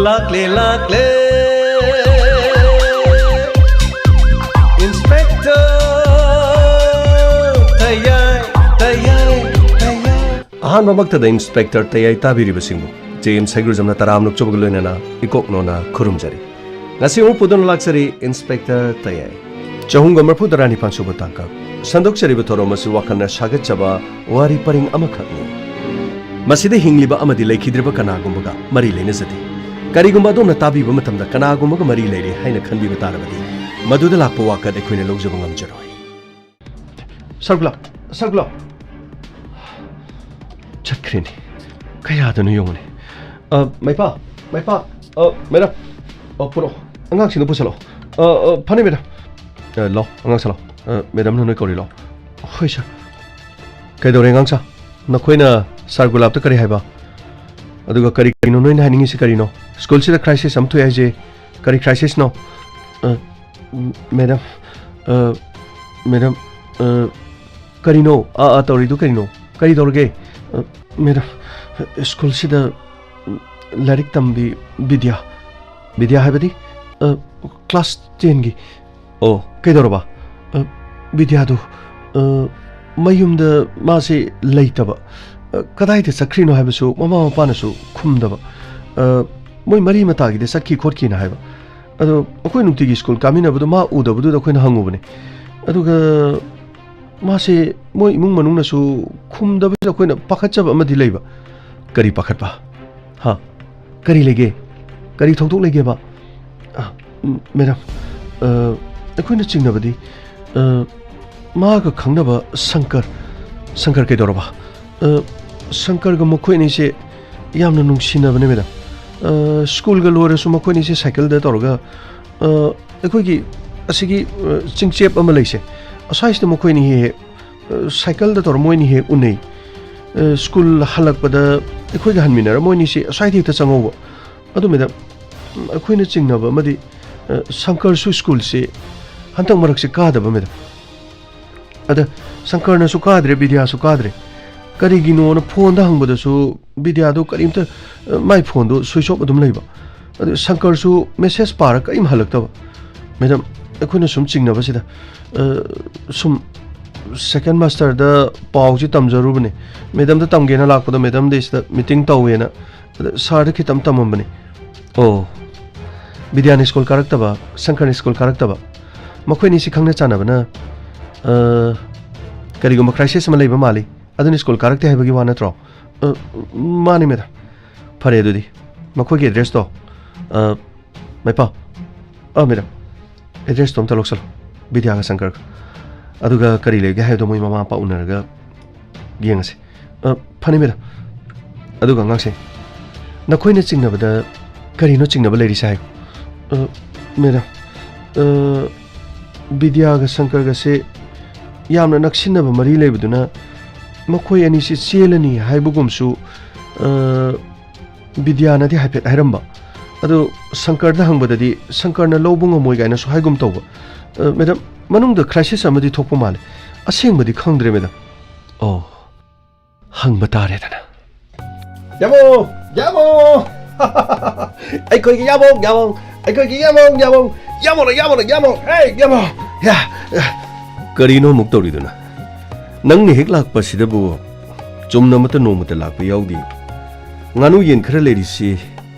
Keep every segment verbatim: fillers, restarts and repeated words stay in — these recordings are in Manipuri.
ꯂꯥꯛꯂꯦ, ꯂꯥꯛꯂꯦ, Inspector ꯇꯌꯥꯏ, ꯇꯌꯥꯏ, ꯇꯌꯥꯏ꯫ ꯑꯍꯥꯟꯕꯃꯛꯇꯗ Inspector ꯇꯌꯥꯏ ꯇꯥꯕꯤꯔꯤꯕꯁꯤꯡꯕꯨ ꯖꯦ ꯑꯦꯝ ꯁꯩꯒ꯭ꯔꯨꯖꯝꯅ ꯇꯔꯥꯝꯅ ꯑꯣꯛꯆꯕꯒ ꯂꯣꯏꯅꯅ ꯏꯀꯣꯛꯅꯣꯅ ꯈꯨꯔꯨꯝꯖꯔꯤ꯫ ꯉꯁꯤ ꯑꯃꯨꯛ ꯄꯨꯗꯨꯅ ꯂꯥꯛꯆꯔꯤ Inspector ꯇꯌꯥꯏ꯫ ꯆꯍꯨꯝꯒ ꯃꯔꯤꯐꯨ ꯇꯔꯥꯅꯤꯄꯥꯟ ꯁꯨꯕ ꯇꯥꯡꯀꯛ꯫ ꯁꯟꯗꯣꯛꯆꯔꯤꯕ ꯊꯧꯔꯝ ꯑꯁꯤ ꯋꯥꯈꯜꯅ ꯁꯥꯒꯠꯆꯕ ꯋꯥꯔꯤ ꯄꯔꯤꯡ ꯑꯃꯈꯛꯅꯤ꯫ ꯃꯁꯤꯗ ꯍꯤꯡꯂꯤꯕ ꯑꯃꯗꯤ ꯂꯩꯈꯤꯗ꯭ꯔꯤꯕ ꯀꯅꯥꯒꯨꯝꯕꯒ ꯃꯔꯤ ꯂꯩꯅꯖꯗꯦ꯫ ꯀꯔꯤꯒꯨꯝꯕ ꯑꯗꯣꯝꯅ ꯇꯥꯕꯤꯕ ꯃꯇꯝꯗ ꯀꯅꯥꯒꯨꯝꯕꯒ ꯃꯔꯤ ꯂꯩꯔꯦ ꯍꯥꯏꯅ ꯈꯟꯕꯤꯕ ꯇꯥꯔꯕꯗꯤ, ꯃꯗꯨꯗ ꯂꯥꯛꯄ ꯋꯥꯀꯠ ꯑꯩꯈꯣꯏꯅ ꯂꯧꯖꯕ ꯉꯝꯖꯔꯣꯏ꯫ ꯁꯔꯒꯨꯂꯥ, ꯁꯔꯒꯨꯂꯥ꯫ ꯆꯠꯈ꯭ꯔꯦꯅꯦ꯫ ꯀꯌꯥꯗꯅꯣ ꯌꯦꯡꯉꯨꯅꯦ꯫ ꯑ, ꯃꯩꯄꯥ, ꯃꯩꯄꯥ, ꯑ, ꯃꯦꯗꯥꯝ꯫ ꯑ, ꯄꯨꯔꯛꯑꯣ꯫ ꯑꯉꯥꯡꯁꯤꯡꯗꯣ ꯄꯨꯁꯜꯂꯛꯑꯣ꯫ ꯑ, ꯑ, ꯐꯅꯤ, ꯃꯦꯗꯥꯝ꯫ ꯑ, ꯂꯥꯛꯑꯣ, ꯑꯉꯥꯡꯁꯥ, ꯂꯥꯛꯑꯣ꯫ ꯑ, ꯃꯦꯗꯥꯝꯅ ꯅꯣꯏ ꯀꯧꯔꯤ, ꯂꯥꯛꯑꯣ꯫ ꯍꯣꯏ, ꯁꯥꯔ꯫ ꯀꯩꯗꯧꯔꯦ, ꯑꯉꯥꯡꯁꯥ? ꯅꯈꯣꯏꯅ ꯁꯥꯔ ꯒꯨꯂꯥꯞꯇ ꯀꯔꯤ ꯍꯥꯏꯕ? ꯑꯗꯨꯒ ꯀꯔꯤ ꯀꯔꯤꯅꯣ ꯅꯣꯏꯅ ꯍꯥꯏꯅꯤꯡꯉꯤꯁꯤ ꯀꯔꯤꯅꯣ? ꯁ꯭ꯀꯨꯜꯁꯤꯗ crisis ꯑꯃ ꯊꯣꯛꯑꯦ ꯍꯥꯏꯁꯦ ꯀꯔꯤ crisisꯅꯣ? ꯑ, ꯃꯦꯗꯥꯝ, ꯑ, ꯃꯦꯗꯥꯝ, ꯑ, ꯀꯔꯤꯅꯣ? ꯑꯥ, ꯑꯥ ꯇꯧꯔꯤꯗꯨ ꯀꯔꯤꯅꯣ? ꯀꯔꯤ ꯇꯧꯔꯒꯦ? ꯑ, ꯃꯦꯗꯥꯝ, ꯁ꯭ꯀꯨꯜꯁꯤꯗ ꯂꯥꯏꯔꯤꯛ ꯇꯝꯕꯤ ꯕꯤꯗ꯭ꯌꯥ, ꯕꯤꯗ꯭ꯌꯥ ꯍꯥꯏꯕꯗꯤ? ꯑ, class tenꯒꯤ꯫ ꯑꯣ, ꯀꯩꯗꯧꯔꯕ? ꯑ, ꯕꯤꯗ꯭ꯌꯥꯗꯨ, ꯑ, ꯃꯌꯨꯝꯗ ꯃꯥꯁꯦ ꯂꯩꯇꯕ꯫ ꯑ, ꯀꯗꯥꯏꯗ ꯆꯠꯈ꯭ꯔꯤꯅꯣ ꯍꯥꯏꯕꯁꯨ ꯃꯃꯥ ꯃꯄꯥꯅꯁꯨ ꯈꯨꯝꯗꯕ꯫ ꯑ, ꯃꯣꯏ ꯃꯔꯤ ꯃꯇꯥꯒꯤꯗ ꯆꯠꯈꯤ ꯈꯣꯠꯈꯤꯅ ꯍꯥꯏꯕ꯫ ꯑꯗꯣ ꯑꯩꯈꯣꯏ ꯅꯨꯡꯇꯤꯒꯤ ꯁ꯭ꯀꯨꯜ ꯀꯥꯃꯤꯟꯅꯕꯗꯣ ꯃꯥ ꯎꯗꯕꯗꯨꯗ ꯑꯩꯈꯣꯏꯅ ꯍꯪꯉꯨꯕꯅꯦ꯫ ꯑꯗꯨꯒ ꯃꯥꯁꯦ ꯃꯣꯏ ꯏꯃꯨꯡ ꯃꯅꯨꯡꯅꯁꯨ ꯈꯨꯝꯗꯕꯁꯤꯗ ꯑꯩꯈꯣꯏꯅ ꯄꯥꯈꯠꯆꯕ ꯑꯃꯗꯤ ꯂꯩꯕ꯫ ꯀꯔꯤ ꯄꯥꯈꯠꯄ? ꯍꯥ? ꯀꯔꯤ ꯂꯩꯒꯦ? ꯀꯔꯤ ꯊꯧꯗꯣꯛ ꯂꯩꯒꯦꯕ? ꯑ, ꯎꯝ, ꯃꯦꯗꯥꯝ, ꯑ, ꯑꯩꯈꯣꯏꯅ ꯆꯤꯡꯅꯕꯗꯤ, ꯑ, ꯃꯥꯒ ꯈꯪꯅꯕ ꯁꯪꯀꯔ, ꯁꯪꯀꯔ ꯀꯩꯗꯧꯔꯕ? ꯑ, ꯁꯪꯀꯔꯒ ꯃꯈꯣꯏ ꯑꯅꯤꯁꯦ ꯌꯥꯝꯅ ꯅꯨꯡꯁꯤꯅꯕꯅꯦ, ꯃꯦꯗꯥꯝ꯫ ꯑ, ꯁ꯭ꯀꯨꯜꯒ ꯂꯣꯏꯔꯁꯨ ꯃꯈꯣꯏ ꯑꯅꯤꯁꯦ ꯁꯥꯏꯀꯜꯗ ꯇꯧꯔꯒ, ꯑ, ꯑꯩꯈꯣꯏꯒꯤ ꯑꯁꯤꯒꯤ, ꯑ, ꯆꯤꯡꯆꯦꯞ ꯑꯃ ꯂꯩꯁꯦ, ꯑꯁ꯭ꯋꯥꯏꯁꯤꯗ ꯃꯈꯣꯏ ꯑꯅꯤ ꯍꯦꯛ ꯍꯦꯛ, ꯑ, ꯁꯥꯏꯀꯜꯗ ꯇꯧꯔ ꯃꯣꯏ ꯑꯅꯤ ꯍꯦꯛ ꯎꯅꯩ꯫ ꯑ, ꯁ꯭ꯀꯨꯜ ꯍꯜꯂꯛꯄꯗ ꯑꯩꯈꯣꯏꯒ ꯍꯟꯃꯤꯟꯅꯔ ꯃꯣꯏ ꯑꯅꯤꯁꯦ ꯑꯁ꯭ꯋꯥꯏꯗ ꯍꯦꯛꯇ ꯆꯪꯍꯧꯕ꯫ ꯑꯗꯨ, ꯃꯦꯗꯥꯝ, ꯎꯝ, ꯑꯩꯈꯣꯏꯅ ꯆꯤꯡꯅꯕ ꯑꯃꯗꯤ, ꯑ, ꯁꯪꯀꯔꯁꯨ ꯁ꯭ꯀꯨꯜꯁꯦ ꯍꯟꯗꯛ ꯃꯔꯛꯁꯦ ꯀꯥꯗꯕ, ꯃꯦꯗꯥꯝ꯫ ꯑꯗ ꯁꯪꯀꯔꯅꯁꯨ ꯀꯥꯗ꯭ꯔꯦ, ꯕꯤꯗ꯭ꯌꯥꯁꯨ ꯀꯥꯗ꯭ꯔꯦ꯫ ꯀꯔꯤꯒꯤꯅꯣꯅ ꯐꯣꯟꯗ ꯍꯪꯕꯗꯁꯨ ꯕꯤꯗ꯭ꯌꯥꯗꯣ ꯀꯔꯤꯝꯇ, ꯑ, ꯃꯥꯏ ꯐꯣꯟꯗꯣ switch off ꯑꯗꯨꯝ ꯂꯩꯕ꯫ ꯑꯗꯨ ꯁꯪꯀꯔꯁꯨ ꯃꯦꯁꯦꯖ ꯄꯥꯔ ꯀꯔꯤꯝ ꯍꯜꯂꯛꯇꯕ꯫ ꯃꯦꯗꯥꯝ, ꯑꯩꯈꯣꯏꯅ ꯁꯨꯝ ꯆꯤꯡꯅꯕꯁꯤꯗ, ꯑ, ꯁꯨꯝ ꯁꯦꯀꯦꯟ ꯃꯥꯁꯇꯔꯗ ꯄꯥꯎꯁꯤ ꯇꯝꯖꯔꯨꯕꯅꯦ꯫ ꯃꯦꯗꯥꯝꯗ ꯇꯝꯒꯦꯅ ꯂꯥꯛꯄꯗ ꯃꯦꯗꯥꯝꯗꯤ ꯁꯤꯗ ꯃꯤꯇꯤꯡ ꯇꯧꯋꯦꯅ, ꯑꯗ ꯁꯥꯔꯗ ꯈꯤꯇꯪ ꯇꯝꯃꯝꯕꯅꯦ꯫ ꯑꯣ, ꯕꯤꯗ꯭ꯌꯥꯅ ꯁ꯭ꯀꯨꯜ ꯀꯥꯔꯛꯇꯕ, ꯁꯪꯀꯔꯅ ꯁ꯭ꯀꯨꯜ ꯀꯥꯔꯛꯇꯕ, ꯃꯈꯣꯏꯅꯤꯁꯤ ꯈꯪꯅ ꯆꯥꯟꯅꯕꯅ, ꯑ, ꯀꯔꯤꯒꯨꯝꯕ ꯀ꯭ꯔꯥꯏꯁꯤꯁ ꯑꯃ ꯂꯩꯕ ꯃꯥꯜꯂꯤ꯫ ꯑꯗꯨꯅ ꯁ꯭ꯀꯨꯜ ꯀꯥꯔꯛꯇꯦ ꯍꯥꯏꯕꯒꯤ ꯋꯥ ꯅꯠꯇ꯭ꯔꯣ? ꯑ, ꯃꯥꯅꯤ ꯃꯦꯗꯥꯝ꯫ ꯐꯔꯦ ꯑꯗꯨꯗꯤ꯫ ꯃꯈꯣꯏꯒꯤ ꯑꯦꯗ꯭ꯔꯦꯁꯇꯣ, ꯑ, ꯃꯥꯏꯄꯥ꯫ ꯑ, ꯃꯦꯗꯥꯝ꯫ ꯑꯦꯗ꯭ꯔꯦꯁꯇꯣ ꯑꯝꯇ ꯂꯧꯁꯜꯂꯣ꯫ ꯕꯤꯗ꯭ꯌꯥꯒ ꯁꯪꯀꯔꯒ꯫ ꯑꯗꯨꯒ ꯀꯔꯤ ꯂꯩꯒꯦ ꯍꯥꯏꯕꯗꯣ ꯃꯣꯏ ꯃꯃꯥ ꯃꯄꯥ ꯎꯅꯔꯒ ꯌꯦꯡꯉꯁꯤ꯫ ꯑ, ꯐꯅꯤ ꯃꯦꯗꯥꯝ꯫ ꯑꯗꯨꯒ ꯑꯉꯥꯡꯁꯦ, ꯅꯈꯣꯏꯅ ꯆꯤꯡꯅꯕꯗ ꯀꯔꯤꯅꯣ ꯆꯤꯡꯅꯕ ꯂꯩꯔꯤꯁꯦ ꯍꯥꯏꯌꯨ꯫ ꯑ, ꯃꯦꯗꯥꯝ, ꯑ, ꯕꯤꯗ꯭ꯌꯥꯒ ꯁꯪꯀꯔꯒꯁꯦ ꯌꯥꯝꯅ ꯅꯛꯁꯤꯟꯅꯕ ꯃꯔꯤ ꯂꯩꯕꯗꯨꯅ ꯃꯈꯣꯏ ꯑꯅꯤꯁꯤ ꯆꯦꯜꯂꯅꯤ ꯍꯥꯏꯕꯒꯨꯝꯁꯨ, ꯑ, ꯕꯤꯗ꯭ꯌꯥꯅꯗꯤ ꯍꯥꯏꯐꯦꯠ ꯍꯥꯏꯔꯝꯕ꯫ ꯑꯗꯨ ꯁꯪꯀꯔꯗ ꯍꯪꯕꯗꯗꯤ ꯁꯪꯀꯔꯅ ꯂꯧꯕ ꯉꯝꯃꯣꯏ ꯀꯥꯏꯅꯁꯨ ꯍꯥꯏꯒꯨꯝ ꯇꯧꯕ꯫ ꯑ, ꯃꯦꯗꯥꯝ, ꯃꯅꯨꯡꯗ ꯀ꯭ꯔꯥꯏꯁꯤꯁ ꯑꯃꯗꯤ ꯊꯣꯛꯄ ꯃꯥꯜꯂꯦ꯫ ꯑꯁꯦꯡꯕꯗꯤ ꯈꯪꯗ꯭ꯔꯦ ꯃꯦꯗꯥꯝ꯫ ꯑꯣ, ꯍꯪꯕ ꯇꯥꯔꯦꯗꯅ꯫ ꯌꯥꯃꯣ! ꯌꯥꯃꯣ! ꯑꯩꯈꯣꯏꯒꯤ ꯌꯥꯃꯣ! ꯌꯥꯃꯣ! ꯑꯩꯈꯣꯏꯒꯤ ꯌꯥꯃꯣ! ꯌꯥꯃꯣ! ꯌꯥꯃꯣꯅ! ꯌꯥꯃꯣꯅ! ꯌꯥꯃꯣ! ꯑꯦ, ꯌꯥꯃꯣ! ꯌꯥ! ꯌꯥ! ꯀꯔꯤꯅꯣ ꯑꯃꯨꯛ ꯇꯧꯔꯤꯗꯨꯅ? ꯅꯪꯅ ꯍꯦꯛ ꯂꯥꯛꯄꯁꯤꯗꯕꯨ ꯆꯨꯝꯅ ꯑꯃꯠꯇ ꯅꯣꯡꯃꯇ ꯂꯥꯛꯄ ꯌꯥꯎꯗꯦ꯫ ꯉꯥꯅꯨ ꯌꯦꯟ ꯈꯔ ꯂꯩꯔꯤꯁꯤ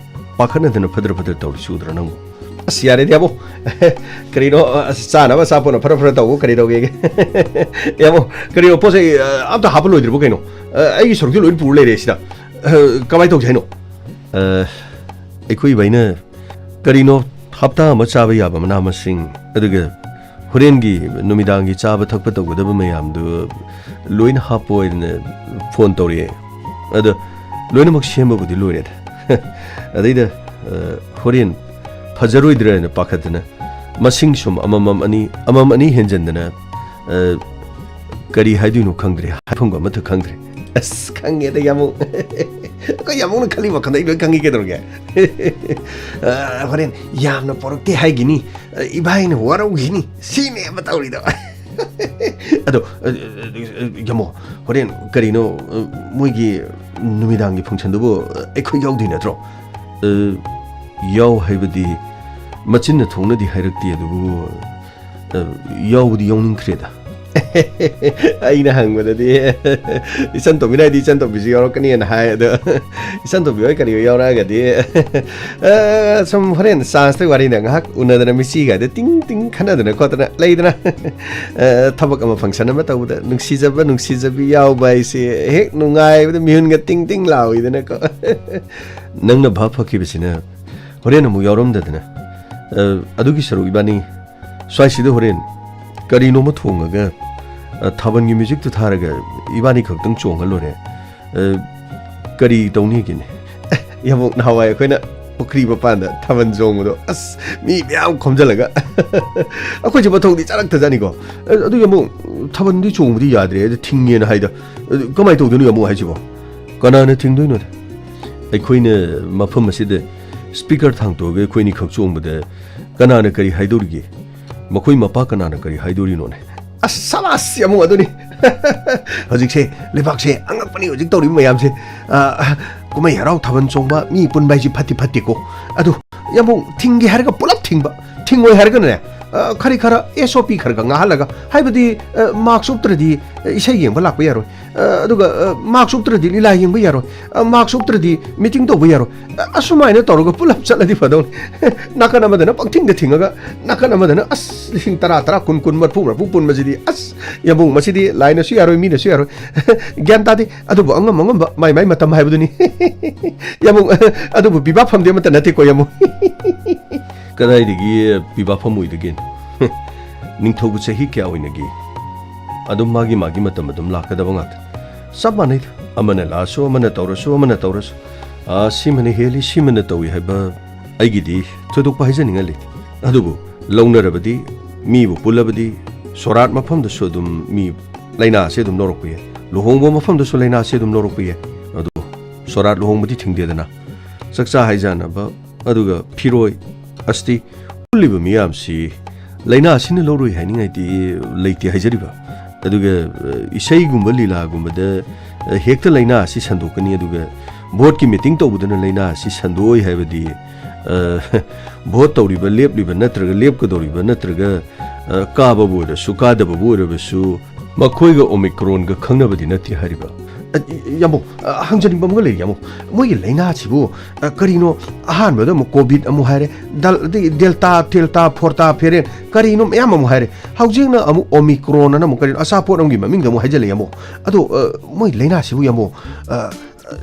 ꯄꯥꯈꯠꯅꯗꯅ ꯐꯗ꯭ꯔ ꯐꯗ꯭ꯔ ꯇꯧꯔꯤꯁꯤ ꯎꯗ꯭ꯔꯣ ꯅꯪꯕꯨ? ꯑꯁ, ꯌꯥꯔꯦꯗ, ꯌꯥꯕꯣ꯫ ꯀꯔꯤꯅꯣ, ꯑꯁ, ꯆꯥꯅꯕ ꯑꯆꯥꯄꯣꯠꯅ ꯐꯔ ꯐꯔ ꯇꯧꯕ ꯀꯔꯤ ꯇꯧꯒꯦꯒꯦ? ꯌꯥꯕꯣ, ꯀꯔꯤꯅꯣ, ꯄꯣꯠ ꯆꯩ, ꯑ, ꯑꯝꯇ ꯍꯥꯞꯄ ꯂꯣꯏꯗ꯭ꯔꯤꯕꯣ ꯀꯩꯅꯣ? ꯑ, ꯑꯩꯒꯤ ꯁꯔꯨꯛꯇꯤ ꯂꯣꯏ ꯄꯨꯔ ꯂꯩꯔꯦ ꯁꯤꯗ꯫ ꯑ, ꯀꯃꯥꯏꯅ ꯇꯧꯁꯦ ꯍꯥꯏꯅꯣ? ꯑ, ꯑꯩꯈꯣꯏ ꯏꯕꯥꯏꯅ ꯀꯔꯤꯅꯣ ꯍꯞꯇꯥ ꯑꯃ ꯆꯥꯕ ꯌꯥꯕ ꯃꯅꯥ ꯃꯁꯤꯡ, ꯑꯗꯨꯒ ꯍꯣꯔꯦꯟꯒꯤ ꯅꯨꯃꯤꯗꯥꯡꯒꯤ ꯆꯥꯕ ꯊꯛꯄ ꯇꯧꯒꯗꯕ ꯃꯌꯥꯝꯗꯨ ꯂꯣꯏꯅ ꯍꯥꯞꯄꯣ ꯍꯥꯏꯅ ꯐꯣꯟ ꯇꯧꯔꯛꯑꯦ꯫ ꯑꯗꯣ ꯂꯣꯏꯅꯃꯛ ꯁꯦꯝꯕꯕꯨꯗꯤ ꯂꯣꯏꯔꯦꯗ꯫ ꯑꯗꯩꯗ, ꯑ, ꯍꯣꯔꯦꯟ ꯐꯖꯔꯣꯏꯗ꯭ꯔꯅ ꯄꯥꯈꯠꯇꯅ ꯃꯁꯤꯡ ꯁꯨꯝ ꯑꯃꯃꯝ ꯑꯅꯤ, ꯑꯃꯃꯝ ꯑꯅꯤ ꯍꯦꯟꯖꯟꯗꯅ, ꯑ, ꯀꯔꯤ ꯍꯥꯏꯗꯣꯏꯅꯣ ꯈꯪꯗ꯭ꯔꯦ, ꯍꯥꯏꯐꯝꯒ ꯑꯃꯠꯇ ꯈꯪꯗ꯭ꯔꯦ꯫ ꯑꯁ, ꯈꯪꯉꯦꯗ, ꯌꯥꯃꯣ꯫ ꯑꯩꯈꯣꯏ ꯌꯥꯃꯣꯅ ꯈꯜꯂꯤ ꯋꯥꯈꯜꯗ ꯑꯩ ꯂꯣꯏ ꯈꯪꯉꯤ ꯀꯩꯗꯧꯔꯒꯦ? ꯑ, ꯍꯣꯔꯦꯟ ꯌꯥꯝꯅ ꯄꯣꯔꯛꯇꯦ ꯍꯥꯏꯒꯤꯅꯤ, ꯑ, ꯏꯕꯥꯏꯅ ꯋꯥꯔꯧꯈꯤꯅꯤ, ꯁꯤꯅꯦꯕ ꯇꯧꯔꯤꯗꯣ꯫ ꯑꯗꯣ, ꯑ, ꯑ, ꯑ, ꯌꯥꯃꯣ, ꯍꯣꯔꯦꯟ ꯀꯔꯤꯅꯣ, ꯑ, ꯃꯣꯏꯒꯤ ꯅꯨꯃꯤꯗꯥꯡꯒꯤ ꯐꯪꯁꯟꯗꯨꯕꯨ, ꯑ, ꯑꯩꯈꯣꯏ ꯌꯥꯎꯗꯣꯏ ꯅꯠꯇ꯭ꯔꯣ? ꯑ, ꯌꯥꯎ ꯍꯥꯏꯕꯗꯤ ꯃꯆꯤꯟꯅ ꯊꯣꯛꯅꯗꯤ ꯍꯥꯏꯔꯛꯇꯦ, ꯑꯗꯨꯕꯨ, ꯑ, ꯌꯥꯎꯕꯗꯤ ꯌꯥꯎꯅꯤꯡꯈ꯭ꯔꯦꯗ꯫ ꯑꯩꯅ ꯍꯪꯕꯗꯗꯤ ꯏꯆꯟ ꯇꯣꯝꯕꯤꯅ ꯍꯥꯏꯗꯤ ꯏꯆꯟ ꯇꯣꯝꯕꯤꯁꯨ ꯌꯥꯎꯔꯛꯀꯅꯤꯅ ꯍꯥꯏ, ꯑꯗꯣ ꯏꯆꯟ ꯇꯣꯝꯕꯤ ꯍꯣꯏ ꯀꯔꯤ ꯍꯣꯏ ꯌꯥꯎꯔꯛꯑꯒꯗꯤ, ꯑ, ꯁꯨꯝ ꯍꯣꯔꯦꯟ ꯆꯥꯟꯁꯇ ꯋꯥꯔꯤꯅ ꯉꯥꯏꯍꯥꯛ ꯎꯅꯗꯅ ꯃꯤꯠꯁꯤꯒꯗꯤ ꯇꯤꯡ ꯇꯤꯡ ꯈꯟꯅꯗꯅ ꯈꯣꯠꯇꯅ ꯂꯩꯗꯅ, ꯑ, ꯊꯕꯛ ꯑꯃ ꯐꯪꯁꯟ ꯑꯃ ꯇꯧꯕꯗ ꯅꯨꯡꯁꯤꯖꯕ ꯅꯨꯡꯁꯤꯖꯕꯤ ꯌꯥꯎꯕ ꯍꯥꯏꯁꯦ ꯍꯦꯛ ꯅꯨꯡꯉꯥꯏꯕꯗ ꯃꯤꯍꯨꯟꯒ ꯇꯤꯡ ꯇꯤꯡ ꯂꯥꯎꯏꯗꯅꯀꯣ꯫ ꯅꯪꯅ ꯚꯥꯞ ꯐꯈꯤꯕꯁꯤꯅ ꯍꯣꯔꯦꯟ ꯑꯃꯨꯛ ꯌꯥꯎꯔꯝꯗꯗꯅ꯫ ꯑ, ꯑꯗꯨꯒꯤ ꯁꯔꯨꯛ ꯏꯕꯥꯅꯤ ꯁ꯭ꯋꯥꯏꯁꯤꯗ ꯍꯣꯔꯦꯟ ꯀꯔꯤꯅꯣꯃ ꯊꯣꯡꯉꯒ, ꯑ, ꯊꯥꯕꯜꯒꯤ ꯃ꯭ꯌꯨꯖꯤꯛꯇꯨ ꯊꯥꯔꯒ ꯏꯕꯥꯅꯤ ꯈꯛꯇꯪ ꯆꯣꯡꯉ ꯂꯣꯏꯔꯦ꯫ ꯑ, ꯀꯔꯤ ꯇꯧꯅꯤꯒꯦꯅꯦ? ꯌꯥꯝꯕꯨꯡ, ꯅꯍꯥꯟꯋꯥꯏ ꯑꯩꯈꯣꯏꯅ ꯄꯨꯈ꯭ꯔꯤ ꯃꯄꯥꯟꯗ ꯊꯥꯕꯜ ꯆꯣꯡꯕꯗꯣ, ꯑꯁ, ꯃꯤ ꯃꯌꯥꯝ ꯈꯣꯝꯖꯤꯜꯂꯒ꯫ ꯑꯩꯈꯣꯏꯁꯨ ꯃꯊꯣꯡꯗꯤ ꯆꯥꯔꯛꯇꯖꯥꯠꯅꯤꯀꯣ꯫ ꯑ-, ꯑꯗꯨ ꯌꯥꯝꯕꯨꯡ, ꯊꯥꯕꯜꯗꯤ ꯆꯣꯡꯕꯗꯤ ꯌꯥꯗ꯭ꯔꯦ, ꯑꯗꯨ ꯊꯤꯡꯉꯦꯅ ꯍꯥꯏꯗ꯫ ꯑ, ꯀꯃꯥꯏꯅ ꯇꯧꯗꯣꯏꯅꯣ ꯌꯥꯝꯕꯨꯡ ꯍꯥꯏꯁꯤꯕꯣ? ꯀꯅꯥꯅ ꯊꯤꯡꯗꯣꯏꯅꯣꯗ? ꯑꯩꯈꯣꯏꯅ ꯃꯐꯝ ꯑꯁꯤꯗ ꯁ꯭ꯄꯤꯀꯔ ꯊꯥꯡꯇꯣꯛꯑꯒ ꯑꯩꯈꯣꯏꯅꯤꯈꯛ ꯆꯣꯡꯕꯗ ꯀꯅꯥꯅ ꯀꯔꯤ ꯍꯥꯏꯗꯧꯔꯤꯒꯦ? ꯃꯈꯣꯏ ꯃꯄꯥ ꯀꯅꯥꯅ ꯀꯔꯤ ꯍꯥꯏꯗꯣꯔꯤꯅꯣꯅꯦ? ꯑꯁ, ꯁꯕꯥꯁ! ꯌꯥꯝꯕꯨꯡ ꯑꯗꯨꯅꯤ꯫ ꯍꯧꯖꯤꯛꯁꯦ ꯂꯩꯕꯥꯛꯁꯦ ꯑꯉꯛꯄꯅꯤ ꯍꯧꯖꯤꯛ ꯇꯧꯔꯤꯕ ꯃꯌꯥꯝꯁꯦ꯫ ꯑ, ꯀꯨꯝꯍꯩ ꯍꯔꯥꯎ ꯊꯥꯕꯜ ꯆꯣꯡꯕ ꯃꯤ ꯄꯨꯟꯕ ꯍꯥꯏꯁꯤ ꯐꯠꯇꯤ ꯐꯠꯇꯦꯀꯣ꯫ ꯑꯗꯨ ꯌꯥꯝꯕꯨꯡ, ꯊꯤꯡꯒꯦ ꯍꯥꯏꯔꯒ ꯄꯨꯂꯞ ꯊꯤꯡꯕ, ꯊꯤꯡꯉꯣꯏ ꯍꯥꯏꯔꯒꯅꯅꯦ, ꯑ, ꯈꯔꯤ ꯈꯔ ꯑꯦꯁ ꯑꯣ ꯄꯤ ꯈꯔ ꯈꯔ ꯉꯥꯛꯍꯜꯂꯒ, ꯍꯥꯏꯕꯗꯤ, ꯑ, ꯃꯥꯛꯁ ꯎꯞꯇ꯭ꯔꯗꯤ, ꯑ, ꯏꯁꯩ ꯌꯦꯡꯕ ꯂꯥꯛꯄ ꯌꯥꯔꯣꯏ꯫ ꯑ, ꯑꯗꯨꯒ, ꯑ, ꯃꯥꯛꯁ ꯎꯞꯇ꯭ꯔꯗꯤ ꯂꯤꯂꯥ ꯌꯦꯡꯕ ꯌꯥꯔꯣꯏ꯫ ꯑ, ꯃꯥꯛꯁ ꯎꯞꯇ꯭ꯔꯗꯤ ꯃꯤꯇꯤꯡ ꯇꯧꯕ ꯌꯥꯔꯣꯏ꯫ ꯑ, ꯑꯁꯨꯃꯥꯏꯅ ꯇꯧꯔꯒ ꯄꯨꯂꯞ ꯆꯠꯂꯗꯤ ꯐꯗꯧꯅꯤ꯫ ꯅꯥꯀꯟ ꯑꯃꯗꯅ ꯄꯪꯊꯤꯡꯗ ꯊꯤꯡꯉꯒ, ꯅꯥꯀꯟ ꯑꯃꯗꯅ, ꯑꯁ, ꯂꯤꯁꯤꯡ ꯇꯔꯥ, ꯇꯔꯥ, ꯀꯨꯟ, ꯀꯨꯟ, ꯃꯔꯐꯨ, ꯃꯔꯐꯨ ꯄꯨꯟꯕꯁꯤꯗꯤ, ꯑꯁ, ꯌꯥꯝꯕꯨꯡ, ꯃꯁꯤꯗꯤ ꯂꯥꯏꯅꯁꯨ ꯌꯥꯔꯣꯏ, ꯃꯤꯅꯁꯨ ꯌꯥꯔꯣꯏ꯫ ꯒ꯭ꯌꯥꯟ ꯇꯥꯗꯦ꯫ ꯑꯗꯨꯕꯨ ꯑꯉꯝ ꯑꯉꯝꯕ ꯃꯥꯏ ꯃꯥꯏ ꯃꯇꯝ ꯍꯥꯏꯕꯗꯨꯅꯤ꯫ ꯌꯥꯝꯕꯨꯡ, ꯑꯗꯨꯕꯨ ꯄꯤꯕꯥ ꯐꯝꯗꯤ ꯑꯃꯠꯇ ꯅꯠꯇꯦꯀꯣ, ꯌꯥꯝꯕꯨꯡ꯫ ꯀꯗꯥꯏꯗꯒꯤ ꯄꯤꯕꯥ ꯐꯝ ꯑꯣꯏꯗꯒꯦ? ꯅꯤꯡꯊꯧꯕꯨ ꯆꯍꯤ ꯀꯌꯥ ꯑꯣꯏꯅꯒꯦ? ꯑꯗꯨꯝ ꯃꯥꯒꯤ ꯃꯥꯒꯤ ꯃꯇꯝ ꯑꯗꯨꯝ ꯂꯥꯛꯀꯗꯕ ꯉꯥꯛꯇ꯫ ꯆꯞ ꯃꯥꯟꯅꯩꯗ꯫ ꯑꯃꯅ ꯂꯥꯛꯑꯁꯨ, ꯑꯃꯅ ꯇꯧꯔꯁꯨ, ꯑꯃꯅ ꯇꯧꯔꯁꯨ꯫ ꯑꯥ, ꯁꯤꯃꯅ ꯍꯦꯜꯂꯤ, ꯁꯤꯃꯅ ꯇꯧꯏ ꯍꯥꯏꯕ ꯑꯩꯒꯤꯗꯤ ꯊꯣꯏꯗꯣꯛꯄ ꯍꯥꯏꯖꯅꯤꯡꯉꯥꯏ ꯂꯩꯇꯦ꯫ ꯑꯗꯨꯕꯨ ꯂꯧꯅꯔꯕꯗꯤ, ꯃꯤꯕꯨ ꯄꯨꯜꯂꯕꯗꯤ, ꯁꯣꯔꯥꯠ ꯃꯐꯝꯗꯁꯨ ꯑꯗꯨꯝ ꯃꯤ ꯂꯥꯏꯅꯥꯁꯦ ꯑꯗꯨꯝ ꯂꯧꯔꯛꯄ ꯌꯥꯏ꯫ ꯂꯨꯍꯣꯡꯕ ꯃꯐꯝꯗꯁꯨ ꯂꯥꯏꯅꯥꯁꯦ ꯑꯗꯨꯝ ꯂꯧꯔꯛꯄ ꯌꯥꯏ꯫ ꯑꯗꯨ ꯁꯣꯔꯥꯠ ꯂꯨꯍꯣꯡꯕꯗꯤ ꯊꯤꯡꯗꯦꯗꯅ꯫ ꯆꯥꯛꯆꯥ ꯍꯩꯖꯥꯟꯅꯕ, ꯑꯗꯨꯒ ꯐꯤꯔꯣꯏ, ꯑꯁꯇꯤ, ꯄꯨꯜꯂꯤꯕ ꯃꯤꯌꯥꯝꯁꯤ ꯂꯥꯏꯅꯥꯁꯤꯅ ꯂꯧꯔꯣꯏ ꯍꯥꯏꯅꯤꯡꯉꯥꯏꯗꯤ ꯂꯩꯇꯦ ꯍꯥꯏꯖꯔꯤꯕ꯫ ꯑꯗꯨꯒ, ꯑ, ꯏꯁꯩꯒꯨꯝꯕ ꯂꯤꯂꯥꯒꯨꯝꯕꯗ, ꯑ, ꯍꯦꯛꯇ ꯂꯥꯏꯅꯥ ꯑꯁꯤ ꯁꯟꯗꯣꯛꯀꯅꯤ, ꯑꯗꯨꯒ ꯚꯣꯠꯀꯤ ꯃꯤꯇꯤꯡ ꯇꯧꯕꯗꯨꯅ ꯂꯥꯏꯅꯥ ꯑꯁꯤ ꯁꯟꯗꯣꯛꯑꯣꯏ ꯍꯥꯏꯕꯗꯤ, ꯑ, ꯚꯣꯠ ꯇꯧꯔꯤꯕ, ꯂꯦꯞꯂꯤꯕ ꯅꯠꯇ꯭ꯔꯒ ꯂꯦꯞꯀꯗꯧꯔꯤꯕ ꯅꯠꯇ꯭ꯔꯒ, ꯑ, ꯀꯥꯕꯕꯨ ꯑꯣꯏꯔꯁꯨ ꯀꯥꯗꯕꯕꯨ ꯑꯣꯏꯔꯕꯁꯨ ꯃꯈꯣꯏꯒ ꯑꯣꯃꯤꯀ꯭ꯔꯣꯟꯒ ꯈꯪꯅꯕꯗꯤ ꯅꯠꯇꯦ ꯍꯥꯏꯔꯤꯕ꯫ ꯑ, ꯌꯥꯝꯕꯨꯡ, ꯑ, ꯍꯪꯖꯅꯤꯡꯕ ꯑꯃꯒ ꯂꯩꯔꯤ, ꯌꯥꯝꯕꯨꯡ꯫ ꯃꯣꯏꯒꯤ ꯂꯥꯏꯅꯥꯁꯤꯕꯨ, ꯑ, ꯀꯔꯤꯅꯣ? ꯑꯍꯥꯟꯕꯗ ꯑꯃꯨꯛ ꯀꯣꯚꯤꯗ ꯑꯃꯨꯛ ꯍꯥꯏꯔꯦ, ꯗꯜ-, ꯑꯗꯒꯤ ꯗꯦꯜꯇꯥ, ꯊꯦꯜꯇꯥ, ꯐꯣꯔꯇꯥ, ꯐꯦꯔꯦꯟ, ꯀꯔꯤꯅꯣ ꯃꯌꯥꯝ ꯑꯃꯨꯛ ꯍꯥꯏꯔꯦ꯫ ꯍꯧꯖꯤꯛꯅ ꯑꯃꯨꯛ ꯑꯣꯃꯤꯀ꯭ꯔꯣꯟ ꯑꯅ ꯑꯃꯨꯛ ꯀꯔꯤꯅꯣ ꯑꯆꯥꯄꯣꯠ ꯑꯃꯒꯤ ꯃꯃꯤꯡꯗ ꯑꯃꯨꯛ ꯍꯥꯏꯖꯜꯂꯛꯑꯦ ꯑꯃꯨꯛ꯫ ꯑꯗꯣ, ꯑ, ꯃꯣꯏ ꯂꯥꯏꯅꯥꯁꯤꯕꯨ ꯌꯥꯝꯕꯨꯡ, ꯑ,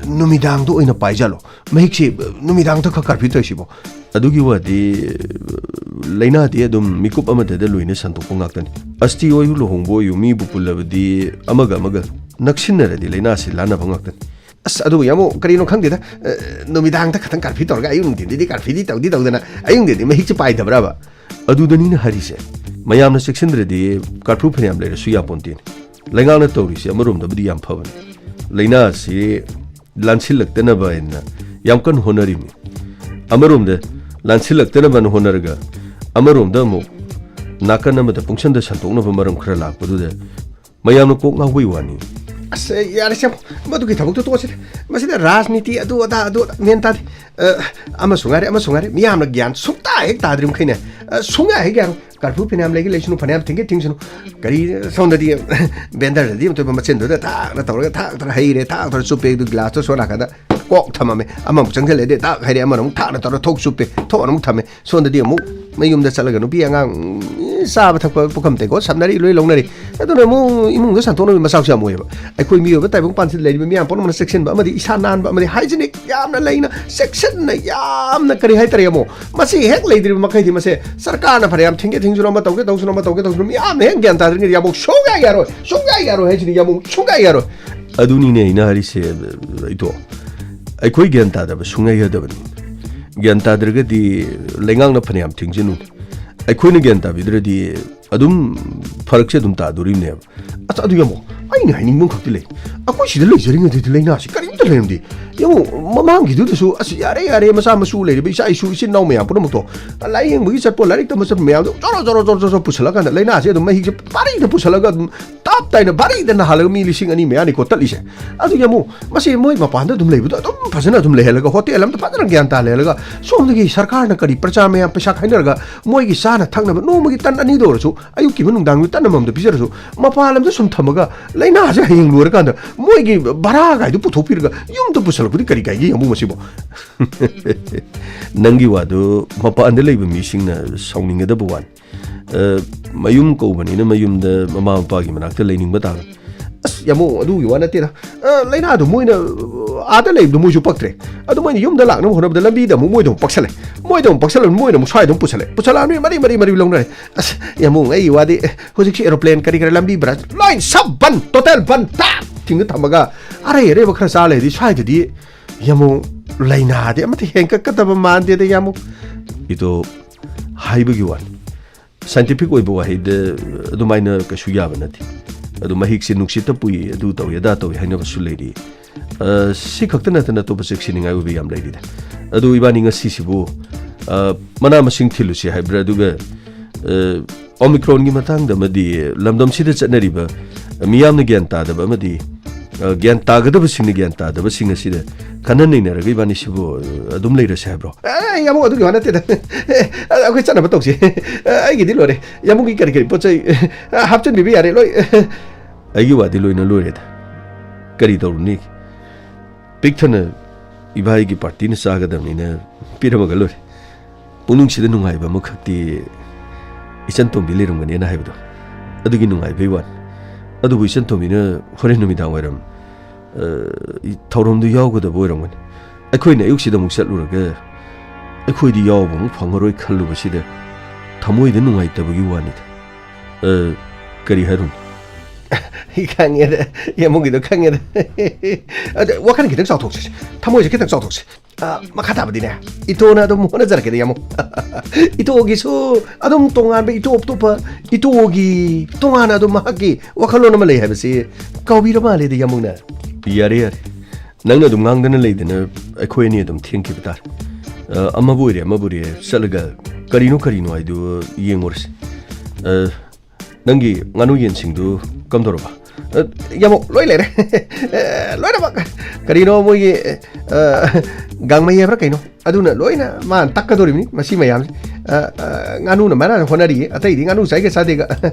ꯅꯨꯃꯤꯗꯥꯡꯗ ꯑꯣꯏꯅ ꯄꯥꯏꯖꯥꯠꯂꯣ? ꯃꯍꯤꯛꯁꯤ, ꯑ, ꯅꯨꯃꯤꯗꯥꯡꯗ ꯈꯛ ꯀꯥꯔꯐ꯭ꯌꯨ ꯇꯧꯔꯤꯁꯤꯕꯣ? ꯑꯗꯨꯒꯤ ꯋꯥꯗꯤ, ꯑ, ꯂꯥꯏꯅꯥꯗꯤ ꯑꯗꯨꯝ ꯃꯤꯀꯨꯞ ꯑꯃꯗꯗ ꯂꯣꯏꯅ ꯁꯟꯗꯣꯛꯄ ꯉꯥꯛꯇꯅꯤ꯫ ꯑꯁꯇꯤ ꯑꯣꯏꯌꯨ, ꯂꯨꯍꯣꯡꯕ ꯑꯣꯏꯌꯨ, ꯃꯤꯕꯨ ꯄꯨꯜꯂꯕꯗꯤ ꯑꯃꯒ ꯑꯃꯒ ꯅꯛꯁꯤꯟꯅꯔꯗꯤ ꯂꯥꯏꯅꯥꯁꯤ ꯂꯥꯟꯅꯕ ꯉꯥꯛꯇꯅꯤ꯫ ꯑꯁ, ꯑꯗꯨꯕꯨ ꯌꯥꯝ ꯀꯔꯤꯅꯣ ꯈꯪꯗꯦꯗ, ꯑ, ꯅꯨꯃꯤꯗꯥꯡꯗ ꯈꯛꯇꯪ ꯀꯥꯔꯐ꯭ꯌꯨ ꯇꯧꯔꯒ ꯑꯌꯨꯛ ꯅꯨꯡꯊꯤꯟꯗꯗꯤ ꯀꯥꯔꯐ꯭ꯌꯨꯗꯤ ꯇꯧꯗꯤ ꯇꯧꯗꯅ ꯑꯌꯨꯛ ꯅꯨꯡꯊꯤꯟꯗꯤ ꯃꯍꯤꯛꯁꯦ ꯄꯥꯏꯗꯕ꯭ꯔꯕ? ꯑꯗꯨꯗꯅꯤꯅ ꯍꯥꯏꯔꯤꯁꯦ꯫ ꯃꯌꯥꯝꯅ ꯆꯦꯛꯁꯤꯟꯗ꯭ꯔꯗꯤ ꯀꯥꯔꯐ꯭ꯌꯨ ꯐꯅꯌꯥꯝ ꯂꯩꯔꯁꯨ ꯌꯥꯄꯣꯟꯇꯦꯅꯦ꯫ ꯂꯩꯉꯥꯛꯅ ꯇꯧꯔꯤꯁꯦ ꯑꯃꯔꯣꯝꯗꯕꯨꯗꯤ ꯌꯥꯝ ꯐꯕꯅꯤ꯫ ꯂꯥꯏꯅꯥ ꯑꯁꯤ ꯂꯥꯟꯁꯤꯜꯂꯛꯇꯅꯕ ꯍꯥꯏꯅ ꯌꯥꯝ ꯀꯟꯅ ꯍꯣꯠꯅꯔꯤꯕꯅꯤ꯫ ꯑꯃꯔꯣꯝꯗ ꯂꯥꯟꯁꯤꯜꯂꯛꯇꯅꯕꯅ ꯍꯣꯠꯅꯔꯒ, ꯑꯃꯔꯣꯝꯗ ꯑꯃꯨꯛ ꯅꯥꯀꯟ ꯑꯃꯗ ꯄꯨꯡꯁꯟꯗ ꯁꯟꯗꯣꯛꯅꯕ ꯃꯔꯝ ꯈꯔ ꯂꯥꯛꯄꯗꯨꯗ ꯃꯌꯥꯝꯅ ꯀꯣꯛ ꯉꯥꯎꯕꯩ ꯋꯥꯅꯤ꯫ ꯑꯁ, ꯌꯥꯔꯦꯁꯦ, ꯃꯗꯨꯒꯤ ꯊꯕꯛꯇꯣ ꯇꯣꯛꯑꯁꯤꯗ꯫ ꯃꯁꯤꯗ ꯔꯥꯖꯅꯤꯇꯤ ꯑꯗꯨ ꯑꯗꯥ ꯑꯗꯨ ꯑꯗꯥ ꯃꯦꯟ ꯇꯥꯗꯦ꯫ ꯑ, ꯑꯃꯁꯨ ꯉꯥꯏꯔꯦ, ꯑꯃꯁꯨ ꯉꯥꯏꯔꯦ, ꯃꯤꯌꯥꯝꯅ ꯒ꯭ꯌꯥꯟ ꯁꯨꯡꯇꯥ ꯍꯦꯛ ꯇꯥꯗ꯭ꯔꯤ ꯃꯈꯩꯅꯦ꯫ ꯑ, ꯁꯨꯡꯌꯥ ꯍꯦꯛ ꯌꯥꯔꯣꯏ꯫ ꯀꯥꯔꯐ꯭ꯌꯨ ꯐꯅꯌꯥꯝ ꯂꯩꯒꯦ ꯂꯩꯁꯅꯨ, ꯐꯅꯌꯥꯝ ꯊꯤꯡꯒꯦ ꯊꯤꯡꯁꯅꯨ꯫ ꯀꯔꯤ, ꯁꯣꯝꯗꯗꯤ ꯕꯦꯟꯗꯔꯗꯗꯤ ꯑꯃꯨꯛꯇꯣꯏꯕ ꯃꯆꯤꯟꯗꯨꯗ ꯊꯥꯛꯅ ꯇꯧꯔꯒ ꯊꯥꯛ ꯊꯥꯛ ꯍꯩꯔꯦ, ꯊꯥꯛ ꯊꯥꯛ ꯆꯨꯞꯄꯦ, ꯑꯗꯨ ꯒ꯭ꯂꯥꯁꯇꯣ ꯁꯣꯝ ꯅꯥꯀꯟꯗ ꯀꯣꯛ ꯊꯝꯃꯝꯃꯦ꯫ ꯑꯃꯃꯨꯛ ꯆꯪꯁꯤꯜꯂꯦ, ꯑꯗꯩ ꯊꯥꯛ ꯍꯩꯔꯦ, ꯑꯃꯅ ꯑꯃꯨꯛ ꯊꯥꯛꯅ ꯇꯧꯔꯒ ꯊꯣꯛ ꯆꯨꯞꯄꯦ, ꯊꯣꯛꯑꯅ ꯑꯃꯨꯛ ꯊꯝꯃꯦ꯫ ꯁꯣꯝꯗꯗꯤ ꯑꯃꯨꯛ ꯃꯌꯨꯝꯗ ꯆꯠꯂꯒ ꯅꯨꯄꯤ ꯑꯉꯥꯡ, ꯎꯝ, ꯆꯥꯕ ꯊꯛꯄ ꯄꯨꯈꯝ ꯇꯦꯡꯀꯣꯠ ꯁꯝꯅꯔꯤ, ꯂꯣꯏ ꯂꯧꯅꯔꯤ꯫ ꯑꯗꯨꯅ ꯑꯃꯨꯛ ꯏꯃꯨꯡꯗ ꯁꯟꯗꯣꯛꯅꯕꯒꯤ ꯃꯆꯥꯛꯁꯨ ꯌꯥꯝ ꯑꯣꯏꯌꯦꯕ꯫ ꯑꯩꯈꯣꯏ ꯃꯤꯑꯣꯏꯕ ꯇꯥꯏꯕꯪ ꯄꯥꯟꯁꯤꯗ ꯂꯩꯔꯤꯕ ꯃꯤꯌꯥꯝ ꯄꯨꯝꯅꯃꯛꯅ ꯆꯦꯛꯁꯤꯟꯕ ꯑꯃꯗꯤ ꯏꯁꯥ ꯅꯥꯟꯕ ꯑꯃꯗꯤ ꯍꯥꯏꯖꯤꯅꯤꯛ ꯌꯥꯝꯅ ꯂꯩꯅ ꯆꯦꯛꯁꯤꯟꯅ ꯌꯥꯝꯅ ꯀꯔꯤ ꯍꯥꯏꯇꯥꯔꯦ ꯑꯃꯨꯛ ꯃꯁꯤ ꯍꯦꯛ ꯂꯩꯇ꯭ꯔꯤꯕ ꯃꯈꯩꯗꯤ ꯃꯁꯦ ꯁꯔꯀꯥꯔꯅ ꯐꯅꯌꯥꯝ ꯊꯤꯡꯒꯦ ꯊꯤꯡꯁꯅꯨ, ꯑꯃ ꯇꯧꯒꯦ ꯇꯧꯁꯅꯨ, ꯑꯃ ꯇꯧꯒꯦ ꯇꯧꯁꯅꯨ, ꯃꯤꯌꯥꯝꯅ ꯍꯦꯛ ꯒ꯭ꯌꯥꯟ ꯇꯥꯗ꯭ꯔꯤꯉꯩꯗ ꯌꯥꯝꯕꯨꯡ ꯁꯨꯡꯌꯥ ꯌꯥꯔꯣꯏ, ꯁꯨꯡꯌꯥ ꯌꯥꯔꯣꯏ ꯍꯥꯏꯁꯤꯅꯤ, ꯌꯥꯝꯕꯨꯡ ꯁꯨꯡꯌꯥ ꯌꯥꯔꯣꯏ꯫ ꯑꯗꯨꯅꯤꯅꯦ ꯑꯩꯅ ꯍꯥꯏꯔꯤꯁꯦ, ꯏꯇꯣ꯫ ꯑꯩꯈꯣꯏ ꯒ꯭ꯌꯥꯟ ꯇꯥꯗꯕ ꯁꯨꯡꯌꯥ ꯌꯥꯗꯕꯅꯤ꯫ ꯒ꯭ꯌꯥꯟ ꯇꯥꯗ꯭ꯔꯒꯗꯤ ꯂꯩꯉꯥꯛꯅ ꯐꯅꯌꯥꯝ ꯊꯤꯡꯖꯅꯨ, ꯑꯩꯈꯣꯏꯅ ꯒ꯭ꯌꯥꯟ ꯇꯥꯕꯤꯗ꯭ꯔꯗꯤ ꯑꯗꯨꯝ ꯐꯔꯛꯁꯦ ꯑꯗꯨꯝ ꯇꯥꯗꯣꯔꯤꯕꯅꯦꯕ꯫ ꯑꯁ, ꯑꯗꯨ ꯌꯦꯡꯉꯣ, ꯑꯩꯅ ꯍꯥꯏꯅꯤꯡꯕ ꯑꯃꯈꯛꯇꯤ ꯂꯩ꯫ ꯑꯩꯈꯣꯏ ꯁꯤꯗ ꯂꯩꯖꯔꯤꯉꯩꯗꯗꯤ ꯂꯥꯏꯅꯥꯁꯤ ꯀꯔꯤꯝꯇ ꯂꯩꯔꯝꯗꯦ꯫ ꯌꯦꯡꯉꯣ, ꯃꯃꯥꯡꯒꯤꯗꯨꯗꯁꯨ, ꯑꯁ, ꯌꯥꯔꯦ, ꯌꯥꯔꯦ, ꯃꯆꯥ ꯃꯁꯨ ꯂꯩꯔꯤꯕ ꯏꯆꯥ ꯏꯁꯨ, ꯏꯆꯤꯟ ꯏꯅꯥꯎ ꯃꯌꯥꯝ ꯄꯨꯝꯅꯃꯛꯇꯣ ꯂꯥꯏꯌꯦꯡꯕꯒꯤ ꯆꯠꯄ, ꯂꯥꯏꯔꯤꯛ ꯇꯝꯕ ꯆꯠꯄ ꯃꯌꯥꯝꯗꯣ ꯖꯣꯔꯣ, ꯖꯣꯔꯣ, ꯖꯣꯔꯣ, ꯖꯣꯔꯣ ꯄꯨꯁꯜꯂꯀꯥꯟꯗ ꯂꯥꯏꯅꯥꯁꯦ ꯑꯗꯨꯝ ꯃꯍꯤꯛꯁꯦ ꯄꯥꯔꯤꯗ ꯄꯨꯁꯜꯂꯒ ꯑꯗꯨꯝ ꯇꯞ ꯇꯥꯏꯅ ꯚꯥꯔꯤꯗ ꯅꯥꯍꯜꯂꯒ ꯃꯤ ꯂꯤꯁꯤꯡ ꯑꯅꯤ ꯃꯌꯥꯅꯤꯀꯣ ꯇꯠꯂꯤꯁꯦ꯫ ꯑꯗꯨ ꯌꯦꯡꯉꯨ, ꯃꯁꯤ ꯃꯣꯏ ꯃꯄꯥꯟꯗ ꯑꯗꯨꯝ ꯂꯩꯕꯗꯣ ꯑꯗꯨꯝ ꯐꯖꯅ ꯑꯗꯨꯝ ꯂꯩꯍꯜꯂꯒ, ꯍꯣꯇꯦꯜ ꯑꯝꯗ ꯐꯖꯅ ꯒ꯭ꯌꯥꯟ ꯇꯥꯍꯜꯂꯦ ꯍꯜꯂꯒ, ꯁꯣꯝꯗꯒꯤ ꯁꯔꯀꯥꯔꯅ ꯀꯔꯤ, ꯄ꯭ꯔꯖꯥ ꯃꯌꯥꯝ ꯄꯩꯁꯥ ꯈꯥꯏꯅꯔꯒ ꯃꯣꯏꯒꯤ ꯆꯥꯅ ꯊꯛꯅꯕ ꯅꯣꯡꯃꯒꯤ ꯇꯟ ꯑꯅꯤꯗ ꯑꯣꯏꯔꯁꯨ, ꯑꯌꯨꯛꯀꯤ ꯑꯃ ꯅꯨꯡꯗꯥꯡꯒꯤ ꯇꯟ ꯑꯃꯃꯝꯗ ꯄꯤꯖꯔꯁꯨ, ꯃꯄꯥꯟ ꯂꯝꯗ ꯁꯨꯝ ꯊꯝꯃꯒ ꯂꯥꯏꯅꯥꯁꯦ ꯍꯌꯦꯡ ꯂꯣꯏꯔꯀꯥꯟꯗ ꯃꯣꯏꯒꯤ ꯚꯔꯥꯒꯥꯏꯗꯨ ꯄꯨꯊꯣꯛꯄꯤꯔꯒ ꯌꯨꯝꯗ ꯄꯨꯁꯜꯂꯛꯄꯗꯤ ꯀꯔꯤ ꯀꯥꯏꯒꯦ ꯌꯦꯡꯉꯨ ꯃꯁꯤꯕꯣ꯫ ꯅꯪꯒꯤ ꯋꯥꯗꯨ ꯃꯄꯥꯟꯗ ꯂꯩꯕ ꯃꯤꯁꯤꯡꯅ ꯁꯥꯎꯅꯤꯡꯒꯗꯕ ꯋꯥꯅꯤ꯫ ꯑ, ꯃꯌꯨꯝ ꯀꯧꯕꯅꯤꯅ ꯃꯌꯨꯝꯗ ꯃꯃꯥ ꯃꯄꯥꯒꯤ ꯃꯅꯥꯛꯇ ꯂꯩꯅꯤꯡꯕ ꯇꯥꯕꯅꯤ꯫ ꯑꯁ, ꯌꯥꯝꯃꯣ, ꯑꯗꯨꯒꯤ ꯋꯥ ꯅꯠꯇꯦꯗ꯫ ꯑ, ꯂꯥꯏꯅꯥꯗꯣ ꯃꯣꯏꯅ, ꯑ, ꯑꯥꯗ ꯂꯩꯕꯗꯣ ꯃꯣꯏꯁꯨ ꯄꯛꯇ꯭ꯔꯦ꯫ ꯑꯗꯨ ꯃꯣꯏꯅ ꯌꯨꯝꯗ ꯂꯥꯛꯅꯕ ꯍꯣꯠꯅꯕꯗ ꯂꯝꯕꯤꯗ ꯑꯃꯨꯛ ꯃꯣꯏꯗ ꯑꯃꯨꯛ ꯄꯛꯁꯜꯂꯦ꯫ ꯃꯣꯏꯗ ꯑꯃꯨꯛ ꯄꯛꯁꯜꯂꯕꯅꯤ, ꯃꯣꯏꯅ ꯑꯃꯨꯛ ꯁ꯭ꯋꯥꯏꯗ ꯑꯃꯨꯛ ꯄꯨꯁꯜꯂꯦ꯫ ꯄꯨꯁꯜꯂꯛꯑꯕꯅꯤ, ꯃꯔꯤ, ꯃꯔꯤ, ꯃꯔꯤ ꯂꯧꯅꯔꯦ꯫ ꯑꯁ, ꯌꯥꯝꯃꯣ, ꯑꯩꯒꯤ ꯋꯥꯗꯤ, ꯑꯦ, ꯍꯧꯖꯤꯛꯁꯤ ꯑꯦꯔꯣꯄ꯭ꯂꯦꯟ ꯀꯔꯤ ꯀꯔꯤ ꯂꯝꯕꯤ ꯕ꯭ꯔꯥ-, ꯂꯣꯏ ꯁꯕ ꯕꯟ, ꯇꯣꯇꯦꯜ ꯕꯟ, ꯇꯥꯛ! ꯊꯤꯡꯅ ꯊꯝꯃꯒ ꯑꯔꯩ ꯑꯔꯩꯕ ꯈꯔ ꯆꯥ ꯂꯩꯔꯗꯤ ꯁ꯭ꯋꯥꯏꯗꯗꯤ ꯌꯥꯝꯃꯣ, ꯂꯥꯏꯅꯥꯗꯤ ꯑꯃꯠꯇ ꯍꯦꯟꯀꯠꯀꯗꯕ ꯃꯥꯟꯗꯦꯗ ꯌꯥꯝꯃꯣ꯫ ꯏꯗꯣ ꯍꯥꯏꯕꯒꯤ ꯋꯥꯅꯤ꯫ ꯁꯥꯏꯟꯇꯤꯐꯤꯛ ꯑꯣꯏꯕ ꯋꯥꯍꯩꯗ ꯑꯗꯨꯃꯥꯏꯅ ꯀꯩꯁꯨ ꯌꯥꯕ ꯅꯠꯇꯦ꯫ ꯑꯗꯨ ꯃꯍꯤꯛꯁꯦ ꯅꯨꯡꯁꯤꯠꯇ ꯄꯨꯏ, ꯑꯗꯨ ꯇꯧꯏ, ꯑꯗꯥ ꯇꯧꯏ ꯍꯥꯏꯅꯕꯁꯨ ꯂꯩꯔꯤ꯫ ꯑ, ꯁꯤ ꯈꯛꯇ ꯅꯠꯇꯅ ꯑꯇꯣꯞꯄ ꯆꯦꯛꯁꯤꯟꯅꯤꯡꯉꯥꯏ ꯑꯣꯏꯕ ꯌꯥꯝ ꯂꯩꯔꯤꯗ꯫ ꯑꯗꯨ ꯏꯕꯥꯅꯤ ꯉꯁꯤꯁꯤꯕꯨ, ꯑ, ꯃꯅꯥ ꯃꯁꯤꯡ ꯊꯤꯜꯂꯨꯁꯤ ꯍꯥꯏꯕ꯭ꯔꯥ? ꯑꯗꯨꯒ, ꯑ, ꯑꯣꯃꯤꯀ꯭ꯔꯣꯟꯒꯤ ꯃꯇꯥꯡꯗ ꯑꯃꯗꯤ ꯂꯝꯗꯝꯁꯤꯗ ꯆꯠꯅꯔꯤꯕ ꯃꯤꯌꯥꯝꯅ ꯒ꯭ꯌꯥꯟ ꯇꯥꯗꯕ ꯑꯃꯗꯤ, ꯑ, ꯒ꯭ꯌꯥꯟ ꯇꯥꯒꯗꯕꯁꯤꯡꯅ ꯒ꯭ꯌꯥꯟ ꯇꯥꯗꯕꯁꯤꯡ ꯑꯁꯤꯗ ꯈꯟꯅ ꯅꯩꯅꯔꯒ ꯏꯕꯥꯅꯤꯁꯤꯕꯨ, ꯑ, ꯑꯗꯨꯝ ꯂꯩꯔꯁꯦ ꯍꯥꯏꯕ꯭ꯔꯣ? ꯑꯦ, ꯌꯥꯝꯃꯨ, ꯑꯗꯨꯒꯤ ꯋꯥ ꯅꯠꯇꯦꯗ꯫ ꯑꯩꯈꯣꯏ ꯆꯠꯅꯕ ꯇꯧꯁꯤ꯫ ꯑꯩꯒꯤꯗꯤ ꯂꯣꯏꯔꯦ꯫ ꯌꯥꯝꯃꯨꯒꯤ ꯀꯔꯤ ꯀꯔꯤ ꯄꯣꯠ ꯆꯩ ꯍꯥꯞꯆꯤꯟꯕꯤꯕ ꯌꯥꯔꯦ ꯂꯣꯏ꯫ ꯑꯩꯒꯤ ꯋꯥꯗꯤ ꯂꯣꯏꯅ ꯂꯣꯏꯔꯦꯗ꯫ ꯀꯔꯤ ꯇꯧꯔꯨꯅꯤ? ꯄꯤꯛ ꯊꯟꯅ ꯏꯕꯥꯏꯒꯤ ꯄꯥꯔꯇꯤꯅ ꯆꯥꯒꯗꯕꯅꯤꯅ ꯄꯤꯔꯝꯃꯒ ꯂꯣꯏꯔꯦ꯫ ꯄꯨꯛꯅꯤꯡꯁꯤꯗ ꯅꯨꯡꯉꯥꯏꯕ ꯑꯃꯈꯛꯇꯤ ꯏꯆꯟ ꯇꯣꯝꯕꯤ ꯂꯩꯔꯝꯒꯅꯦꯅ ꯍꯥꯏꯕꯗꯣ, ꯑꯗꯨꯒꯤ ꯅꯨꯡꯉꯥꯏꯕꯩ ꯋꯥꯅꯤ꯫ ꯑꯗꯨꯕꯨ ꯏꯆꯟ ꯇꯣꯝꯕꯤꯅ ꯍꯣꯔꯦꯟ ꯅꯨꯃꯤꯗꯥꯡ ꯋꯥꯏꯔꯝ, ꯑ, ꯊꯧꯔꯝꯗꯨ ꯌꯥꯎꯒꯗꯕ ꯑꯣꯏꯔꯝꯒꯅꯤ꯫ ꯑꯩꯈꯣꯏꯅ ꯑꯌꯨꯛꯁꯤꯗ ꯑꯃꯨꯛ ꯆꯠꯂꯨꯔꯒ ꯑꯩꯈꯣꯏꯗꯤ ꯌꯥꯎꯕ ꯑꯃꯨꯛ ꯐꯪꯉꯔꯣꯏ ꯈꯜꯂꯨꯕꯁꯤꯗ ꯊꯃꯣꯏꯗ ꯅꯨꯡꯉꯥꯏꯇꯕꯒꯤ ꯋꯥꯅꯤꯗ꯫ ꯑ, ꯀꯔꯤ ꯍꯥꯏꯔꯨꯅꯤ? ꯈꯪꯉꯦꯗ, ꯌꯥꯝꯃꯨꯒꯤꯗꯣ ꯈꯪꯉꯦꯗ꯫ ꯑꯗ ꯋꯥꯈꯜ ꯈꯤꯇꯪ ꯆꯥꯎꯊꯣꯛꯁꯤ, ꯊꯃꯣꯏꯁꯦ ꯈꯤꯇꯪ ꯆꯥꯎꯊꯣꯛꯁꯤ꯫ ꯑ, ꯃꯈꯥ ꯇꯥꯕꯗꯤꯅꯦ, ꯏꯇꯣꯅ ꯑꯗꯨꯝ ꯍꯣꯠꯅꯖꯔꯛꯀꯦꯗ, ꯌꯥꯝꯃꯨ꯫ ꯏꯇꯣꯒꯤꯁꯨ ꯑꯗꯨꯝ ꯇꯣꯉꯥꯟꯕ, ꯏꯇꯣꯞ ꯇꯣꯞꯄ, ꯏꯇꯣꯒꯤ ꯇꯣꯉꯥꯟꯅ ꯑꯗꯨꯝ ꯃꯍꯥꯛꯀꯤ ꯋꯥꯈꯜꯂꯣꯟ ꯑꯃ ꯂꯩ ꯍꯥꯏꯕꯁꯤ ꯀꯥꯎꯕꯤꯔ ꯃꯥꯜꯂꯦꯗ, ꯌꯥꯝꯃꯨꯅ꯫ ꯌꯥꯔꯦ, ꯌꯥꯔꯦ꯫ ꯅꯪꯅ ꯑꯗꯨꯝ ꯉꯥꯡꯗꯅ ꯂꯩꯗꯅ ꯑꯩꯈꯣꯏ ꯑꯅꯤ ꯑꯗꯨꯝ ꯊꯦꯡꯈꯤꯕ ꯇꯥꯔꯦ꯫ ꯑ, ꯑꯃꯕꯨ ꯑꯣꯏꯔꯦ, ꯑꯃꯕꯨ ꯑꯣꯏꯔꯦ, ꯆꯠꯂꯒ ꯀꯔꯤꯅꯣ ꯀꯔꯤꯅꯣ ꯍꯥꯏꯗꯨ ꯌꯦꯡꯉꯨꯔꯁꯤ꯫ ꯑ, ꯅꯪꯒꯤ ꯉꯥꯅꯨ ꯌꯦꯟꯁꯤꯡꯗꯨ ꯀꯝꯗꯧꯔꯕ? ꯑ, ꯌꯥꯃꯣ, ꯂꯣꯏ ꯂꯩꯔꯦ꯫ ꯑ, ꯂꯣꯏꯅꯃꯛ꯫ ꯀꯔꯤꯅꯣ ꯃꯣꯏꯒꯤ, ꯑ, ꯒꯥꯡꯃꯩ ꯍꯥꯏꯕ꯭ꯔꯥ ꯀꯩꯅꯣ? ꯑꯗꯨꯅ ꯂꯣꯏꯅ ꯃꯥꯅ ꯇꯛꯀꯗꯧꯔꯤꯕꯅꯤ ꯃꯁꯤ ꯃꯌꯥꯝꯁꯦ꯫ ꯑ, ꯑ, ꯉꯥꯅꯨꯅ ꯃꯥꯅ ꯍꯣꯠꯅꯔꯤꯌꯦ, ꯑꯇꯩꯗꯤ ꯉꯥꯅꯨ ꯆꯥꯏꯒ ꯆꯥꯗꯦꯒ꯫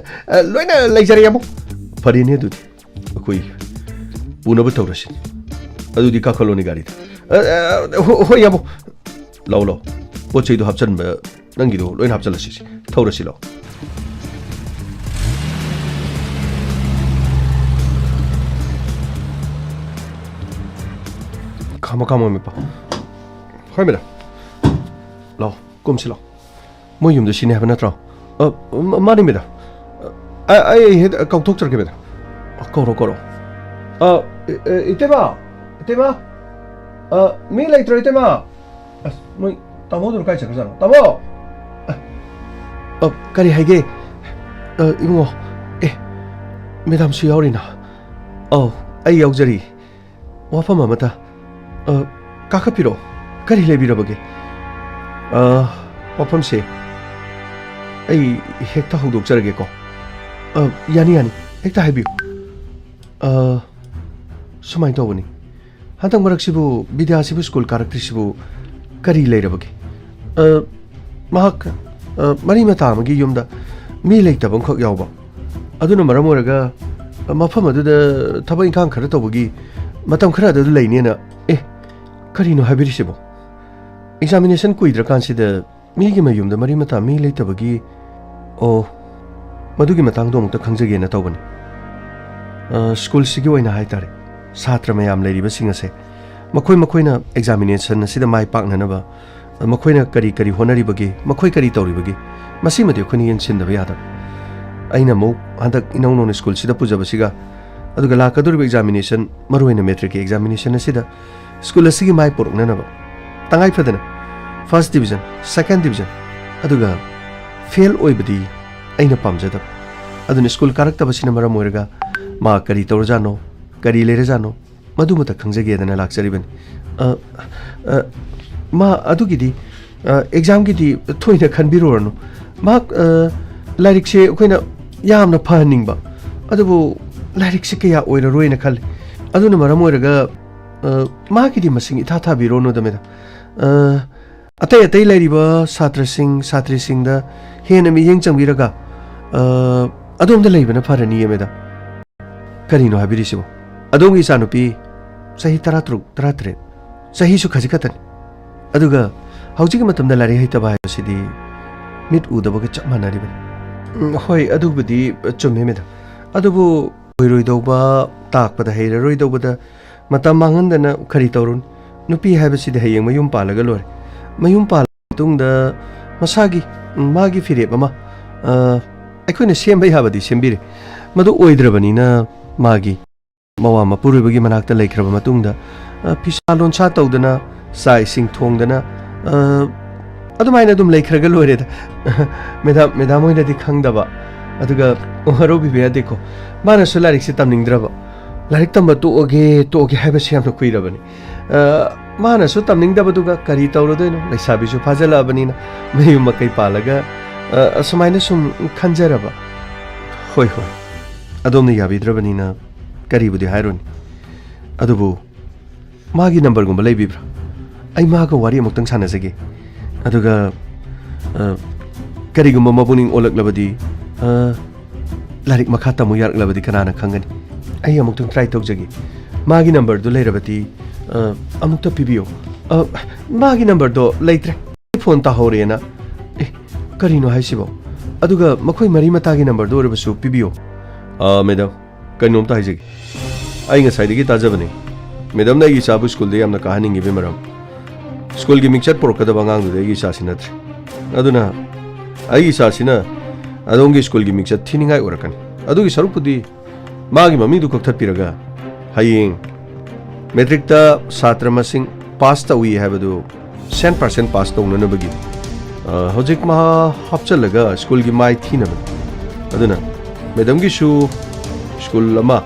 ꯑ, ꯂꯣꯏꯅ ꯂꯩꯖꯔꯦ, ꯌꯥꯃꯣ꯫ ꯐꯔꯦꯅꯦ ꯑꯗꯨꯗꯤ꯫ ꯑꯩꯈꯣꯏ ꯄꯨꯅꯕ ꯇꯧꯔꯁꯤ꯫ ꯑꯗꯨꯗꯤ ꯀꯥꯈꯠꯂꯣꯅꯦ ꯒꯥꯔꯤꯗ꯫ ꯑ, ꯑ, ꯍꯣ-, ꯍꯣꯏ, ꯌꯥꯃꯣ꯫ ꯂꯥꯛꯑꯣ, ꯂꯥꯛꯑꯣ꯫ ꯄꯣꯠ ꯆꯩꯗꯣ ꯍꯥꯞꯆꯤꯟꯕ ꯅꯪꯒꯤꯗꯣ ꯂꯣꯏꯅ ꯍꯥꯞꯆꯤꯜꯂꯁꯤ꯫ ꯊꯧꯔꯁꯤ ꯂꯥꯛꯑꯣ꯫ ꯈꯥꯝꯃꯣ, ꯈꯥꯝꯃꯣ, ꯃꯦꯄꯥ꯫ ꯍꯣꯏ, ꯃꯦꯗꯥꯝ꯫ ꯂꯥꯛꯑꯣ, ꯀꯨꯝꯁꯤ ꯂꯥꯛꯑꯣ꯫ ꯃꯣꯏ ꯌꯨꯝꯗ ꯁꯤꯅꯤ ꯍꯥꯏꯕ ꯅꯠꯇ꯭ꯔꯣ? ꯑ, ꯃ-, ꯃꯥꯅꯤ, ꯃꯦꯗꯥꯝ꯫ ꯑ, ꯑꯩ, ꯑꯩ ꯍꯦꯛ ꯀꯥꯎꯊꯣꯛꯆꯔꯛꯀꯦ, ꯃꯦꯗꯥꯝ꯫ ꯑ, ꯀꯧꯔꯣ, ꯀꯧꯔꯣ꯫ ꯑ, ꯏ-, ꯑ, ꯏꯇꯩꯃ! ꯏꯇꯩꯃ! ꯑ, ꯃꯤ ꯂꯩꯇ꯭ꯔꯣ, ꯏꯇꯩꯃ? ꯑꯁ, ꯃꯣꯏ ꯇꯥꯃꯣꯗꯨꯅ ꯀꯥꯏ ꯆꯠꯈ꯭ꯔꯖꯥꯠꯅꯣ? ꯇꯥꯃꯣ! ꯑ, ꯑ, ꯀꯔꯤ ꯍꯥꯏꯒꯦ? ꯑ, ꯏꯕꯨꯡꯉꯣ, ꯑꯦ, ꯃꯦꯗꯥꯝꯁꯨ ꯌꯥꯎꯔꯤꯅ? ꯑꯧ, ꯑꯩ ꯌꯥꯎꯖꯔꯤ꯫ ꯋꯥꯐꯝ ꯑꯃꯇ, ꯑ, ꯀꯥꯈꯠꯄꯤꯔꯛꯑꯣ꯫ ꯀꯔꯤ ꯂꯩꯕꯤꯔꯕꯒꯦ? ꯑ, ꯋꯥꯐꯝꯁꯦ ꯑꯩ ꯍꯦꯛꯇ ꯍꯧꯗꯣꯛꯆꯔꯒꯦꯀꯣ꯫ ꯑ, ꯌꯥꯅꯤ, ꯌꯥꯅꯤ꯫ ꯍꯦꯛꯇ ꯍꯥꯏꯕꯤꯌꯨ꯫ ꯑ, ꯁꯨꯃꯥꯏꯅ ꯇꯧꯕꯅꯤ꯫ ꯍꯟꯗꯛ ꯃꯔꯛꯁꯤꯕꯨ ꯕꯤꯗ꯭ꯌꯥꯁꯤꯕꯨ ꯁ꯭ꯀꯨꯜ ꯀꯥꯔꯛꯇ꯭ꯔꯤꯁꯤꯕꯨ ꯀꯔꯤ ꯂꯩꯔꯕꯒꯦ? ꯑ, ꯃꯍꯥꯛ, ꯑ, ꯃꯔꯤ ꯃꯇꯥ ꯑꯃꯒꯤ ꯌꯨꯝꯗ ꯃꯤ ꯂꯩꯇꯕ ꯑꯃꯈꯛ ꯌꯥꯎꯕ꯫ ꯑꯗꯨꯅ ꯃꯔꯝ ꯑꯣꯏꯔꯒ, ꯑ, ꯃꯐꯝ ꯑꯗꯨꯗ ꯊꯕꯛ ꯏꯪꯈꯥꯡ ꯈꯔ ꯇꯧꯕꯒꯤ ꯃꯇꯝ ꯈꯔ ꯑꯗꯨ ꯂꯩꯅꯦꯅ꯫ ꯑꯦ, ꯀꯔꯤꯅꯣ ꯍꯥꯏꯕꯤꯔꯤꯁꯤꯕꯣ? ꯑꯦꯛꯖꯥꯃꯤꯅꯦꯁꯟ ꯀꯨꯏꯗ꯭ꯔꯀꯥꯟꯁꯤꯗ ꯃꯤꯒꯤ ꯃꯌꯨꯝꯗ ꯃꯔꯤ ꯃꯇꯥ ꯃꯤ ꯂꯩꯇꯕꯒꯤ, ꯑꯣ, ꯃꯗꯨꯒꯤ ꯃꯇꯥꯡꯗꯣ ꯑꯃꯨꯛꯇ ꯈꯪꯖꯒꯦꯅ ꯇꯧꯕꯅꯤ꯫ ꯑ, ꯁ꯭ꯀꯨꯜꯁꯤꯒꯤ ꯑꯣꯏꯅ ꯍꯥꯏ ꯇꯥꯔꯦ, ꯁꯥꯇ꯭ꯔ ꯃꯌꯥꯝ ꯂꯩꯔꯤꯕꯁꯤꯡ ꯑꯁꯦ ꯃꯈꯣꯏ ꯃꯈꯣꯏꯅ ꯑꯦꯛꯖꯥꯃꯤꯅꯦꯁꯟ ꯑꯁꯤꯗ ꯃꯥꯏ ꯄꯥꯛꯅꯅꯕ, ꯑ, ꯃꯈꯣꯏꯅ ꯀꯔꯤ ꯀꯔꯤ ꯍꯣꯠꯅꯔꯤꯕꯒꯦ, ꯃꯈꯣꯏ ꯀꯔꯤ ꯇꯧꯔꯤꯕꯒꯦ, ꯃꯁꯤꯃꯗꯤ ꯑꯩꯈꯣꯏꯅ ꯌꯦꯡꯁꯤꯟꯗꯕ ꯌꯥꯗꯕ꯫ ꯑꯩꯅ ꯑꯃꯨꯛ ꯍꯟꯗꯛ ꯏꯅꯧ ꯅꯧꯅ ꯁ꯭ꯀꯨꯜꯁꯤꯗ ꯄꯨꯖꯕꯁꯤꯒ, ꯑꯗꯨꯒ ꯂꯥꯛꯀꯗꯧꯔꯤꯕ ꯑꯦꯛꯖꯥꯃꯤꯅꯦꯁꯟ, ꯃꯔꯨꯑꯣꯏꯅ ꯃꯦꯇ꯭ꯔꯤꯛꯀꯤ ꯑꯦꯛꯖꯥꯃꯤꯅꯦꯁꯟ ꯑꯁꯤꯗ ꯁ꯭ꯀꯨꯜ ꯑꯁꯤꯒꯤ ꯃꯥꯏ ꯄꯨꯔꯛꯅꯅꯕ ꯇꯉꯥꯏ ꯐꯗꯅ ꯐꯥꯔꯁ ꯗꯤꯕꯤꯖꯟ, ꯁꯦꯀꯦꯟ ꯗꯤꯕꯤꯖꯟ, ꯑꯗꯨꯒ ꯐꯦꯜ ꯑꯣꯏꯕꯗꯤ ꯑꯩꯅ ꯄꯥꯝꯖꯗꯕ꯫ ꯑꯗꯨꯅ ꯁ꯭ꯀꯨꯜ ꯀꯥꯔꯛꯇꯕꯁꯤꯅ ꯃꯔꯝ ꯑꯣꯏꯔꯒ ꯃꯥ ꯀꯔꯤ ꯇꯧꯔꯖꯥꯠꯅꯣ, ꯀꯔꯤ ꯂꯩꯔꯖꯥꯠꯅꯣ, ꯃꯗꯨꯃꯇ ꯈꯪꯖꯒꯦꯗꯅ ꯂꯥꯛꯆꯔꯤꯕꯅꯤ꯫ ꯑ, ꯑ, ꯃꯥ ꯑꯗꯨꯒꯤꯗꯤ, ꯑ, ꯑꯦꯛꯖꯥꯝꯒꯤꯗꯤ ꯊꯣꯏꯅ ꯈꯟꯕꯤꯔꯨꯔꯅꯨ꯫ ꯃꯍꯥꯛ, ꯑ, ꯂꯥꯏꯔꯤꯛꯁꯦ ꯑꯩꯈꯣꯏꯅ ꯌꯥꯝꯅ ꯐꯍꯟꯅꯤꯡꯕ, ꯑꯗꯨꯕꯨ ꯂꯥꯏꯔꯤꯛꯁꯤ ꯀꯌꯥ ꯑꯣꯏꯔꯔꯣꯏꯅ ꯈꯜꯂꯤ꯫ ꯑꯗꯨꯅ ꯃꯔꯝ ꯑꯣꯏꯔꯒ, ꯑ, ꯃꯥꯒꯤꯗꯤ ꯃꯁꯤꯡ ꯏꯊꯥ ꯊꯥꯕꯤꯔꯣꯅꯨꯗ, ꯃꯦꯗꯥꯝ꯫ ꯑ, ꯑꯇꯩ ꯑꯇꯩ ꯂꯩꯔꯤꯕ ꯁꯥꯇ꯭ꯔꯁꯤꯡ, ꯁꯥꯇ꯭ꯔꯤꯁꯤꯡꯗ ꯍꯦꯟꯅ ꯃꯤꯠꯌꯦꯡ ꯆꯪꯕꯤꯔꯒ, ꯑ, ꯑꯗꯣꯝꯗ ꯂꯩꯕꯅ ꯐꯔꯅꯤꯌꯦ, ꯃꯦꯗꯥꯝ꯫ ꯀꯔꯤꯅꯣ ꯍꯥꯏꯕꯤꯔꯤꯁꯤꯕꯣ? ꯑꯗꯣꯝꯒꯤ ꯏꯆꯥꯅꯨꯄꯤ ꯆꯍꯤ ꯇꯔꯥꯇꯔꯨꯛ, ꯇꯔꯥꯇꯔꯦꯠ, ꯆꯍꯤꯁꯨ ꯈꯖꯤꯛ ꯈꯛꯇꯅꯤ꯫ ꯑꯗꯨꯒ ꯍꯧꯖꯤꯛꯀꯤ ꯃꯇꯝꯗ ꯂꯥꯏꯔꯤꯛ ꯍꯩꯇꯕ ꯍꯥꯏꯕꯁꯤꯗꯤ ꯃꯤꯠ ꯎꯗꯕꯒ ꯆꯞ ꯃꯥꯟꯅꯔꯤꯕꯅꯤ꯫ ꯎꯝ, ꯍꯣꯏ, ꯑꯗꯨꯕꯨꯗꯤ ꯆꯨꯝꯃꯦ, ꯃꯦꯗꯥꯝ꯫ ꯑꯗꯨꯕꯨ ꯑꯣꯏꯔꯣꯏꯗꯧꯕ, ꯇꯥꯛꯄꯗ ꯍꯩꯔꯔꯣꯏꯗꯧꯕꯗ ꯃꯇꯝ ꯃꯥꯡꯍꯟꯗꯅ ꯀꯔꯤ ꯇꯧꯔꯨꯅꯤ? ꯅꯨꯄꯤ ꯍꯥꯏꯕꯁꯤꯗꯤ ꯍꯌꯦꯡ ꯃꯌꯨꯝ ꯄꯥꯜꯂꯒ ꯂꯣꯏꯔꯦ꯫ ꯃꯌꯨꯝ ꯄꯥꯜꯂ ꯃꯇꯨꯡꯗ ꯃꯁꯥꯒꯤ, ꯎꯝ, ꯃꯥꯒꯤ ꯐꯤꯔꯦꯞ ꯑꯃ, ꯑ, ꯑꯩꯈꯣꯏꯅ ꯁꯦꯝꯕ ꯌꯥꯕꯗꯤ ꯁꯦꯝꯕꯤꯔꯦ꯫ ꯃꯗꯨ ꯑꯣꯏꯗ꯭ꯔꯕꯅꯤꯅ ꯃꯥꯒꯤ ꯃꯋꯥ ꯃꯄꯨꯔꯣꯏꯕꯒꯤ ꯃꯅꯥꯛꯇ ꯂꯩꯈ꯭ꯔꯕ ꯃꯇꯨꯡꯗ, ꯑ, ꯐꯤꯁꯥ ꯂꯣꯟꯁꯥ ꯇꯧꯗꯅ, ꯆꯥꯛ ꯏꯁꯤꯡ ꯊꯣꯡꯗꯅ, ꯑ, ꯑꯗꯨꯃꯥꯏꯅ ꯑꯗꯨꯝ ꯂꯩꯈ꯭ꯔꯒ ꯂꯣꯏꯔꯦꯗ꯫ ꯃꯦꯗꯥꯝ, ꯃꯦꯗꯥꯝ ꯍꯣꯏꯅꯗꯤ ꯈꯪꯗꯕ, ꯑꯗꯨꯒ ꯋꯥꯔꯧꯕꯤꯕ ꯌꯥꯗꯦꯀꯣ꯫ ꯃꯥꯅꯁꯨ ꯂꯥꯏꯔꯤꯛꯁꯦ ꯇꯝꯅꯤꯡꯗ꯭ꯔꯕ, ꯂꯥꯏꯔꯤꯛ ꯇꯝꯕ ꯇꯣꯛꯑꯒꯦ, ꯇꯣꯛꯑꯒꯦ ꯍꯥꯏꯕꯁꯤ ꯌꯥꯝꯅ ꯀꯨꯏꯔꯕꯅꯤ꯫ ꯑ, ꯃꯥꯅꯁꯨ ꯇꯝꯅꯤꯡꯗꯕꯗꯨꯒ ꯀꯔꯤ ꯇꯧꯔꯨꯗꯣꯏꯅꯣ? ꯂꯩꯁꯥꯕꯤꯁꯨ ꯐꯥꯖꯤꯜꯂꯛꯑꯕꯅꯤꯅ ꯃꯌꯨꯝ ꯃꯀꯩ ꯄꯥꯜꯂꯒ, ꯑ, ꯑꯁꯨꯃꯥꯏꯅ ꯁꯨꯝ ꯈꯟꯖꯔꯕ꯫ ꯍꯣꯏ, ꯍꯣꯏ, ꯑꯗꯣꯝꯅ ꯌꯥꯕꯤꯗ꯭ꯔꯕꯅꯤꯅ ꯀꯔꯤꯕꯨꯗꯤ ꯍꯥꯏꯔꯨꯅꯤ꯫ ꯑꯗꯨꯕꯨ ꯃꯥꯒꯤ ꯅꯝꯕꯔꯒꯨꯝꯕ ꯂꯩꯕꯤꯕ꯭ꯔꯥ? ꯑꯩ ꯃꯥꯒ ꯋꯥꯔꯤ ꯑꯃꯨꯛꯇꯪ ꯁꯥꯟꯅꯖꯒꯦ꯫ ꯑꯗꯨꯒ, ꯑ, ꯀꯔꯤꯒꯨꯝꯕ ꯃꯄꯨꯛꯅꯤꯡ ꯑꯣꯜꯂꯛꯂꯕꯗꯤ, ꯑ, ꯂꯥꯏꯔꯤꯛ ꯃꯈꯥ ꯇꯝꯃꯨ ꯌꯥꯔꯛꯂꯕꯗꯤ ꯀꯅꯥꯅ ꯈꯪꯒꯅꯤ? ꯑꯩ ꯑꯃꯨꯛꯇꯪ ꯇ꯭ꯔꯥꯏ ꯇꯧꯖꯒꯦ꯫ ꯃꯥꯒꯤ ꯅꯝꯕꯔꯗꯨ ꯂꯩꯔꯕꯗꯤ, ꯑ, ꯑꯃꯨꯛꯇ ꯄꯤꯕꯤꯌꯨ꯫ ꯑ, ꯃꯥꯒꯤ ꯅꯝꯕꯔꯗꯣ ꯂꯩꯇ꯭ꯔꯦ꯫ ꯐꯣꯟ ꯇꯥꯍꯧꯔꯦꯅ꯫ ꯑꯦ, ꯀꯔꯤꯅꯣ ꯍꯥꯏꯁꯤꯕꯣ? ꯑꯗꯨꯒ ꯃꯈꯣꯏ ꯃꯔꯤ ꯃꯇꯥꯒꯤ ꯅꯝꯕꯔꯗꯣ ꯑꯣꯏꯔꯕꯁꯨ ꯄꯤꯕꯤꯌꯨ꯫ ꯑ, ꯃꯦꯗꯥꯝ, ꯀꯩꯅꯣꯝꯇ ꯍꯥꯏꯖꯒꯦ꯫ ꯑꯩ ꯉꯁꯥꯏꯗꯒꯤ ꯇꯥꯖꯕꯅꯤ꯫ ꯃꯦꯗꯥꯝꯅ ꯑꯩꯒꯤ ꯏꯆꯥꯕꯨ ꯁ꯭ꯀꯨꯜꯗ ꯌꯥꯝꯅ ꯀꯥꯍꯟꯅꯤꯡꯉꯤꯕꯒꯤ ꯃꯔꯝ꯫ ꯁ꯭ꯀꯨꯜꯒꯤ ꯃꯤꯡꯆꯠ ꯄꯨꯔꯛꯀꯗꯕ ꯑꯉꯥꯡꯗꯨꯗꯤ ꯑꯩꯒꯤ ꯏꯆꯥꯁꯤ ꯅꯠꯇ꯭ꯔꯦ꯫ ꯑꯗꯨꯅ ꯑꯩꯒꯤ ꯏꯆꯥꯁꯤꯅ ꯑꯗꯣꯝꯒꯤ ꯁ꯭ꯀꯨꯜꯒꯤ ꯃꯤꯡꯆꯠ ꯊꯤꯅꯤꯡꯉꯥꯏ ꯑꯣꯏꯔꯛꯀꯅꯤ꯫ ꯑꯗꯨꯒꯤ ꯁꯔꯨꯛꯄꯨꯗꯤ ꯃꯥꯒꯤ ꯃꯃꯤꯡꯗꯨ ꯀꯛꯊꯠꯄꯤꯔꯒ ꯍꯌꯦꯡ ꯃꯦꯇ꯭ꯔꯤꯛꯇ ꯁꯥꯇ꯭ꯔ ꯃꯁꯤꯡ ꯄꯥꯁ ꯇꯧꯏ ꯍꯥꯏꯕꯗꯨ ꯁꯦꯟ ꯄꯥꯔꯁꯦꯟ ꯄꯥꯁ ꯇꯧꯅꯅꯕꯒꯤ, ꯑ, ꯍꯧꯖꯤꯛ ꯃꯍꯥ ꯍꯥꯞꯆꯤꯜꯂꯒ ꯁ꯭ꯀꯨꯜꯒꯤ ꯃꯥꯏ ꯊꯤꯅꯕꯅꯤ꯫ ꯑꯗꯨꯅ ꯃꯦꯗꯥꯝꯒꯤꯁꯨ ꯁ꯭ꯀꯨꯜ ꯑꯃ,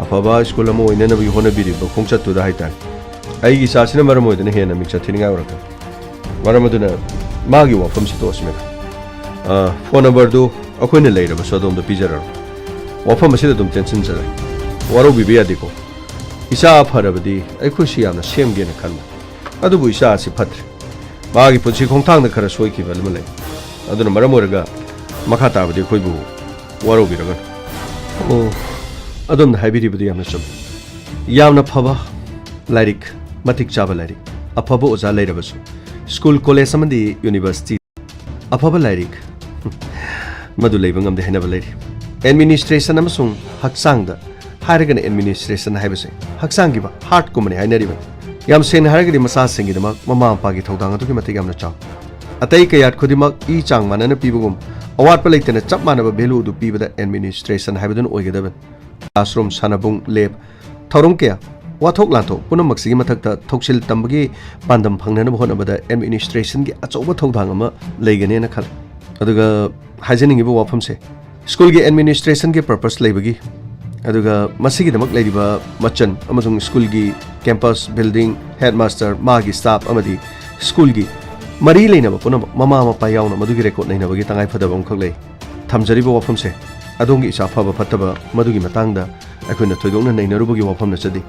ꯑꯐꯕ ꯁ꯭ꯀꯨꯜ ꯑꯃ ꯑꯣꯏꯅꯅꯕꯒꯤ ꯍꯣꯠꯅꯕꯤꯔꯤꯕ ꯈꯣꯡꯆꯠꯇꯨꯗ ꯍꯥꯏꯇꯥꯔꯦ, ꯑꯩꯒꯤ ꯏꯆꯥꯁꯤꯅ ꯃꯔꯝ ꯑꯣꯏꯗꯨꯅ ꯍꯦꯟꯅ ꯃꯤꯡꯆꯠ ꯊꯤꯅꯤꯡꯉꯥꯏ ꯑꯣꯏꯔꯛꯀꯅꯤ꯫ ꯃꯔꯝ ꯑꯗꯨꯅ ꯃꯥꯒꯤ ꯋꯥꯐꯝꯁꯤ ꯇꯣꯛꯑꯁꯤ, ꯃꯦꯗꯥꯝ꯫ ꯑ, ꯐꯣꯟ ꯅꯝꯕꯔꯗꯨ ꯑꯩꯈꯣꯏꯅ ꯂꯩꯔꯕꯁꯨ ꯑꯗꯣꯝꯗ ꯄꯤꯖꯔꯔꯣꯏ꯫ ꯋꯥꯐꯝ ꯑꯁꯤꯗ ꯑꯗꯨꯝ ꯇꯦꯟꯁꯤꯟꯖꯔꯦ꯫ ꯋꯥꯔꯧꯕꯤꯕ ꯌꯥꯗꯦꯀꯣ꯫ ꯏꯆꯥ ꯐꯔꯕꯗꯤ ꯑꯩꯈꯣꯏꯁꯨ ꯌꯥꯝꯅ ꯁꯦꯝꯒꯦꯅ ꯈꯟꯕ꯫ ꯑꯗꯨꯕꯨ ꯏꯆꯥ ꯑꯁꯤ ꯐꯠꯇ꯭ꯔꯦ꯫ ꯃꯥꯒꯤ ꯄꯨꯟꯁꯤ ꯈꯣꯡꯊꯥꯡꯗ ꯈꯔ ꯁꯣꯏꯈꯤꯕ ꯑꯃ ꯂꯩ꯫ ꯑꯗꯨꯅ ꯃꯔꯝ ꯑꯣꯏꯔꯒ ꯃꯈꯥ ꯇꯥꯕꯗꯤ ꯑꯩꯈꯣꯏꯕꯨ ꯋꯥꯔꯧꯕꯤꯔꯒꯅꯨ꯫ ꯑꯣ, ꯑꯗꯣꯝꯅ ꯍꯥꯏꯕꯤꯔꯤꯕꯗꯨ ꯌꯥꯝꯅ ꯆꯨꯝꯃꯤ꯫ ꯌꯥꯝꯅ ꯐꯕ ꯂꯥꯏꯔꯤꯛ, ꯃꯇꯤꯛ ꯆꯥꯕ ꯂꯥꯏꯔꯤꯛ, ꯑꯐꯕ ꯑꯣꯖꯥ ꯂꯩꯔꯕꯁꯨ, ꯁ꯭ꯀꯨꯜ, ꯀꯣꯂꯦꯖ ꯑꯃꯗꯤ ꯌꯨꯅꯤꯚꯔꯁꯤꯇꯤ ꯑꯐꯕ ꯂꯥꯏꯔꯤꯛ, ꯃꯗꯨ ꯂꯩꯕ ꯉꯝꯗꯦ ꯍꯥꯏꯅꯕ ꯂꯩꯔꯤ꯫ ꯑꯦꯗꯃꯤꯅꯤꯁꯇ꯭ꯔꯦꯁꯟ ꯑꯃꯁꯨꯡ ꯍꯛꯆꯥꯡꯗ ꯍꯥꯏꯔꯒꯅ ꯑꯦꯗꯃꯤꯅꯤꯁꯇ꯭ꯔꯦꯁꯟ ꯍꯥꯏꯕꯁꯦ ꯍꯛꯆꯥꯡꯒꯤ ꯍꯥꯔꯠꯀꯨꯝꯕꯅꯤ ꯍꯥꯏꯅꯔꯤꯕꯅꯤ꯫ ꯌꯥꯝ ꯁꯦꯡꯅ ꯍꯥꯏꯔꯒꯗꯤ ꯃꯆꯥꯁꯤꯡꯒꯤꯗꯃꯛ ꯃꯃꯥ ꯃꯄꯥꯒꯤ ꯊꯧꯗꯥꯡ ꯑꯗꯨꯛꯀꯤ ꯃꯇꯤꯛ ꯌꯥꯝꯅ ꯆꯥꯎ꯫ ꯑꯇꯩ ꯀꯌꯥꯠ ꯈꯨꯗꯤꯡꯃꯛ ꯏ ꯆꯥꯡ ꯃꯥꯟꯅꯅ ꯄꯤꯕꯒꯨꯝ, ꯑꯋꯥꯠꯄ ꯂꯩꯇꯅ ꯆꯞ ꯃꯥꯟꯅꯕ ꯚꯦꯂꯨ ꯑꯗꯨ ꯄꯤꯕꯗ ꯑꯦꯗꯃꯤꯅꯤꯁꯇ꯭ꯔꯦꯁꯟ ꯍꯥꯏꯕꯗꯨꯅ ꯑꯣꯏꯒꯗꯕꯅꯤ꯫ ꯀ꯭ꯂꯥꯁꯔꯨꯝ, ꯁꯥꯟꯅꯕꯨꯡ, ꯂꯦꯕ, ꯊꯧꯔꯝ ꯀꯌꯥ, ꯋꯥꯊꯣꯛ ꯂꯥꯟꯊꯣꯛ ꯄꯨꯝꯅꯃꯛꯁꯤꯒꯤ ꯃꯊꯛꯇ ꯊꯧꯁꯤꯜ ꯇꯝꯕꯒꯤ ꯄꯥꯟꯗꯝ ꯐꯪꯅꯅꯕ ꯍꯣꯠꯅꯕꯗ ꯑꯦꯗꯃꯤꯅꯤꯁꯇ꯭ꯔꯦꯁꯟꯒꯤ ꯑꯆꯧꯕ ꯊꯧꯗꯥꯡ ꯑꯃ ꯂꯩꯒꯅꯦꯅ ꯈꯜꯂꯤ꯫ ꯑꯗꯨꯒ ꯍꯥꯏꯖꯅꯤꯡꯉꯤꯕ ꯋꯥꯐꯝꯁꯦ, ꯁ꯭ꯀꯨꯜꯒꯤ ꯑꯦꯗꯃꯤꯅꯤꯁꯇ꯭ꯔꯦꯁꯟꯒꯤ ꯄꯔꯄꯁ ꯂꯩꯕꯒꯤ, ꯑꯗꯨꯒ ꯃꯁꯤꯒꯤꯗꯃꯛ ꯂꯩꯔꯤꯕ ꯃꯆꯟ ꯑꯃꯁꯨꯡ ꯁ꯭ꯀꯨꯜꯒꯤ ꯀꯦꯝꯄꯁ, ꯕꯤꯜꯗꯤꯡ, ꯍꯦꯗꯃꯥꯁꯇꯔ, ꯃꯥꯒꯤ ꯁ꯭ꯇꯥꯐ ꯑꯃꯗꯤ ꯁ꯭ꯀꯨꯜꯒꯤ ꯃꯔꯤ ꯂꯩꯅꯕ ꯄꯨꯝꯅꯃꯛ, ꯃꯃꯥ ꯃꯄꯥ ꯌꯥꯎꯅ, ꯃꯗꯨꯒꯤ ꯔꯦꯀꯣꯔꯗ ꯅꯩꯅꯕꯒꯤ ꯇꯉꯥꯏꯐꯗꯕ ꯑꯃꯈꯛ ꯂꯩ꯫ ꯊꯝꯖꯔꯤꯕ ꯋꯥꯐꯝꯁꯦ, ꯑꯗꯣꯝꯒꯤ ꯏꯆꯥ ꯐꯕ ꯐꯠꯇꯕ ꯃꯗꯨꯒꯤ ꯃꯇꯥꯡꯗ ꯑꯩꯈꯣꯏꯅ ꯊꯣꯏꯗꯣꯛꯅ ꯅꯩꯅꯔꯨꯕꯒꯤ ꯋꯥꯐꯝ ꯅꯠꯆꯗꯦ꯫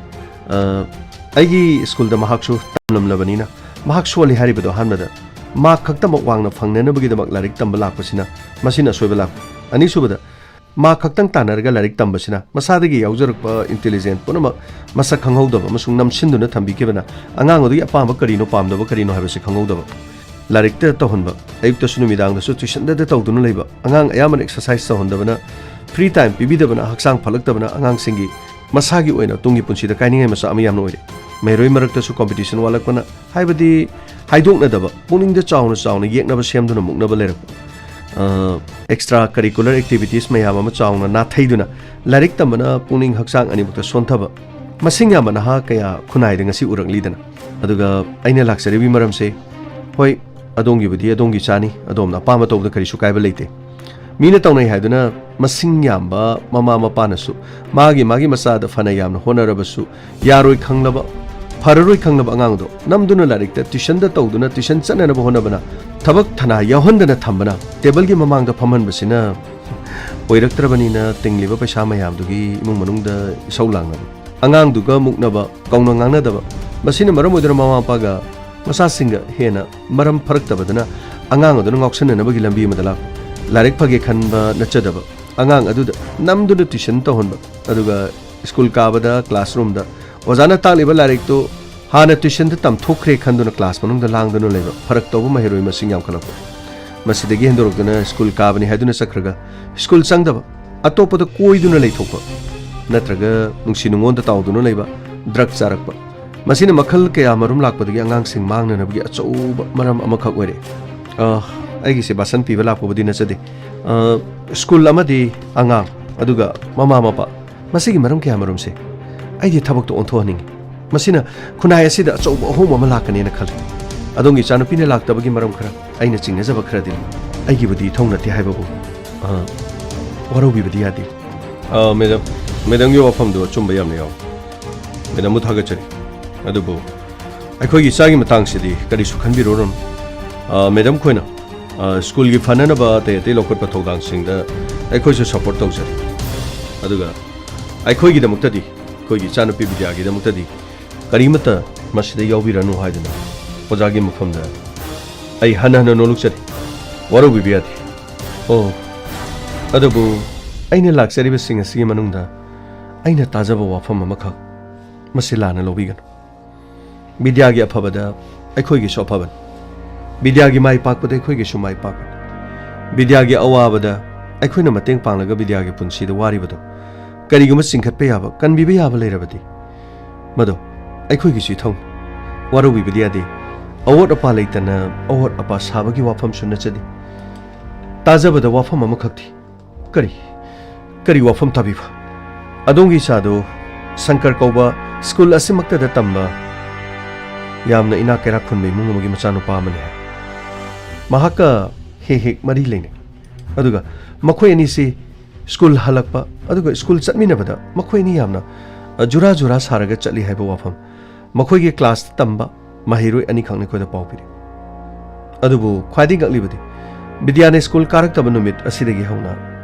ꯑ, ꯑꯩꯒꯤ ꯁ꯭ꯀꯨꯜꯗ ꯃꯍꯥꯛꯁꯨ ꯇꯝꯂꯝꯂꯕꯅꯤꯅ, ꯃꯍꯥꯛ ꯁꯣꯜꯂꯤ ꯍꯥꯏꯔꯤꯕꯗꯣ ꯑꯍꯥꯟꯕꯗ ꯃꯥꯔꯛ ꯈꯛꯇꯃꯛ ꯋꯥꯡꯅ ꯐꯪꯅꯅꯕꯒꯤꯗꯃꯛ ꯂꯥꯏꯔꯤꯛ ꯇꯝꯕ ꯂꯥꯛꯄꯁꯤꯅ, ꯃꯁꯤꯅ ꯑꯁꯣꯏꯕ ꯂꯥꯛꯄ꯫ ꯑꯅꯤꯁꯨꯕꯗ, ꯃꯥꯔꯛ ꯈꯛꯇꯪ ꯇꯥꯟꯅꯔꯒ ꯂꯥꯏꯔꯤꯛ ꯇꯝꯕꯁꯤꯅ ꯃꯁꯥꯗꯒꯤ ꯌꯥꯎꯖꯔꯛꯄ ꯏꯟꯇꯦꯂꯤꯖꯦꯟ ꯄꯨꯝꯅꯃꯛ ꯃꯁꯛ ꯈꯪꯍꯧꯗꯕ ꯑꯃꯁꯨꯡ ꯅꯝꯁꯤꯟꯗꯨꯅ ꯊꯝꯕꯤꯈꯤꯕꯅ, ꯑꯉꯥꯡ ꯑꯗꯨꯒꯤ ꯑꯄꯥꯝꯕ ꯀꯔꯤꯅꯣ, ꯄꯥꯝꯗꯕ ꯀꯔꯤꯅꯣ ꯍꯥꯏꯕꯁꯤ ꯈꯪꯍꯧꯗꯕ꯫ ꯂꯥꯏꯔꯤꯛꯇ ꯇꯧꯍꯟꯕ, ꯑꯌꯨꯛꯇꯁꯨ ꯅꯨꯃꯤꯗꯥꯡꯗꯁꯨ ꯇ꯭ꯌꯨꯁꯟꯗꯗ ꯇꯧꯗꯨꯅ ꯂꯩꯕ, ꯑꯉꯥꯡ ꯑꯌꯥꯝꯕꯅ ꯑꯦꯛꯁꯔꯁꯥꯏꯁ ꯇꯧꯍꯟꯗꯕꯅ, ꯐ꯭ꯔꯤ ꯇꯥꯏꯝ ꯄꯤꯕꯤꯗꯕꯅ ꯍꯛꯆꯥꯡ ꯐꯠꯂꯛꯇꯕꯅ ꯑꯉꯥꯡꯁꯤꯡꯒꯤ ꯃꯁꯥꯒꯤ ꯑꯣꯏꯅ ꯇꯨꯡꯒꯤ ꯄꯨꯟꯁꯤꯗ ꯀꯥꯏꯅꯤꯡꯉꯥꯏ ꯃꯆꯥꯛ ꯑꯃ ꯌꯥꯝꯅ ꯑꯣꯏꯔꯦ꯫ ꯃꯍꯩꯔꯣꯏ ꯃꯔꯛꯇꯁꯨ ꯀꯣꯝꯄꯤꯇꯤꯁꯟ ꯋꯥꯠꯂꯛꯄꯅ, ꯍꯥꯏꯕꯗꯤ ꯍꯥꯏꯗꯣꯛꯅꯗꯕ, ꯄꯨꯛꯅꯤꯡꯗ ꯆꯥꯎꯅ ꯆꯥꯎꯅ ꯌꯦꯛꯅꯕ ꯁꯦꯝꯗꯨꯅ ꯃꯨꯛꯅꯕ ꯂꯩꯔꯛꯄ꯫ ꯑ, ꯑꯦꯛꯁꯇ꯭ꯔꯥ ꯀꯔꯤꯀꯨꯂꯔ ꯑꯦꯛꯇꯤꯚꯤꯇꯤꯁ ꯃꯌꯥꯝ ꯑꯃ ꯆꯥꯎꯅ ꯅꯥꯊꯩꯗꯨꯅ ꯂꯥꯏꯔꯤꯛ ꯇꯝꯕꯅ ꯄꯨꯛꯅꯤꯡ ꯍꯛꯆꯥꯡ ꯑꯅꯤꯃꯛꯇ ꯁꯣꯟꯊꯕ, ꯃꯁꯤꯡ ꯌꯥꯝꯕ ꯅꯍꯥ ꯀꯌꯥ ꯈꯨꯟꯅꯥꯏꯗ ꯉꯁꯤ ꯎꯔꯛꯂꯤꯗꯅ꯫ ꯑꯗꯨꯒ ꯑꯩꯅ ꯂꯥꯛꯆꯔꯤꯕꯒꯤ ꯃꯔꯝꯁꯦ, ꯍꯣꯏ, ꯑꯗꯣꯝꯒꯤꯕꯨꯗꯤ ꯑꯗꯣꯝꯒꯤ ꯆꯥꯅꯤ, ꯑꯗꯣꯝꯅ ꯑꯄꯥꯝꯕ ꯇꯧꯕꯗ ꯀꯔꯤꯁꯨ ꯀꯥꯏꯕ ꯂꯩꯇꯦ꯫ ꯃꯤꯅ ꯇꯧꯅꯩ ꯍꯥꯏꯗꯨꯅ ꯃꯁꯤꯡ ꯌꯥꯝꯕ ꯃꯃꯥ ꯃꯄꯥꯅꯁꯨ ꯃꯥꯒꯤ, ꯃꯥꯒꯤ ꯃꯆꯥꯗ ꯐꯅ ꯌꯥꯝꯅ ꯍꯣꯠꯅꯔꯕꯁꯨ ꯌꯥꯔꯣꯏ ꯈꯪꯂꯕ, ꯐꯔꯔꯣꯏ ꯈꯪꯂꯕ ꯑꯉꯥꯡꯗꯣ ꯅꯝꯗꯨꯅ ꯂꯥꯏꯔꯤꯛꯇ ꯇ꯭ꯌꯨꯁꯟꯗ ꯇꯧꯗꯨꯅ ꯇ꯭ꯌꯨꯁꯟ ꯆꯠꯅꯅꯕ ꯍꯣꯠꯅꯕꯅ ꯊꯕꯛ ꯊꯅꯥ ꯌꯥꯎꯍꯟꯗꯅ ꯊꯝꯕꯅ, ꯇꯦꯕꯜꯒꯤ ꯃꯃꯥꯡꯗ ꯐꯝꯍꯟꯕꯁꯤꯅ ꯑꯣꯏꯔꯛꯇ꯭ꯔꯕꯅꯤꯅ ꯇꯤꯡꯂꯤꯕ ꯄꯩꯁꯥ ꯃꯌꯥꯝꯗꯨꯒꯤ ꯏꯃꯨꯡ ꯃꯅꯨꯡꯗ ꯏꯁꯧ ꯂꯥꯡꯅꯕ, ꯑꯉꯥꯡꯗꯨꯒ ꯃꯨꯛꯅꯕ, ꯀꯧꯅ ꯉꯥꯡꯅꯗꯕ, ꯃꯁꯤꯅ ꯃꯔꯝ ꯑꯣꯏꯗꯨꯅ ꯃꯃꯥ ꯃꯄꯥꯒ ꯃꯆꯥꯁꯤꯡꯒ ꯍꯦꯟꯅ ꯃꯔꯝ ꯐꯔꯛꯇꯕꯗꯅ ꯑꯉꯥꯡ ꯑꯗꯨꯅ ꯉꯥꯎꯁꯟꯅꯅꯕꯒꯤ ꯂꯝꯕꯤ ꯑꯃꯗ ꯂꯥꯛꯄ꯫ ꯂꯥꯏꯔꯤꯛ ꯐꯒꯦ ꯈꯟꯕ ꯅꯠꯆꯗꯕ ꯑꯉꯥꯡ ꯑꯗꯨꯗ ꯅꯝꯗꯨꯅ ꯇ꯭ꯌꯨꯁꯟ ꯇꯧꯍꯟꯕ, ꯑꯗꯨꯒ ꯁ꯭ꯀꯨꯜ ꯀꯥꯕꯗ ꯀ꯭ꯂꯥꯁꯔꯨꯝꯗ ꯑꯣꯖꯥꯅ ꯇꯥꯛꯂꯤꯕ ꯂꯥꯏꯔꯤꯛꯇꯨ ꯍꯥꯟꯅ ꯇ꯭ꯌꯨꯁꯟꯗ ꯇꯝꯊꯣꯛꯈ꯭ꯔꯦ ꯈꯟꯗꯨꯅ ꯀ꯭ꯂꯥꯁ ꯃꯅꯨꯡꯗ ꯂꯥꯡꯗꯨꯅ ꯂꯩꯕ ꯐꯔꯛ ꯇꯧꯕ ꯃꯍꯩꯔꯣꯏ ꯃꯁꯤꯡ ꯌꯥꯝꯈꯠꯂꯛꯄ꯫ ꯃꯁꯤꯗꯒꯤ ꯍꯦꯟꯗꯣꯔꯛꯇꯨꯅ ꯁ꯭ꯀꯨꯜ ꯀꯥꯕꯅꯤ ꯍꯥꯏꯗꯨꯅ ꯆꯠꯈ꯭ꯔꯒ ꯁ꯭ꯀꯨꯜ ꯆꯪꯗꯕ, ꯑꯇꯣꯞꯄꯗ ꯀꯣꯏꯗꯨꯅ ꯂꯩꯊꯣꯛꯄ, ꯅꯠꯇ꯭ꯔꯒ ꯅꯨꯡꯁꯤ ꯅꯨꯡꯉꯣꯟꯗ ꯇꯥꯎꯗꯨꯅ ꯂꯩꯕ, ꯗ꯭ꯔꯒ ꯆꯥꯔꯛꯄ, ꯃꯁꯤꯅ ꯃꯈꯜ ꯀꯌꯥ ꯃꯔꯨꯝ ꯂꯥꯛꯄꯗꯒꯤ ꯑꯉꯥꯡꯁꯤꯡ ꯃꯥꯡꯅꯅꯕꯒꯤ ꯑꯆꯧꯕ ꯃꯔꯝ ꯑꯃꯈꯛ ꯑꯣꯏꯔꯦ꯫ ꯑ, ꯑꯩꯒꯤꯁꯦ ꯕꯥꯁꯟ ꯄꯤꯕ ꯂꯥꯛꯄꯕꯨꯗꯤ ꯅꯠꯆꯗꯦ꯫ ꯑ, ꯁ꯭ꯀꯨꯜ ꯑꯃꯗꯤ ꯑꯉꯥꯡ, ꯑꯗꯨꯒ ꯃꯃꯥ ꯃꯄꯥ, ꯃꯁꯤꯒꯤ ꯃꯔꯝ ꯀꯌꯥ ꯃꯔꯨꯝꯁꯦ ꯑꯩꯗꯤ ꯊꯕꯛꯇ ꯑꯣꯟꯊꯣꯛꯍꯟꯅꯤꯡꯉꯤ꯫ ꯃꯁꯤꯅ ꯈꯨꯟꯅꯥꯏ ꯑꯁꯤꯗ ꯑꯆꯧꯕ ꯑꯍꯣꯡꯕ ꯑꯃ ꯂꯥꯛꯀꯅꯦꯅ ꯈꯜꯂꯤ꯫ ꯑꯗꯣꯝꯒꯤ ꯏꯆꯥꯅꯨꯄꯤꯅ ꯂꯥꯛꯇꯕꯒꯤ ꯃꯔꯝ ꯈꯔ, ꯑꯩꯅ ꯆꯤꯡꯅꯖꯕ ꯈꯔꯗꯤ ꯂꯩ꯫ ꯑꯩꯒꯤꯕꯨꯗꯤ ꯏꯊꯧ ꯅꯠꯇꯦ ꯍꯥꯏꯕꯕꯨ, ꯑ, ꯋꯥꯔꯧꯕꯤꯕꯗꯤ ꯌꯥꯗꯦ꯫ ꯑ, ꯃꯦꯗꯝ, ꯃꯦꯗꯝꯒꯤ ꯋꯥꯐꯝꯗꯨ ꯑꯆꯨꯝꯕ ꯌꯥꯝꯅ ꯌꯥꯎꯏ꯫ ꯃꯦꯗꯝꯕꯨ ꯊꯥꯒꯠꯆꯔꯤ꯫ ꯑꯗꯨꯕꯨ ꯑꯩꯈꯣꯏꯒꯤ ꯏꯆꯥꯒꯤ ꯃꯇꯥꯡꯁꯤꯗꯤ ꯀꯔꯤꯁꯨ ꯈꯟꯕꯤꯔꯨꯔꯅꯨ꯫ ꯑ, ꯃꯦꯗꯝ ꯈꯣꯏꯅ, ꯑ, ꯁ꯭ꯀꯨꯜꯒꯤ ꯐꯅꯅꯕ ꯑꯇꯩ ꯑꯇꯩ ꯂꯧꯈꯠꯄ ꯊꯧꯗꯥꯡꯁꯤꯡꯗ ꯑꯩꯈꯣꯏꯁꯨ ꯁꯄꯣꯔꯠ ꯇꯧꯖꯔꯤ꯫ ꯑꯗꯨꯒ ꯑꯩꯈꯣꯏꯒꯤꯗꯃꯛꯇꯗꯤ, ꯑꯩꯈꯣꯏꯒꯤ ꯏꯆꯥꯅꯨꯄꯤ ꯕꯤꯗ꯭ꯌꯥꯒꯤꯗꯃꯛꯇꯗꯤ ꯀꯔꯤꯃꯠꯇ ꯃꯁꯤꯗ ꯌꯥꯎꯕꯤꯔꯅꯨ ꯍꯥꯏꯗꯨꯅ ꯑꯣꯖꯥꯒꯤ ꯃꯐꯝꯗ ꯑꯩ ꯍꯟꯅ ꯍꯟꯅ ꯅꯣꯂꯨꯛꯆꯔꯤ꯫ ꯋꯥꯔꯧꯕꯤꯕ ꯌꯥꯗꯦ꯫ ꯑꯣ, ꯑꯗꯨꯕꯨ ꯑꯩꯅ ꯂꯥꯛꯆꯔꯤꯕꯁꯤꯡ ꯑꯁꯤꯒꯤ ꯃꯅꯨꯡꯗ ꯑꯩꯅ ꯇꯥꯖꯕ ꯋꯥꯐꯝ ꯑꯃꯈꯛ, ꯃꯁꯤ ꯂꯥꯟꯅ ꯂꯧꯕꯤꯒꯅꯨ꯫ ꯕꯤꯗ꯭ꯌꯥꯒꯤ ꯑꯐꯕꯗ ꯑꯩꯈꯣꯏꯒꯤꯁꯨ ꯑꯐꯕꯅꯤ꯫ ꯕꯤꯗ꯭ꯌꯥꯒꯤ ꯃꯥꯏ ꯄꯥꯛꯄꯗ ꯑꯩꯈꯣꯏꯒꯤꯁꯨ ꯃꯥꯏ ꯄꯥꯛꯄꯅꯤ꯫ ꯕꯤꯗ꯭ꯌꯥꯒꯤ ꯑꯋꯥꯕꯗ ꯑꯩꯈꯣꯏꯅ ꯃꯇꯦꯡ ꯄꯥꯡꯂꯒ ꯕꯤꯗ꯭ꯌꯥꯒꯤ ꯄꯨꯟꯁꯤꯗ ꯋꯥꯔꯤꯕꯗꯣ ꯀꯔꯤꯒꯨꯝꯕ ꯆꯤꯡꯈꯠꯄ ꯌꯥꯕ, ꯀꯟꯕꯤꯕ ꯌꯥꯕ ꯂꯩꯔꯕꯗꯤ, ꯃꯗꯣ ꯑꯩꯈꯣꯏꯒꯤꯁꯨ ꯏꯊꯧꯅꯤ꯫ ꯋꯥꯔꯧꯕꯤꯕꯗꯤ ꯌꯥꯗꯦ꯫ ꯑꯋꯣꯠ ꯑꯄꯥ ꯂꯩꯇꯅ ꯑꯋꯣꯠ ꯑꯄꯥ ꯁꯥꯕꯒꯤ ꯋꯥꯐꯝꯁꯨ ꯅꯠꯆꯗꯦ꯫ ꯇꯥꯖꯕꯗ ꯋꯥꯐꯝ ꯑꯃꯈꯛꯇꯤ꯫ ꯀꯔꯤ? ꯀꯔꯤ ꯋꯥꯐꯝ ꯇꯥꯕꯤꯕ? ꯑꯗꯣꯝꯒꯤ ꯏꯆꯥꯗꯨ ꯁꯪꯀꯔ ꯀꯧꯕ ꯁ꯭ꯀꯨꯜ ꯑꯁꯤꯃꯛꯇꯗ ꯇꯝꯕ ꯌꯥꯝꯅ ꯏꯅꯥꯛ ꯀꯩꯔꯥꯛ ꯈꯨꯟꯕ ꯏꯃꯨꯡ ꯑꯃꯒꯤ ꯃꯆꯥꯅꯨꯄꯥ ꯑꯃꯅꯤ ꯍꯥꯏ꯫ ꯃꯍꯥꯛꯀ ꯍꯦꯛ ꯍꯦꯛ ꯃꯔꯤ ꯂꯩꯅꯩ꯫ ꯑꯗꯨꯒ ꯃꯈꯣꯏ ꯑꯅꯤꯁꯤ ꯁ꯭ꯀꯨꯜ ꯍꯜꯂꯛꯄ ꯑꯗꯨꯒ ꯁ꯭ꯀꯨꯜ ꯆꯠꯃꯤꯟꯅꯕꯗ ꯃꯈꯣꯏ ꯑꯅꯤ ꯌꯥꯝꯅ, ꯑ, ꯖꯨꯔꯥ ꯖꯨꯔꯥ ꯁꯥꯔꯒ ꯆꯠꯂꯤ ꯍꯥꯏꯕ ꯋꯥꯐꯝ ꯃꯈꯣꯏꯒꯤ ꯀ꯭ꯂꯥꯁꯇ ꯇꯝꯕ ꯃꯍꯩꯔꯣꯏ ꯑꯅꯤꯈꯛꯅ ꯑꯩꯈꯣꯏꯗ ꯄꯥꯎ ꯄꯤꯔꯤ꯫ ꯑꯗꯨꯕꯨ ꯈ꯭ꯋꯥꯏꯗꯒꯤ ꯉꯛꯂꯤꯕꯗꯤ, ꯕꯤꯗ꯭ꯌꯥꯅ ꯁ꯭ꯀꯨꯜ ꯀꯥꯔꯛꯇꯕ ꯅꯨꯃꯤꯠ ꯑꯁꯤꯗꯒꯤ ꯍꯧꯅ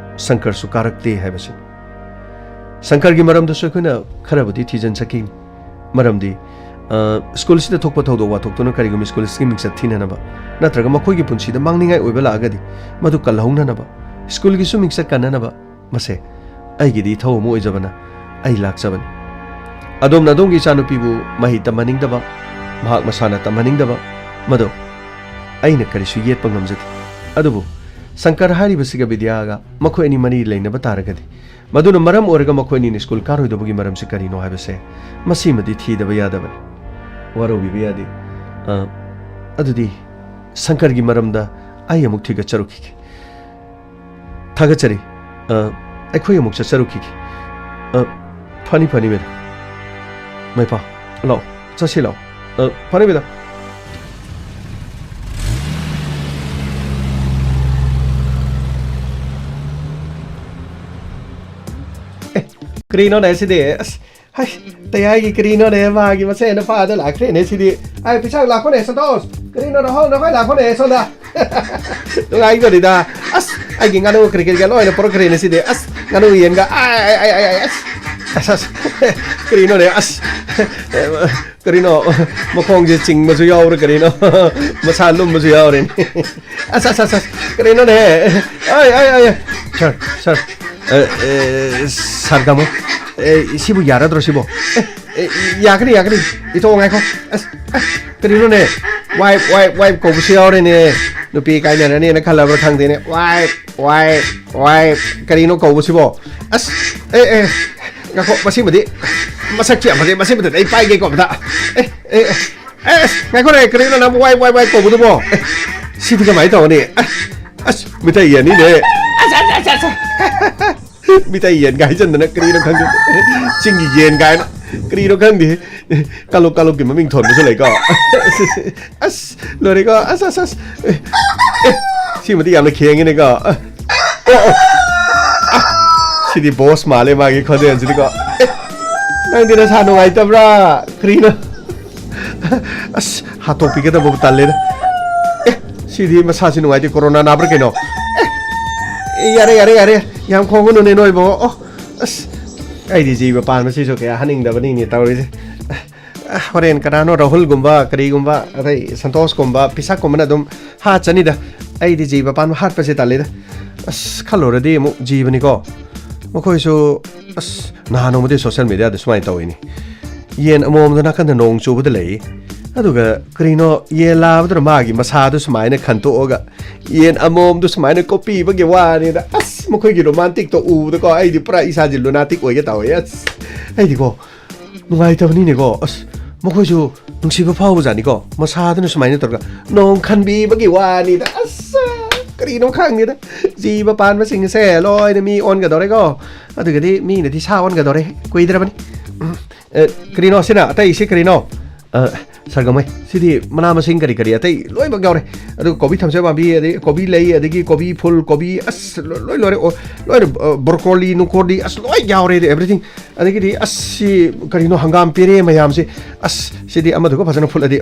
ꯁꯪꯀꯔꯁꯨ ꯀꯥꯔꯛꯇꯦ ꯍꯥꯏꯕꯁꯤꯅꯤ꯫ ꯁꯪꯀꯔꯒꯤ ꯃꯔꯝꯗꯁꯨ ꯑꯩꯈꯣꯏꯅ ꯈꯔꯕꯨꯗꯤ ꯊꯤꯖꯤꯟꯖꯈꯤꯅꯤ꯫ ꯃꯔꯝꯗꯤ, ꯑ, ꯁ꯭ꯀꯨꯜꯁꯤꯗ ꯊꯣꯛꯄ ꯊꯧꯗꯣꯛ ꯋꯥꯊꯣꯛꯇꯨꯅ ꯀꯔꯤꯒꯨꯝꯕ ꯁ꯭ꯀꯨꯜꯁꯤꯒꯤ ꯃꯤꯡꯆꯠ ꯊꯤꯅꯅꯕ ꯅꯠꯇ꯭ꯔꯒ ꯃꯈꯣꯏꯒꯤ ꯄꯨꯟꯁꯤꯗ ꯃꯥꯡꯅꯤꯡꯉꯥꯏ ꯑꯣꯏꯕ ꯂꯥꯛꯑꯒꯗꯤ ꯃꯗꯨ ꯀꯜꯍꯧꯅꯅꯕ, ꯁ꯭ꯀꯨꯜꯒꯤꯁꯨ ꯃꯤꯡꯆꯠ ꯀꯟꯅꯅꯕ, ꯃꯁꯦ ꯑꯩꯒꯤꯗꯤ ꯏꯊꯧ ꯑꯃ ꯑꯣꯏꯖꯕꯅ ꯑꯩ ꯂꯥꯛꯆꯕꯅꯤ꯫ ꯑꯗꯣꯝꯅ ꯑꯗꯣꯝꯒꯤ ꯏꯆꯥꯅꯨꯄꯤꯕꯨ ꯃꯍꯩ ꯇꯝꯍꯟꯅꯤꯡꯗꯕ, ꯃꯍꯥꯛ ꯃꯁꯥꯅ ꯇꯝꯍꯟꯅꯤꯡꯗꯕ, ꯃꯗꯨ ꯑꯩꯅ ꯀꯔꯤꯁꯨ ꯌꯦꯠꯄ ꯉꯝꯖꯗꯦ꯫ ꯑꯗꯨꯕꯨ ꯁꯪꯀꯔ ꯍꯥꯏꯔꯤꯕꯁꯤꯒ ꯕꯤꯗ꯭ꯌꯥꯒ ꯃꯈꯣꯏ ꯑꯅꯤ ꯃꯔꯤ ꯂꯩꯅꯕ ꯇꯥꯔꯒꯗꯤ, ꯃꯗꯨꯅ ꯃꯔꯝ ꯑꯣꯏꯔꯒ ꯃꯈꯣꯏ ꯑꯅꯤꯅ ꯁ꯭ꯀꯨꯜ ꯀꯥꯔꯣꯏꯗꯕꯒꯤ ꯃꯔꯝꯁꯤ ꯀꯔꯤꯅꯣ ꯍꯥꯏꯕꯁꯦ, ꯃꯁꯤꯃꯗꯤ ꯊꯤꯗꯕ ꯌꯥꯗꯕꯅꯤ꯫ ꯋꯥꯔꯧꯕꯤꯕ ꯌꯥꯗꯦ꯫ ꯑ, ꯑꯗꯨꯗꯤ ꯁꯪꯀꯔꯒꯤ ꯃꯔꯝꯗ ꯑꯩ ꯑꯃꯨꯛ ꯊꯤꯒꯠꯆꯔꯨꯈꯤꯒꯦ꯫ ꯊꯥꯒꯠꯆꯔꯤ꯫ ꯑ, ꯑꯩꯈꯣꯏ ꯑꯃꯨꯛ ꯆꯠꯆꯔꯨꯈꯤꯒꯦ꯫ ꯑ, ꯐꯅꯤ, ꯐꯅꯤ, ꯃꯦꯗꯥꯝ꯫ ꯃꯩꯄꯥ, ꯂꯥꯛꯑꯣ, ꯆꯠꯁꯤ ꯂꯥꯛꯑꯣ꯫ ꯑ, ꯐꯅꯤ, ꯃꯦꯗꯥꯝ꯫ ꯑꯦ, ꯀꯔꯤꯅꯣꯅꯦ ꯁꯤꯗꯤ? ꯑꯁ, ꯍꯩ, ꯇꯌꯥꯏꯒꯤ ꯀꯔꯤꯅꯣꯅꯦ, ꯃꯥꯒꯤ ꯃꯁꯦꯟ ꯅꯨꯄꯥꯗꯣ ꯂꯥꯛꯈ꯭ꯔꯦꯅꯦ ꯁꯤꯗꯤ꯫ ꯑꯩ ꯄꯩꯁꯥ ꯂꯥꯛꯈꯣꯅꯦ, ꯁꯟꯇꯣꯁ꯫ ꯀꯔꯤꯅꯣ, ꯅꯈꯣꯏ, ꯅꯈꯣꯏ ꯂꯥꯛꯈꯣꯅꯦ, ꯁꯣꯝꯗ꯫ ꯅꯨꯡꯉꯥꯏꯒꯗꯧꯔꯤꯗ꯫ ꯑꯁ, ꯑꯩꯒꯤ ꯉꯥꯅꯨ ꯀꯔꯤ ꯀꯔꯤꯒ ꯂꯣꯏꯅ ꯄꯨꯔꯛꯈ꯭ꯔꯦꯅꯦ ꯁꯤꯗꯤ꯫ ꯑꯁ, ꯉꯥꯅꯨ ꯌꯦꯟꯒ꯫ ꯑꯁ, ꯑꯁ, ꯑꯁ꯫ ꯀꯔꯤꯅꯣꯅꯦ, ꯑꯁ꯫ ꯀꯔꯤꯅꯣ, ꯃꯈꯣꯡꯁꯦ ꯆꯤꯡꯕꯁꯨ ꯌꯥꯎꯔꯦ, ꯀꯔꯤꯅꯣ꯫ ꯃꯁꯥ ꯂꯨꯝꯕꯁꯨ ꯌꯥꯎꯔꯦꯅꯦ꯫ ꯑꯁ, ꯑꯁ, ꯑꯁ, ꯑꯁ꯫ ꯀꯔꯤꯅꯣꯅꯦ꯫ ꯑꯩ, ꯑꯩ, ꯑꯩ꯫ ꯁꯥꯔ, ꯁꯥꯔ꯫ ꯑꯦ, ꯑꯦ, ꯁꯥꯔ ꯀꯥꯃꯣ꯫ ꯑꯦ, ꯁꯤꯕꯨ ꯌꯥꯔꯗ꯭ꯔꯣ ꯁꯤꯕꯣ? ꯑꯦ, ꯑꯦ, ꯌꯥꯒꯅꯤ, ꯌꯥꯒꯅꯤ꯫ ꯏꯇꯣ, ꯉꯥꯏꯈꯣ꯫ ꯑꯁ, ꯑꯁ, ꯀꯔꯤꯅꯣꯅꯦ? ꯋꯥꯏꯐ, ꯋꯥꯏꯐ, ꯋꯥꯏꯐ ꯀꯧꯕꯁꯨ ꯌꯥꯎꯔꯦꯅꯦ꯫ ꯅꯨꯄꯤ ꯀꯥꯏꯅꯔꯅꯤꯅ ꯈꯜꯂꯕ꯭ꯔꯥ ꯈꯪꯗꯦꯅꯦ꯫ Wife, wife, wife. ꯀꯔꯤꯅꯣ ꯀꯧꯕꯁꯤꯕꯣ? ꯑꯁ, ꯑꯦ, ꯑꯦ, ꯉꯥꯏꯈꯣ, ꯃꯁꯤꯃꯗꯤ ꯃꯁꯛꯁꯨ ꯌꯥꯝ ꯐꯖꯩ꯫ ꯃꯁꯤꯃꯗꯤ ꯑꯩ ꯄꯥꯏꯒꯦꯀꯣ ꯑꯝꯇ꯫ ꯑꯦ, ꯑꯦ, ꯑꯦ꯫ ꯑꯦ, ꯑꯁ, ꯉꯥꯏꯈꯣꯅꯦ, ꯀꯔꯤꯅꯣ ꯅꯪꯕꯨ ꯋꯥꯏ, ꯋꯥꯏ, ꯋꯥꯏ ꯀꯧꯕꯗꯨꯕꯣ? ꯑꯦ, ꯁꯤꯗꯤ ꯀꯃꯥꯏꯅ ꯇꯧꯅꯤ? ꯑꯁ, ꯑꯁ, ꯃꯤꯇꯩ ꯌꯦꯟꯅꯤꯅꯦ꯫ ꯑꯁ, ꯑꯁ, ꯑꯁ, ꯑꯁ꯫ ꯃꯤꯇꯩ ꯌꯦꯟꯒ ꯍꯥꯏꯖꯟꯗꯅ ꯀꯔꯤꯅꯣ ꯈꯪꯗꯦ꯫ ꯆꯤꯡꯒꯤ ꯌꯦꯟ ꯀꯥꯏꯅ ꯀꯔꯤꯅꯣ ꯈꯪꯗꯦ꯫ ꯀꯥꯂꯨꯛ ꯀꯥꯂꯨꯛꯀꯤ ꯃꯃꯤꯡ ꯊꯣꯟꯕꯁꯨ ꯂꯩꯀꯣ꯫ ꯑꯁ, ꯂꯣꯏꯔꯦꯀꯣ꯫ ꯑꯁ, ꯑꯁ, ꯑꯁ꯫ ꯑꯦ, ꯁꯤꯃꯗꯤ ꯌꯥꯝꯅ ꯈꯦꯡꯉꯤꯅꯦꯀꯣ꯫ ꯑꯣ, ꯑꯣ꯫ ꯑ, ꯁꯤꯗꯤ ꯕꯣꯁ ꯃꯥꯜꯂꯦ ꯃꯥꯒꯤ ꯈꯣꯟꯖꯦꯜꯁꯤꯗꯤꯀꯣ꯫ ꯑꯦ, ꯅꯪꯗꯤ ꯅꯁꯥ ꯅꯨꯡꯉꯥꯏꯇꯕ꯭ꯔꯥ? ꯀꯔꯤꯅꯣ? ꯑꯁ, ꯍꯥꯠꯇꯣꯛꯄꯤꯒꯗꯕꯕꯨ ꯇꯜꯂꯦꯗ꯫ ꯑꯦ, ꯁꯤꯗꯤ ꯃꯁꯥꯁꯤ ꯅꯨꯡꯉꯥꯏꯇꯦ, ꯀꯣꯔꯣꯅꯥ ꯅꯥꯕ꯭ꯔꯥ ꯀꯩꯅꯣ? ꯑꯦ, ꯌꯥꯔꯦ, ꯌꯥꯔꯦ, ꯌꯥꯔꯦ, ꯌꯥꯝ ꯈꯣꯡꯒꯅꯨꯅꯦ ꯅꯣꯏꯕꯣ꯫ ꯑꯣ, ꯑꯁ, ꯑꯩꯗꯤ ꯖꯤꯕ ꯄꯥꯟꯕꯁꯤꯁꯨ ꯀꯌꯥ ꯍꯥꯠꯅꯤꯡꯗꯕꯅꯤꯅꯦ ꯇꯧꯔꯤꯁꯦ꯫ ꯑ, ꯍꯣꯔꯦꯟ ꯀꯅꯥꯅꯣ ꯔꯥꯍꯨꯜꯒꯨꯝꯕ, ꯀꯔꯤꯒꯨꯝꯕ, ꯑꯇꯩ ꯁꯟꯇꯣꯁꯀꯨꯝꯕ, ꯄꯤꯁꯥꯛꯀꯨꯝꯕꯅ ꯑꯗꯨꯝ ꯍꯥꯠꯆꯅꯤꯗ꯫ ꯑꯩꯗꯤ ꯖꯤꯕ ꯄꯥꯟꯕ ꯍꯥꯠꯄꯁꯦ ꯇꯜꯂꯤꯗ꯫ ꯑꯁ, ꯈꯜꯂꯨꯔꯗꯤ ꯑꯃꯨꯛ ꯖꯤꯕꯅꯤꯀꯣ꯫ ꯃꯈꯣꯏꯁꯨ, ꯑꯁ, ꯅꯍꯥꯟ ꯅꯣꯡꯃꯗꯤ ꯁꯣꯁꯦꯜ ꯃꯦꯗꯤꯌꯥꯗ ꯁꯨꯃꯥꯏꯅ ꯇꯧꯋꯤꯅꯤ꯫ ꯌꯦꯟ ꯑꯃꯣꯝꯗꯣ ꯅꯥꯀꯟꯗ ꯅꯣꯡ ꯆꯨꯕꯗ ꯂꯩ꯫ ꯑꯗꯨꯒ ꯀꯔꯤꯅꯣ, ꯌꯦꯟ ꯂꯥꯕꯗꯨꯅ ꯃꯥꯒꯤ ꯃꯁꯥꯗꯨ ꯁꯨꯃꯥꯏꯅ ꯈꯟꯇꯣꯛꯑꯒ ꯌꯦꯟ ꯑꯃꯣꯝꯗꯨ ꯁꯨꯃꯥꯏꯅ ꯀꯣꯞꯄꯤꯕꯒꯤ ꯋꯥꯅꯤꯗ꯫ ꯑꯁ, ꯃꯈꯣꯏꯒꯤ ꯔꯣꯃꯥꯟꯇꯤꯛꯇꯣ ꯎꯕꯗꯀꯣ ꯑꯩꯗꯤ ꯄꯨꯔꯥ ꯏꯁꯥꯁꯦ ꯂꯨꯅꯥꯇꯤꯛ ꯑꯣꯏꯒꯦ ꯇꯧꯋꯦ꯫ ꯑꯁ, ꯑꯩꯗꯤꯀꯣ ꯅꯨꯡꯉꯥꯏꯇꯕꯅꯤꯅꯦꯀꯣ꯫ ꯑꯁ, ꯃꯈꯣꯏꯁꯨ ꯅꯨꯡꯁꯤꯕ ꯐꯥꯎꯕꯖꯥꯠꯅꯤꯀꯣ, ꯃꯁꯥꯗꯨꯅ ꯁꯨꯃꯥꯏꯅ ꯇꯧꯔꯒ ꯅꯣꯡ ꯈꯟꯕꯤꯕꯒꯤ ꯋꯥꯅꯤꯗ꯫ ꯑꯁ, ꯀꯔꯤꯅꯣ ꯈꯪꯗꯦꯗ, ꯖꯤꯕ ꯄꯥꯟꯕꯁꯤꯡꯁꯦ ꯂꯣꯏꯅ ꯃꯤ ꯑꯣꯟꯒꯗꯧꯔꯦꯀꯣ꯫ ꯑꯗꯨꯒꯗꯤ ꯃꯤꯅꯗꯤ ꯁꯥ ꯑꯣꯟꯒꯗꯧꯔꯦ, ꯀꯨꯏꯗ꯭ꯔꯕꯅꯤ꯫ ꯎꯝ, ꯑꯦ, ꯀꯔꯤꯅꯣ ꯁꯤꯅ? ꯑꯇꯩ ꯁꯤ ꯀꯔꯤꯅꯣ? ꯑ, ꯁꯔꯒꯝꯃꯩ, ꯁꯤꯗꯤ ꯃꯅꯥ ꯃꯁꯤꯡ ꯀꯔꯤ ꯀꯔꯤ ꯑꯇꯩ ꯂꯣꯏꯅꯃꯛ ꯌꯥꯎꯔꯦ꯫ ꯑꯗꯨꯒ ꯀꯣꯕꯤ ꯊꯝꯆꯦꯠ ꯄꯥꯝꯕꯤ, ꯑꯗꯩ ꯀꯣꯕꯤ ꯂꯩ, ꯑꯗꯒꯤ ꯀꯣꯕꯤ ꯐꯨꯜ, ꯀꯣꯕꯤ, ꯑꯁ, ꯂꯣꯏ, ꯂꯣꯏ ꯂꯣꯏꯔꯦ꯫ ꯑꯣ, ꯂꯣꯏꯔꯦ, ꯑ, ꯕ꯭ꯔꯣꯀꯣꯂꯤ ꯅꯨꯡꯀꯣꯂꯤ, ꯑꯁ, ꯂꯣꯏ ꯌꯥꯎꯔꯦ, everything꯫ ꯑꯗꯒꯤꯗꯤ, ꯑꯁ, ꯁꯤ ꯀꯔꯤꯅꯣ, ꯍꯪꯒꯥꯝ ꯄꯦꯔꯦ ꯃꯌꯥꯝꯁꯦ꯫ ꯑꯁ, ꯁꯤꯗꯤ ꯑꯃꯗꯨꯒ ꯐꯖꯅ ꯐꯨꯠꯂꯗꯤ꯫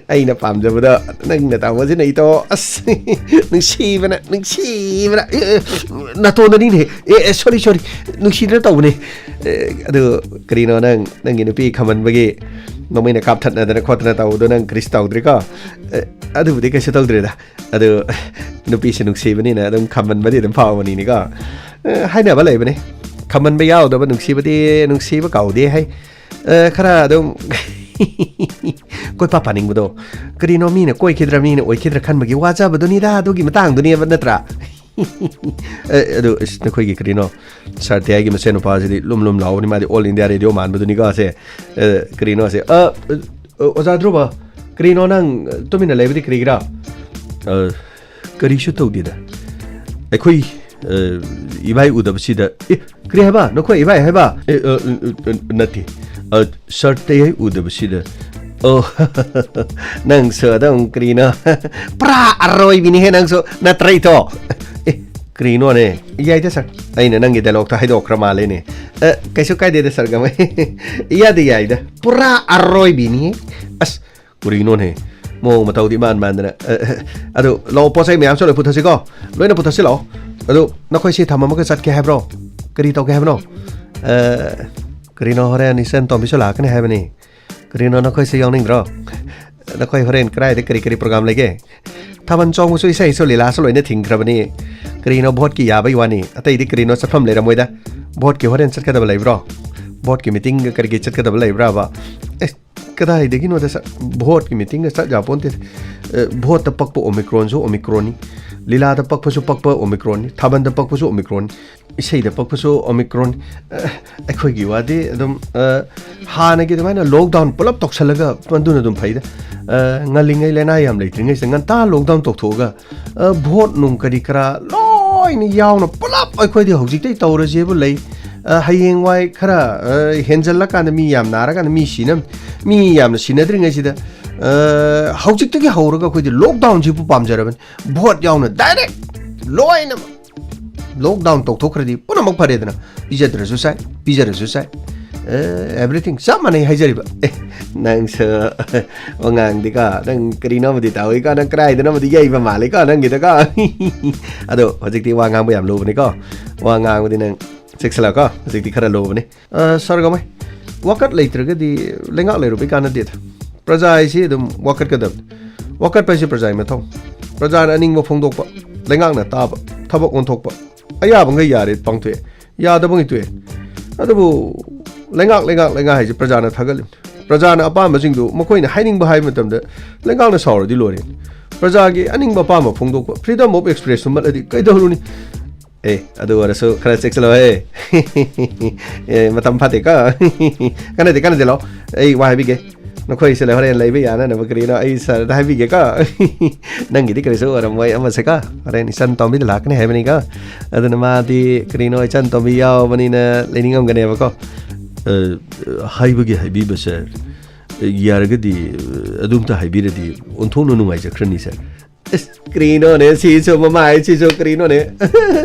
ꯑꯩꯅ ꯄꯥꯝꯖꯕꯗ ꯅꯪꯅ ꯇꯧꯕꯁꯤꯅ ꯏꯇꯣ꯫ ꯑꯁ, ꯅꯨꯡꯁꯤꯕꯅ, ꯅꯨꯡꯁꯤꯕꯅ꯫ ꯑꯦ, ꯑꯦ, ꯅꯥꯇꯣꯟꯗꯅꯤꯅꯦ꯫ ꯑꯦ, ꯑꯦ, sorry, sorry꯫ ꯅꯨꯡꯁꯤꯗꯅ ꯇꯧꯕꯅꯦ꯫ ꯑꯦ, ꯑꯗꯨ ꯀꯔꯤꯅꯣ, ꯅꯪ, ꯅꯪꯒꯤ ꯅꯨꯄꯤ ꯈꯝꯍꯟꯕꯒꯤ ꯅꯣꯡꯃꯩꯅ ꯀꯥꯞꯊꯠꯅꯗꯅ ꯈꯣꯠꯇꯅ ꯇꯧꯕꯗꯣ ꯅꯪ ꯀꯔꯤꯁꯨ ꯇꯧꯗ꯭ꯔꯤꯀꯣ? ꯑꯦ, ꯑꯗꯨꯕꯨꯗꯤ ꯀꯩꯁꯨ ꯇꯧꯗ꯭ꯔꯦꯗ꯫ ꯑꯗꯨ ꯅꯨꯄꯤꯁꯦ ꯅꯨꯡꯁꯤꯕꯅꯤꯅ ꯑꯗꯨꯝ ꯈꯝꯍꯟꯕꯗꯤ ꯑꯗꯨꯝ ꯐꯥꯎꯕꯅꯤꯅꯦꯀꯣ꯫ ꯑꯦ, ꯍꯥꯏꯅꯕ ꯂꯩꯕꯅꯦ, "ꯈꯝꯍꯟꯕ ꯌꯥꯎꯗꯕ ꯅꯨꯡꯁꯤꯕꯗꯤ ꯅꯨꯡꯁꯤꯕ ꯀꯧꯗꯦ" ꯍꯥꯏ꯫ ꯑꯦ, ꯈꯔ ꯑꯗꯨꯝ ꯀꯣꯏꯄꯥ ꯄꯥꯅꯤꯡꯕꯗꯣ, ꯀꯔꯤꯅꯣ, ꯃꯤꯅ ꯀꯣꯏꯈꯤꯗ꯭ꯔꯥ, ꯃꯤꯅ ꯑꯣꯏꯈꯤꯗ꯭ꯔꯥ ꯈꯟꯕꯒꯤ ꯋꯥꯖꯕꯗꯨꯅꯤꯗ, ꯑꯗꯨꯒꯤ ꯃꯇꯥꯡꯗꯨꯅꯦꯕ, ꯅꯠꯇ꯭ꯔꯥ? ꯑꯦ, ꯑꯗꯨ, ꯑꯁ, ꯅꯈꯣꯏꯒꯤ ꯀꯔꯤꯅꯣ, ꯁꯥꯔ ꯇꯤꯌꯥꯏꯒꯤ ꯃꯁꯦꯟ ꯅꯨꯄꯥꯁꯤꯗꯤ ꯂꯨꯝ ꯂꯨꯝ ꯂꯥꯎꯕꯅꯤ, ꯃꯥꯗꯤ All India Radio ꯃꯥꯟꯕꯗꯨꯅꯤꯀꯣ ꯁꯦ꯫ ꯑꯦ, ꯀꯔꯤꯅꯣ ꯁꯦ? ꯑ, ꯑ, ꯑꯣꯖꯥ ꯙ꯭ꯔꯨꯕ, ꯀꯔꯤꯅꯣ ꯅꯪ ꯇꯨꯃꯤꯟꯅ ꯂꯩꯕꯗꯤ ꯀꯔꯤꯒꯤꯔꯥ? ꯑ, ꯀꯔꯤꯁꯨ ꯇꯧꯗꯦꯗ꯫ ꯑꯩꯈꯣꯏ, ꯑ, ꯏꯕꯥꯏ ꯎꯗꯕꯁꯤꯗ, ꯑꯦ, ꯀꯔꯤ ꯍꯥꯏꯕ? ꯅꯈꯣꯏ ꯏꯕꯥꯏ ꯍꯥꯏꯕ? ꯑꯦ, ꯑ, ꯑ, ꯑ, ꯅꯠꯇꯦ꯫ ꯑ, ꯁꯥꯔ ꯇꯤꯌꯥꯏ ꯎꯗꯕꯁꯤꯗ꯫ ꯑꯣ, ꯅꯪꯁꯨ ꯑꯗꯨꯝ ꯀꯔꯤꯅꯣ? ꯄꯨꯔꯥ ꯑꯔꯣꯏꯕꯤꯅꯤꯍꯦ ꯅꯪꯁꯨ, ꯅꯠꯇ꯭ꯔꯩꯇꯣ? ꯑꯦ, ꯀꯔꯤꯅꯣꯅꯦ? ꯌꯥꯏꯗ, ꯁꯥꯔ꯫ ꯑꯩꯅ ꯅꯪꯒꯤ ꯗꯥꯏꯂꯣꯛꯇꯣ ꯍꯥꯏꯗꯣꯛꯈ꯭ꯔ ꯃꯥꯜꯂꯦꯅꯦ꯫ ꯑ, ꯀꯩꯁꯨ ꯀꯥꯏꯗꯦꯗ, ꯁꯥꯔ ꯒꯃꯩ꯫ ꯏꯌꯥꯗ ꯌꯥꯏꯗ꯫ ꯄꯨꯔꯥ ꯑꯔꯣꯏꯕꯤꯅꯤ꯫ ꯑꯁ, ꯀꯔꯤꯅꯣꯅꯦ? ꯃꯑꯣꯡ ꯃꯇꯧꯗꯤ ꯏꯃꯥꯟ ꯃꯥꯟꯗꯅ꯫ ꯑ, ꯑꯗꯨ ꯂꯥꯛꯑꯣ, ꯄꯣꯠ ꯆꯩ ꯃꯌꯥꯝꯁꯨ ꯂꯣꯏ ꯄꯨꯊꯁꯤꯀꯣ꯫ ꯂꯣꯏꯅ ꯄꯨꯊꯁꯤ ꯂꯥꯛꯑꯣ꯫ ꯑꯗꯨ ꯅꯈꯣꯏꯁꯤ ꯊꯝꯃꯝꯃꯒ ꯆꯠꯀꯦ ꯍꯥꯏꯕ꯭ꯔꯣ? ꯀꯔꯤ ꯇꯧꯒꯦ ꯍꯥꯏꯕꯅꯣ? ꯑ, ꯀꯔꯤꯅꯣ, ꯍꯣꯔꯦꯟ ꯏꯆꯟ ꯇꯣꯝꯕꯤꯁꯨ ꯂꯥꯛꯀꯅꯤ ꯍꯥꯏꯕꯅꯤ꯫ ꯀꯔꯤꯅꯣ, ꯅꯈꯣꯏꯁꯤ ꯌꯥꯎꯅꯤꯡꯗ꯭ꯔꯣ? ꯅꯈꯣꯏ ꯍꯣꯔꯦꯟ ꯀꯗꯥꯏꯗ ꯀꯔꯤ ꯀꯔꯤ program ꯂꯩꯒꯦ? ꯊꯥꯕꯜ ꯆꯣꯡꯕꯁꯨ, ꯏꯁꯩꯁꯨ, ꯂꯤꯂꯥꯁꯨ ꯂꯣꯏꯅ ꯊꯤꯡꯈ꯭ꯔꯕꯅꯤ꯫ ꯀꯔꯤꯅꯣ, vote ꯀꯤ ꯌꯥꯕꯩ ꯋꯥꯅꯤ, ꯑꯇꯩꯗꯤ ꯀꯔꯤꯅꯣ ꯆꯠꯐꯝ ꯂꯩꯔꯝꯃꯣꯏꯗ꯫ Vote ꯀꯤ ꯍꯣꯔꯦꯟ ꯆꯠꯀꯗꯕ ꯂꯩꯕ꯭ꯔꯣ? Vote ꯀꯤ meeting ꯒ ꯀꯔꯤꯒꯤ ꯆꯠꯀꯗꯕ ꯂꯩꯕ꯭ꯔꯥꯕ? ꯑꯦ, ꯀꯗꯥꯏꯗꯒꯤꯅꯣꯗ ꯁ-, vote ꯀꯤ meeting ꯒ ꯆꯠ ꯌꯥꯄꯣꯟꯇꯦ꯫ ꯑꯦ, vote ꯇ ꯄꯛꯄ Omicron ꯁꯨ Omicron ꯅꯤ, ꯂꯤꯂꯥꯗ ꯄꯛꯄꯁꯨ ꯄꯛꯄ Omicron ꯅꯤ, ꯊꯥꯕꯜꯗ ꯄꯛꯄꯁꯨ Omicron ꯅꯤ, ꯏꯁꯩꯗ ꯄꯛꯄꯁꯨ Omicron꯫ ꯑ, ꯑꯩꯈꯣꯏꯒꯤ ꯋꯥꯗꯤ ꯑꯗꯨꯝ, ꯑ, ꯍꯥꯟꯅꯒꯤ ꯑꯗꯨꯃꯥꯏꯅ lockdown ꯄꯨꯂꯞ ꯇꯧꯁꯜꯂꯒ ꯃꯗꯨꯅ ꯑꯗꯨꯝ ꯐꯩꯗ꯫ ꯑ, ꯉꯜꯂꯤꯉꯩ, ꯂꯥꯏꯅꯥ ꯌꯥꯝ ꯂꯩꯇ꯭ꯔꯤꯉꯩꯁꯤꯗ ꯉꯟꯇꯥ lockdown ꯇꯧꯊꯣꯛꯑꯒ, ꯑ, vote ꯅꯨꯡ ꯀꯔꯤ ꯀꯔꯥ ꯂꯣꯏꯅ ꯌꯥꯎꯅ ꯄꯨꯂꯞ ꯑꯩꯈꯣꯏꯗꯤ ꯍꯧꯖꯤꯛꯇꯩ ꯇꯧꯔꯁꯦꯕꯨ ꯂꯩ꯫ ꯑ, ꯍꯌꯦꯡꯋꯥꯏ ꯈꯔ, ꯑ, ꯍꯦꯟꯖꯜꯂꯀꯥꯟꯗ, ꯃꯤ ꯌꯥꯝ ꯅꯥꯔꯀꯥꯟꯗ, ꯃꯤ ꯁꯤꯅ-, ꯃꯤ ꯌꯥꯝꯅ ꯁꯤꯅꯗ꯭ꯔꯤꯉꯩꯁꯤꯗ, ꯑ, ꯍꯧꯖꯤꯛꯇꯒꯤ ꯍꯧꯔꯒ ꯑꯩꯈꯣꯏꯗꯤ lockdown ꯁꯤꯕꯨ ꯄꯥꯝꯖꯔꯕꯅꯤ꯫ Vote ꯌꯥꯎꯅ direct ꯂꯣꯏꯅꯃꯛ lockdown ꯇꯧꯊꯣꯛꯈ꯭ꯔꯗꯤ ꯄꯨꯝꯅꯃꯛ ꯐꯔꯦꯗꯅ꯫ ꯄꯤꯖꯗ꯭ꯔꯁꯨ ꯆꯥꯏ, ꯄꯤꯖꯔꯁꯨ ꯆꯥꯏ꯫ ꯑꯦ, everything ꯆꯞ ꯃꯥꯟꯅꯩ ꯍꯥꯏꯖꯔꯤꯕ꯫ ꯑꯦ, ꯅꯪꯁꯨ ꯋꯥꯉꯥꯡꯗꯤꯀꯣ, ꯅꯪ ꯀꯔꯤꯅꯣꯃꯗꯤ ꯇꯧꯏꯀꯣ, ꯅꯪ ꯀꯗꯥꯏꯗꯅꯣꯃꯗꯤ ꯌꯩꯕ ꯃꯥꯜꯂꯤꯀꯣ ꯅꯪꯒꯤꯗꯀꯣ꯫ ꯑꯗꯣ ꯍꯧꯖꯤꯛꯇꯤ ꯋꯥ ꯉꯥꯡꯕ ꯌꯥꯝ ꯂꯨꯕꯅꯤꯀꯣ꯫ ꯋꯥ ꯉꯥꯡꯕꯗꯤ ꯅꯪ ꯆꯦꯛꯁꯤꯜꯂꯛꯑꯣꯀꯣ, ꯍꯧꯖꯤꯛꯇꯤ ꯈꯔ ꯂꯨꯕꯅꯤ꯫ ꯑ, ꯁꯥꯔ ꯒꯃꯩ, ꯋꯥꯀꯠ ꯂꯩꯇ꯭ꯔꯒꯗꯤ ꯂꯩꯉꯥꯛ ꯂꯩꯔꯨꯕꯩ ꯀꯥꯟꯅꯗꯦꯗ꯫ ꯄ꯭ꯔꯖꯥ ꯍꯥꯏꯁꯤ ꯑꯗꯨꯝ ꯋꯥꯀꯠꯀꯗꯕꯅꯤ꯫ ꯋꯥꯀꯠꯄ ꯍꯥꯏꯁꯤ ꯄ꯭ꯔꯖꯥꯒꯤ ꯃꯊꯧ꯫ ꯄ꯭ꯔꯖꯥꯅ ꯑꯅꯤꯡꯕ ꯐꯣꯡꯗꯣꯛꯄ, ꯂꯩꯉꯥꯛꯅ ꯇꯥꯕ, ꯊꯕꯛ ꯑꯣꯟꯊꯣꯛꯄ꯫ ꯑꯌꯥꯕꯉꯩ ꯌꯥꯔꯦ, ꯄꯥꯡꯊꯣꯛꯑꯦ꯫ ꯌꯥꯗꯕꯉꯩ ꯇꯣꯛꯑꯦ꯫ ꯑꯗꯨꯕꯨ ꯂꯩꯉꯥꯛ, ꯂꯩꯉꯥꯛ, ꯂꯩꯉꯥꯛ ꯍꯥꯏꯁꯦ ꯄ꯭ꯔꯖꯥꯅ ꯊꯥꯒꯠꯂꯤꯕꯅꯤ꯫ ꯄ꯭ꯔꯖꯥꯅ ꯑꯄꯥꯝꯕꯁꯤꯡꯗꯨ ꯃꯈꯣꯏꯅ ꯍꯥꯏꯅꯤꯡꯕ ꯍꯥꯏꯕ ꯃꯇꯝꯗ ꯂꯩꯉꯥꯛꯅ ꯁꯥꯎꯔꯗꯤ ꯂꯣꯏꯔꯦ꯫ ꯄ꯭ꯔꯖꯥꯒꯤ ꯑꯅꯤꯡꯕ ꯑꯄꯥꯝꯕ ꯐꯣꯡꯗꯣꯛꯄ, freedom of expression ꯃꯠꯂꯗꯤ ꯀꯩꯗꯧꯔꯨꯅꯤ? ꯑꯦ, ꯑꯗꯨ ꯑꯣꯏꯔꯁꯨ ꯈꯔ ꯆꯦꯛꯁꯤꯜꯂꯣꯍꯦ꯫ ꯑꯦ, ꯃꯇꯝ ꯐꯠꯇꯦꯀꯣ꯫ ꯀꯥꯟꯅꯗꯦ, ꯀꯥꯟꯅꯗꯦ, ꯂꯥꯛꯑꯣ꯫ ꯑꯩ ꯋꯥ ꯍꯥꯏꯕꯤꯒꯦ꯫ ꯅꯈꯣꯏꯁꯦ ꯍꯣꯔꯦꯟ ꯂꯩꯕ ꯌꯥꯅꯅꯕ ꯀꯔꯤꯅꯣ ꯑꯩ ꯁꯥꯔꯗ ꯍꯥꯏꯕꯤꯒꯦꯀꯣ꯫ ꯅꯪꯒꯤꯗꯤ ꯀꯔꯤꯁꯨ ꯑꯣꯏꯔꯝꯃꯣꯏ ꯑꯃꯁꯦꯀꯣ꯫ ꯍꯣꯔꯦꯟ ꯏꯆꯟ ꯇꯣꯝꯕꯤꯗ ꯂꯥꯛꯀꯅꯤ ꯍꯥꯏꯕꯅꯤꯀꯣ꯫ ꯑꯗꯨꯅ ꯃꯥꯗꯤ ꯀꯔꯤꯅꯣ ꯏꯆꯟ ꯇꯣꯝꯕꯤ ꯌꯥꯎꯕꯅꯤꯅ ꯂꯩꯅꯤꯡꯉꯝꯒꯅꯦꯕꯀꯣ꯫ ꯑ, ꯍꯥꯏꯕꯒꯤ ꯍꯥꯏꯕꯤꯕ ꯁꯥꯔ꯫ ꯌꯥꯔꯒꯗꯤ, ꯑ, ꯑꯗꯨꯝꯇ ꯍꯥꯏꯕꯤꯔꯗꯤ ꯑꯣꯟꯊꯣꯛꯅ ꯅꯨꯡꯉꯥꯏꯖꯈ꯭ꯔꯅꯤ ꯁꯥꯔ꯫ ꯑꯁ, ꯀꯔꯤꯅꯣꯅꯦ ꯁꯤꯁꯨ, ꯃꯃꯥꯏꯁꯤꯁꯨ ꯀꯔꯤꯅꯣꯅꯦ?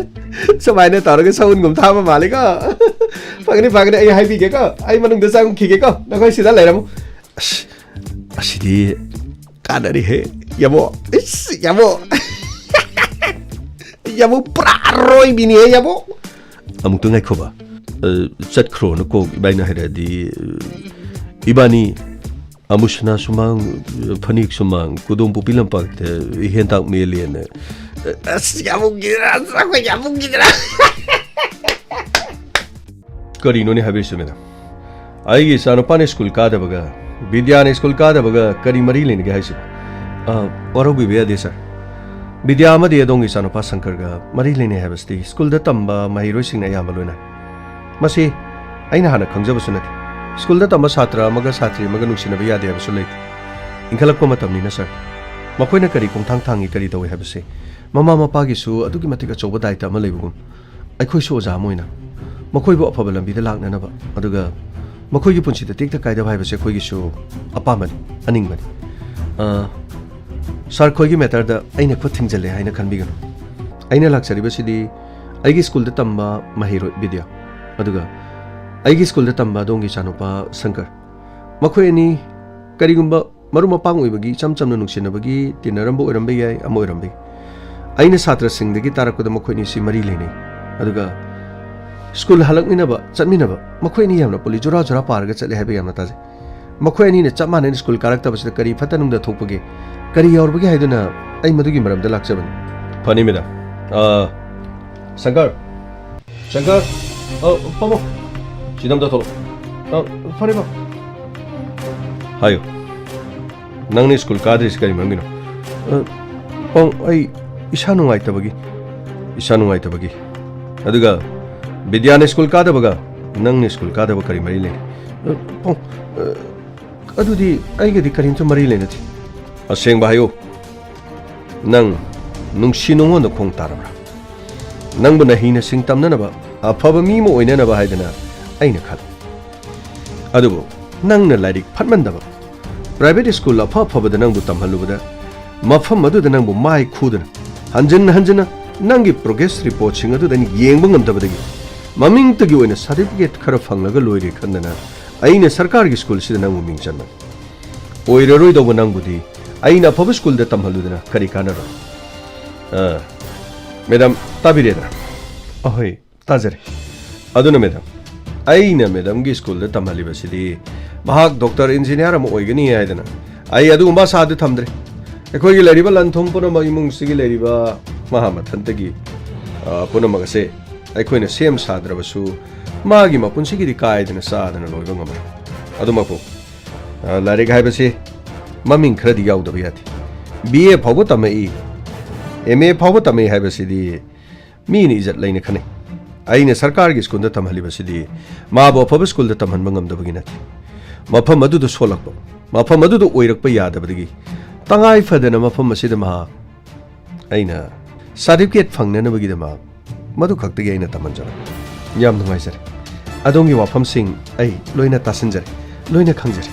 ꯁꯨꯃꯥꯏꯅ ꯇꯧꯔꯒ ꯁꯎꯟꯒꯨꯝ ꯊꯥꯕ ꯃꯥꯜꯂꯦꯀꯣ꯫ ꯐꯒꯅꯤ, ꯐꯒꯅꯤ, ꯑꯩ ꯍꯥꯏꯕꯤꯒꯦꯀꯣ꯫ ꯑꯩ ꯃꯅꯨꯡꯗ ꯆꯪꯈꯤꯒꯦꯀꯣ꯫ ꯅꯈꯣꯏ ꯁꯤꯗ ꯂꯩꯔꯝꯃꯨ꯫ ꯑꯁ, ꯑꯁꯤꯗꯤ ꯀꯥꯟꯅꯔꯤꯍꯦ, ꯌꯥꯕꯣ꯫ ꯏꯁ, ꯌꯥꯕꯣ꯫ ꯌꯥꯕꯣ, ꯄꯨꯔꯥ ꯑꯔꯣꯏꯕꯤꯅꯤꯍꯦ, ꯌꯥꯕꯣ꯫ ꯑꯃꯨꯛꯇ ꯉꯥꯏꯈꯣꯕ꯫ ꯑ, ꯆꯠꯈ꯭ꯔꯣꯅ ꯀꯣꯛ ꯏꯕꯥꯏꯅ ꯍꯥꯏꯔꯛꯑꯗꯤ, ꯏꯕꯥꯅꯤ ꯑꯃꯨꯁꯅꯥ ꯁꯨꯃꯥꯡ, ꯐꯅꯦꯛ ꯁꯨꯃꯥꯡ, ꯀꯨꯗꯣꯝ ꯄꯣꯄꯤ ꯂꯝꯄꯥꯛꯇ ꯍꯦꯟꯇꯥꯛ ꯃꯦꯜꯂꯦꯅ꯫ ꯑꯁ, ꯌꯥꯝꯕꯨꯡꯒꯤꯗ꯭ꯔꯥ, ꯑꯩꯈꯣꯏ ꯌꯥꯝꯕꯨꯡꯒꯤꯗ꯭ꯔꯥ꯫ ꯀꯔꯤꯅꯣꯅꯦ ꯍꯥꯏꯕꯤꯔꯤꯁꯤ, ꯃꯦꯗꯥꯝ? ꯑꯩꯒꯤ ꯏꯆꯥꯅꯨꯄꯥꯅ ꯁ꯭ꯀꯨꯜ ꯀꯥꯗꯕꯒ, ꯕꯤꯗ꯭ꯌꯥꯅ ꯁ꯭ꯀꯨꯜ ꯀꯥꯗꯕꯒ ꯀꯔꯤ ꯃꯔꯤ ꯂꯩꯅꯒꯦ ꯍꯥꯏꯁꯤꯕꯣ? ꯑ, ꯋꯥꯔꯧꯕꯤꯕ ꯌꯥꯗꯦ, ꯁꯥꯔ꯫ ꯕꯤꯗ꯭ꯌꯥ ꯑꯃꯗꯤ ꯑꯗꯣꯝꯒꯤ ꯏꯆꯥꯅꯨꯄꯥ ꯁꯪꯀꯔꯒ ꯃꯔꯤ ꯂꯩꯅꯩ ꯍꯥꯏꯕꯁꯤꯗꯤ ꯁ꯭ꯀꯨꯜꯗ ꯇꯝꯕ ꯃꯍꯩꯔꯣꯏꯁꯤꯡꯅ ꯑꯌꯥꯝꯕ ꯂꯣꯏꯅ꯫ ꯃꯁꯤ ꯑꯩꯅ ꯍꯥꯟꯅ ꯈꯪꯖꯕꯁꯨ ꯅꯠꯇꯦ꯫ ꯁ꯭ꯀꯨꯜꯗ ꯇꯝꯕ ꯁꯥꯇ꯭ꯔ ꯑꯃꯒ ꯁꯥꯇ꯭ꯔꯤ ꯑꯃꯒ ꯅꯨꯡꯁꯤꯅꯕ ꯌꯥꯗꯦ ꯍꯥꯏꯕꯁꯨ ꯂꯩꯇꯦ꯫ ꯏꯟꯈꯠꯂꯛꯄ ꯃꯇꯝꯅꯤꯅ, ꯁꯥꯔ꯫ ꯃꯈꯣꯏꯅ ꯀꯔꯤ ꯈꯣꯡꯊꯥꯡ ꯊꯥꯡꯉꯤ, ꯀꯔꯤ ꯇꯧꯏ ꯍꯥꯏꯕꯁꯤ ꯃꯃꯥ ꯃꯄꯥꯒꯤꯁꯨ ꯑꯗꯨꯛꯀꯤ ꯃꯇꯤꯛ ꯑꯆꯧꯕ ꯗꯥꯏꯇ ꯑꯃ ꯂꯩꯕꯒꯨꯝ, ꯑꯩꯈꯣꯏꯁꯨ ꯑꯣꯖꯥ ꯑꯃ ꯑꯣꯏꯅ ꯃꯈꯣꯏꯕꯨ ꯑꯐꯕ ꯂꯝꯕꯤꯗ ꯂꯥꯛꯅꯅꯕ, ꯑꯗꯨꯒ ꯃꯈꯣꯏꯒꯤ ꯄꯨꯟꯁꯤꯗ ꯇꯦꯛꯇ ꯀꯥꯏꯗꯕ ꯍꯥꯏꯕꯁꯦ ꯑꯩꯈꯣꯏꯒꯤꯁꯨ ꯑꯄꯥꯝꯕꯅꯤ, ꯑꯅꯤꯡꯕꯅꯤ꯫ ꯑ, ꯁꯥꯔ, ꯈꯣꯏꯒꯤ ꯃꯦꯇꯔꯗ ꯑꯩꯅ ꯈꯨꯠ ꯊꯤꯡꯖꯤꯜꯂꯦ ꯍꯥꯏꯅ ꯈꯟꯕꯤꯒꯅꯨ꯫ ꯑꯩꯅ ꯂꯥꯛꯆꯔꯤꯕꯁꯤꯗꯤ ꯑꯩꯒꯤ ꯁ꯭ꯀꯨꯜꯗ ꯇꯝꯕ ꯃꯍꯩꯔꯣꯏ ꯕꯤꯗ꯭ꯌꯥ, ꯑꯗꯨꯒ ꯑꯩꯒꯤ ꯁ꯭ꯀꯨꯜꯗ ꯇꯝꯕ ꯑꯗꯣꯝꯒꯤ ꯏꯆꯥꯅꯨꯄꯥ ꯁꯪꯀꯔ꯫ ꯃꯈꯣꯏ ꯑꯅꯤ ꯀꯔꯤꯒꯨꯝꯕ ꯃꯔꯨꯞ ꯃꯄꯥꯡ ꯑꯣꯏꯕꯒꯤ ꯏꯆꯝ ꯆꯝꯅ ꯅꯨꯡꯁꯤꯅꯕꯒꯤ ꯇꯤꯟꯅꯔꯝꯕ ꯑꯣꯏꯔꯝꯕ ꯌꯥꯏ, ꯑꯃ ꯑꯣꯏꯔꯝꯕ ꯌꯥꯏ꯫ ꯑꯩꯅ ꯁꯥꯇ꯭ꯔꯁꯤꯡꯗꯒꯤ ꯇꯥꯔꯛꯄꯗ ꯃꯈꯣꯏ ꯑꯅꯤꯁꯤ ꯃꯔꯤ ꯂꯩꯅꯩ꯫ ꯑꯗꯨꯒ ꯁ꯭ꯀꯨꯜ ꯍꯜꯂꯛꯃꯤꯟꯅꯕ, ꯆꯠꯃꯤꯟꯅꯕ, ꯃꯈꯣꯏ ꯑꯅꯤ ꯌꯥꯝꯅ ꯄꯨꯜꯂꯤ, ꯖꯨꯔꯥ ꯖꯨꯔꯥ ꯄꯥꯔꯒ ꯆꯠꯂꯦ ꯍꯥꯏꯕ ꯌꯥꯝꯅ ꯇꯥꯖꯩ꯫ ꯃꯈꯣꯏ ꯑꯅꯤꯅ ꯆꯞ ꯃꯥꯟꯅꯅ ꯁ꯭ꯀꯨꯜ ꯀꯥꯔꯛꯇꯕꯁꯤꯗ ꯀꯔꯤ ꯐꯠꯇ ꯅꯨꯡꯗ ꯊꯣꯛꯄꯒꯦ, ꯀꯔꯤ ꯌꯥꯎꯔꯕꯒꯦ ꯍꯥꯏꯗꯨꯅ ꯑꯩ ꯃꯗꯨꯒꯤ ꯃꯔꯝꯗ ꯂꯥꯛꯆꯕꯅꯤ꯫ ꯐꯅꯤ, ꯃꯦꯗꯥꯝ꯫ ꯑ, ꯁꯪꯀꯔ, ꯁꯪꯀꯔ, ꯑ, ꯄꯥꯕꯨꯡ, ꯁꯤꯗ ꯑꯝꯇ ꯊꯣꯛꯂꯛꯑꯣ꯫ ꯑ, ꯐꯔꯦ, ꯄꯥꯕꯨꯡ꯫ ꯍꯥꯏꯌꯨ꯫ ꯅꯪꯅ ꯁ꯭ꯀꯨꯜ ꯀꯥꯗ꯭ꯔꯤꯁꯤ ꯀꯔꯤ ꯃꯔꯝꯒꯤꯅꯣ? ꯑ, ꯄꯥꯕꯨꯡ, ꯑꯩ ꯏꯁꯥ ꯅꯨꯡꯉꯥꯏꯇꯕꯒꯤ꯫ ꯏꯁꯥ ꯅꯨꯡꯉꯥꯏꯇꯕꯒꯤ? ꯑꯗꯨꯒ ꯕꯤꯗ꯭ꯌꯥꯅ ꯁ꯭ꯀꯨꯜ ꯀꯥꯗꯕꯒ ꯅꯪꯅ ꯁ꯭ꯀꯨꯜ ꯀꯥꯗꯕ ꯀꯔꯤ ꯃꯔꯤ ꯂꯩꯅꯩ? ꯑ, ꯄꯥꯕꯨꯡ, ꯑ, ꯑꯗꯨꯗꯤ ꯑꯩꯒꯗꯤ ꯀꯔꯤꯝꯇ ꯃꯔꯤ ꯂꯩꯅꯗꯦ꯫ ꯑꯁꯦꯡꯕ ꯍꯥꯏꯌꯨ꯫ ꯅꯪ ꯅꯨꯡꯁꯤ ꯅꯨꯡꯉꯣꯟꯗ ꯈꯣꯡ ꯇꯥꯔꯕ꯭ꯔꯥ? ꯅꯪꯕꯨ ꯅꯍꯩ ꯅꯁꯤꯡ ꯇꯝꯅꯅꯕ, ꯑꯐꯕ ꯃꯤ ꯑꯃ ꯑꯣꯏꯅꯅꯕ ꯍꯥꯏꯗꯅ ꯑꯩꯅ ꯈꯜꯂꯤ꯫ ꯑꯗꯨꯕꯨ ꯅꯪꯅ ꯂꯥꯏꯔꯤꯛ ꯐꯠꯃꯟꯗꯕ, ꯄ꯭ꯔꯥꯏꯚꯦꯠ ꯁ꯭ꯀꯨꯜ ꯑꯐ ꯑꯐꯕꯗ ꯅꯪꯕꯨ ꯇꯝꯍꯜꯂꯨꯕꯗ, ꯃꯐꯝ ꯑꯗꯨꯗ ꯅꯪꯕꯨ ꯃꯥꯏ ꯈꯨꯗꯨꯅ, ꯍꯟꯖꯤꯟ ꯍꯟꯖꯤꯟꯅ ꯅꯪꯒꯤ ꯄ꯭ꯔꯣꯒ꯭ꯔꯦꯁ ꯔꯤꯄꯣꯔꯠꯁꯤꯡ ꯑꯗꯨꯗ ꯑꯩꯅ ꯌꯦꯡꯕ ꯉꯝꯗꯕꯗꯒꯤ, ꯃꯃꯤꯡꯇꯒꯤ ꯑꯣꯏꯅ ꯁꯥꯔꯇꯤꯐꯤꯀꯦꯠ ꯈꯔ ꯐꯪꯂꯒ ꯂꯣꯏꯔꯦ ꯈꯟꯗꯅ ꯑꯩꯅ ꯁꯔꯀꯥꯔꯒꯤ ꯁ꯭ꯀꯨꯜꯁꯤꯗ ꯅꯪꯕꯨ ꯃꯤꯡ ꯆꯟꯕꯅꯤ꯫ ꯑꯣꯏꯔꯔꯣꯏꯗꯧꯕ ꯅꯪꯕꯨꯗꯤ ꯑꯩꯅ ꯑꯐꯕ ꯁ꯭ꯀꯨꯜꯗ ꯇꯝꯍꯜꯂꯨꯗꯅ ꯀꯔꯤ ꯀꯥꯟꯅꯔꯣꯏ? ꯑ, ꯃꯦꯗꯥꯝ, ꯇꯥꯕꯤꯔꯦꯗꯅ? ꯑꯍꯣꯏ, ꯇꯥꯖꯔꯦ꯫ ꯑꯗꯨꯅ ꯃꯦꯗꯥꯝ, ꯑꯩꯅ ꯃꯦꯗꯥꯝꯒꯤ ꯁ꯭ꯀꯨꯜꯗ ꯇꯝꯍꯜꯂꯤꯕꯁꯤꯗꯤ ꯃꯍꯥꯛ ꯗꯣꯛꯇꯔ, ꯏꯟꯖꯤꯅꯤꯌꯥꯔ ꯑꯃ ꯑꯣꯏꯒꯅꯤ ꯍꯥꯏꯗꯅ ꯑꯩ ꯑꯗꯨꯒꯨꯝꯕ ꯑꯁꯥꯗꯤ ꯊꯝꯗ꯭ꯔꯦ꯫ ꯑꯩꯈꯣꯏꯒꯤ ꯂꯩꯔꯤꯕ ꯂꯟ ꯊꯨꯝ ꯄꯨꯝꯅꯃꯛ, ꯏꯃꯨꯡꯁꯤꯒꯤ ꯂꯩꯔꯤꯕ ꯃꯍꯥꯛ ꯃꯊꯟꯇꯒꯤ, ꯑ, ꯄꯨꯝꯅꯃꯛ ꯑꯁꯦ ꯑꯩꯈꯣꯏꯅ ꯁꯦꯝ ꯁꯥꯗ꯭ꯔꯕꯁꯨ ꯃꯥꯒꯤ ꯃꯄꯨꯟꯁꯤꯒꯤꯗꯤ ꯀꯥꯏꯗꯅ ꯆꯥꯗꯅ ꯂꯣꯏꯕ ꯉꯝꯃꯣꯏ꯫ ꯑꯗꯨꯃꯛꯄꯨ, ꯑ, ꯂꯥꯏꯔꯤꯛ ꯍꯥꯏꯕꯁꯤ ꯃꯃꯤꯡ ꯈꯔꯗꯤ ꯌꯥꯎꯗꯕ ꯌꯥꯗꯦ꯫ ꯕꯤ ꯑꯦ ꯐꯥꯎꯕ ꯇꯝꯃꯛꯏ, ꯑꯦꯝ ꯑꯦ ꯐꯥꯎꯕ ꯇꯝꯃꯛꯏ ꯍꯥꯏꯕꯁꯤꯗꯤ ꯃꯤꯅ ꯏꯖꯠ ꯂꯩꯅ ꯈꯟꯅꯩ꯫ ꯑꯩꯅ ꯁꯔꯀꯥꯔꯒꯤ ꯁ꯭ꯀꯨꯜꯗ ꯇꯝꯍꯜꯂꯤꯕꯁꯤꯗꯤ ꯃꯥꯕꯨ ꯑꯐꯕ ꯁ꯭ꯀꯨꯜꯗ ꯇꯝꯍꯟꯕ ꯉꯝꯗꯕꯒꯤ ꯅꯠꯇꯦ꯫ ꯃꯐꯝ ꯑꯗꯨꯗ ꯁꯣꯜꯂꯛꯄ, ꯃꯐꯝ ꯑꯗꯨꯗ ꯑꯣꯏꯔꯛꯄ ꯌꯥꯗꯕꯗꯒꯤ ꯇꯉꯥꯏ ꯐꯗꯅ ꯃꯐꯝ ꯑꯁꯤꯗ ꯃꯍꯥꯛ ꯑꯩꯅ ꯁꯥꯔꯇꯤꯐꯤꯀꯦꯠ ꯐꯪꯅꯅꯕꯒꯤꯗꯃꯛ ꯃꯗꯨ ꯈꯛꯇꯒꯤ ꯑꯩꯅ ꯇꯝꯍꯟꯖꯕꯅꯤ꯫ ꯌꯥꯝ ꯅꯨꯡꯉꯥꯏꯖꯔꯦ꯫ ꯑꯗꯣꯝꯒꯤ ꯋꯥꯐꯝꯁꯤꯡ ꯑꯩ ꯂꯣꯏꯅ ꯇꯥꯁꯤꯟꯖꯔꯦ, ꯂꯣꯏꯅ ꯈꯪꯖꯔꯦ꯫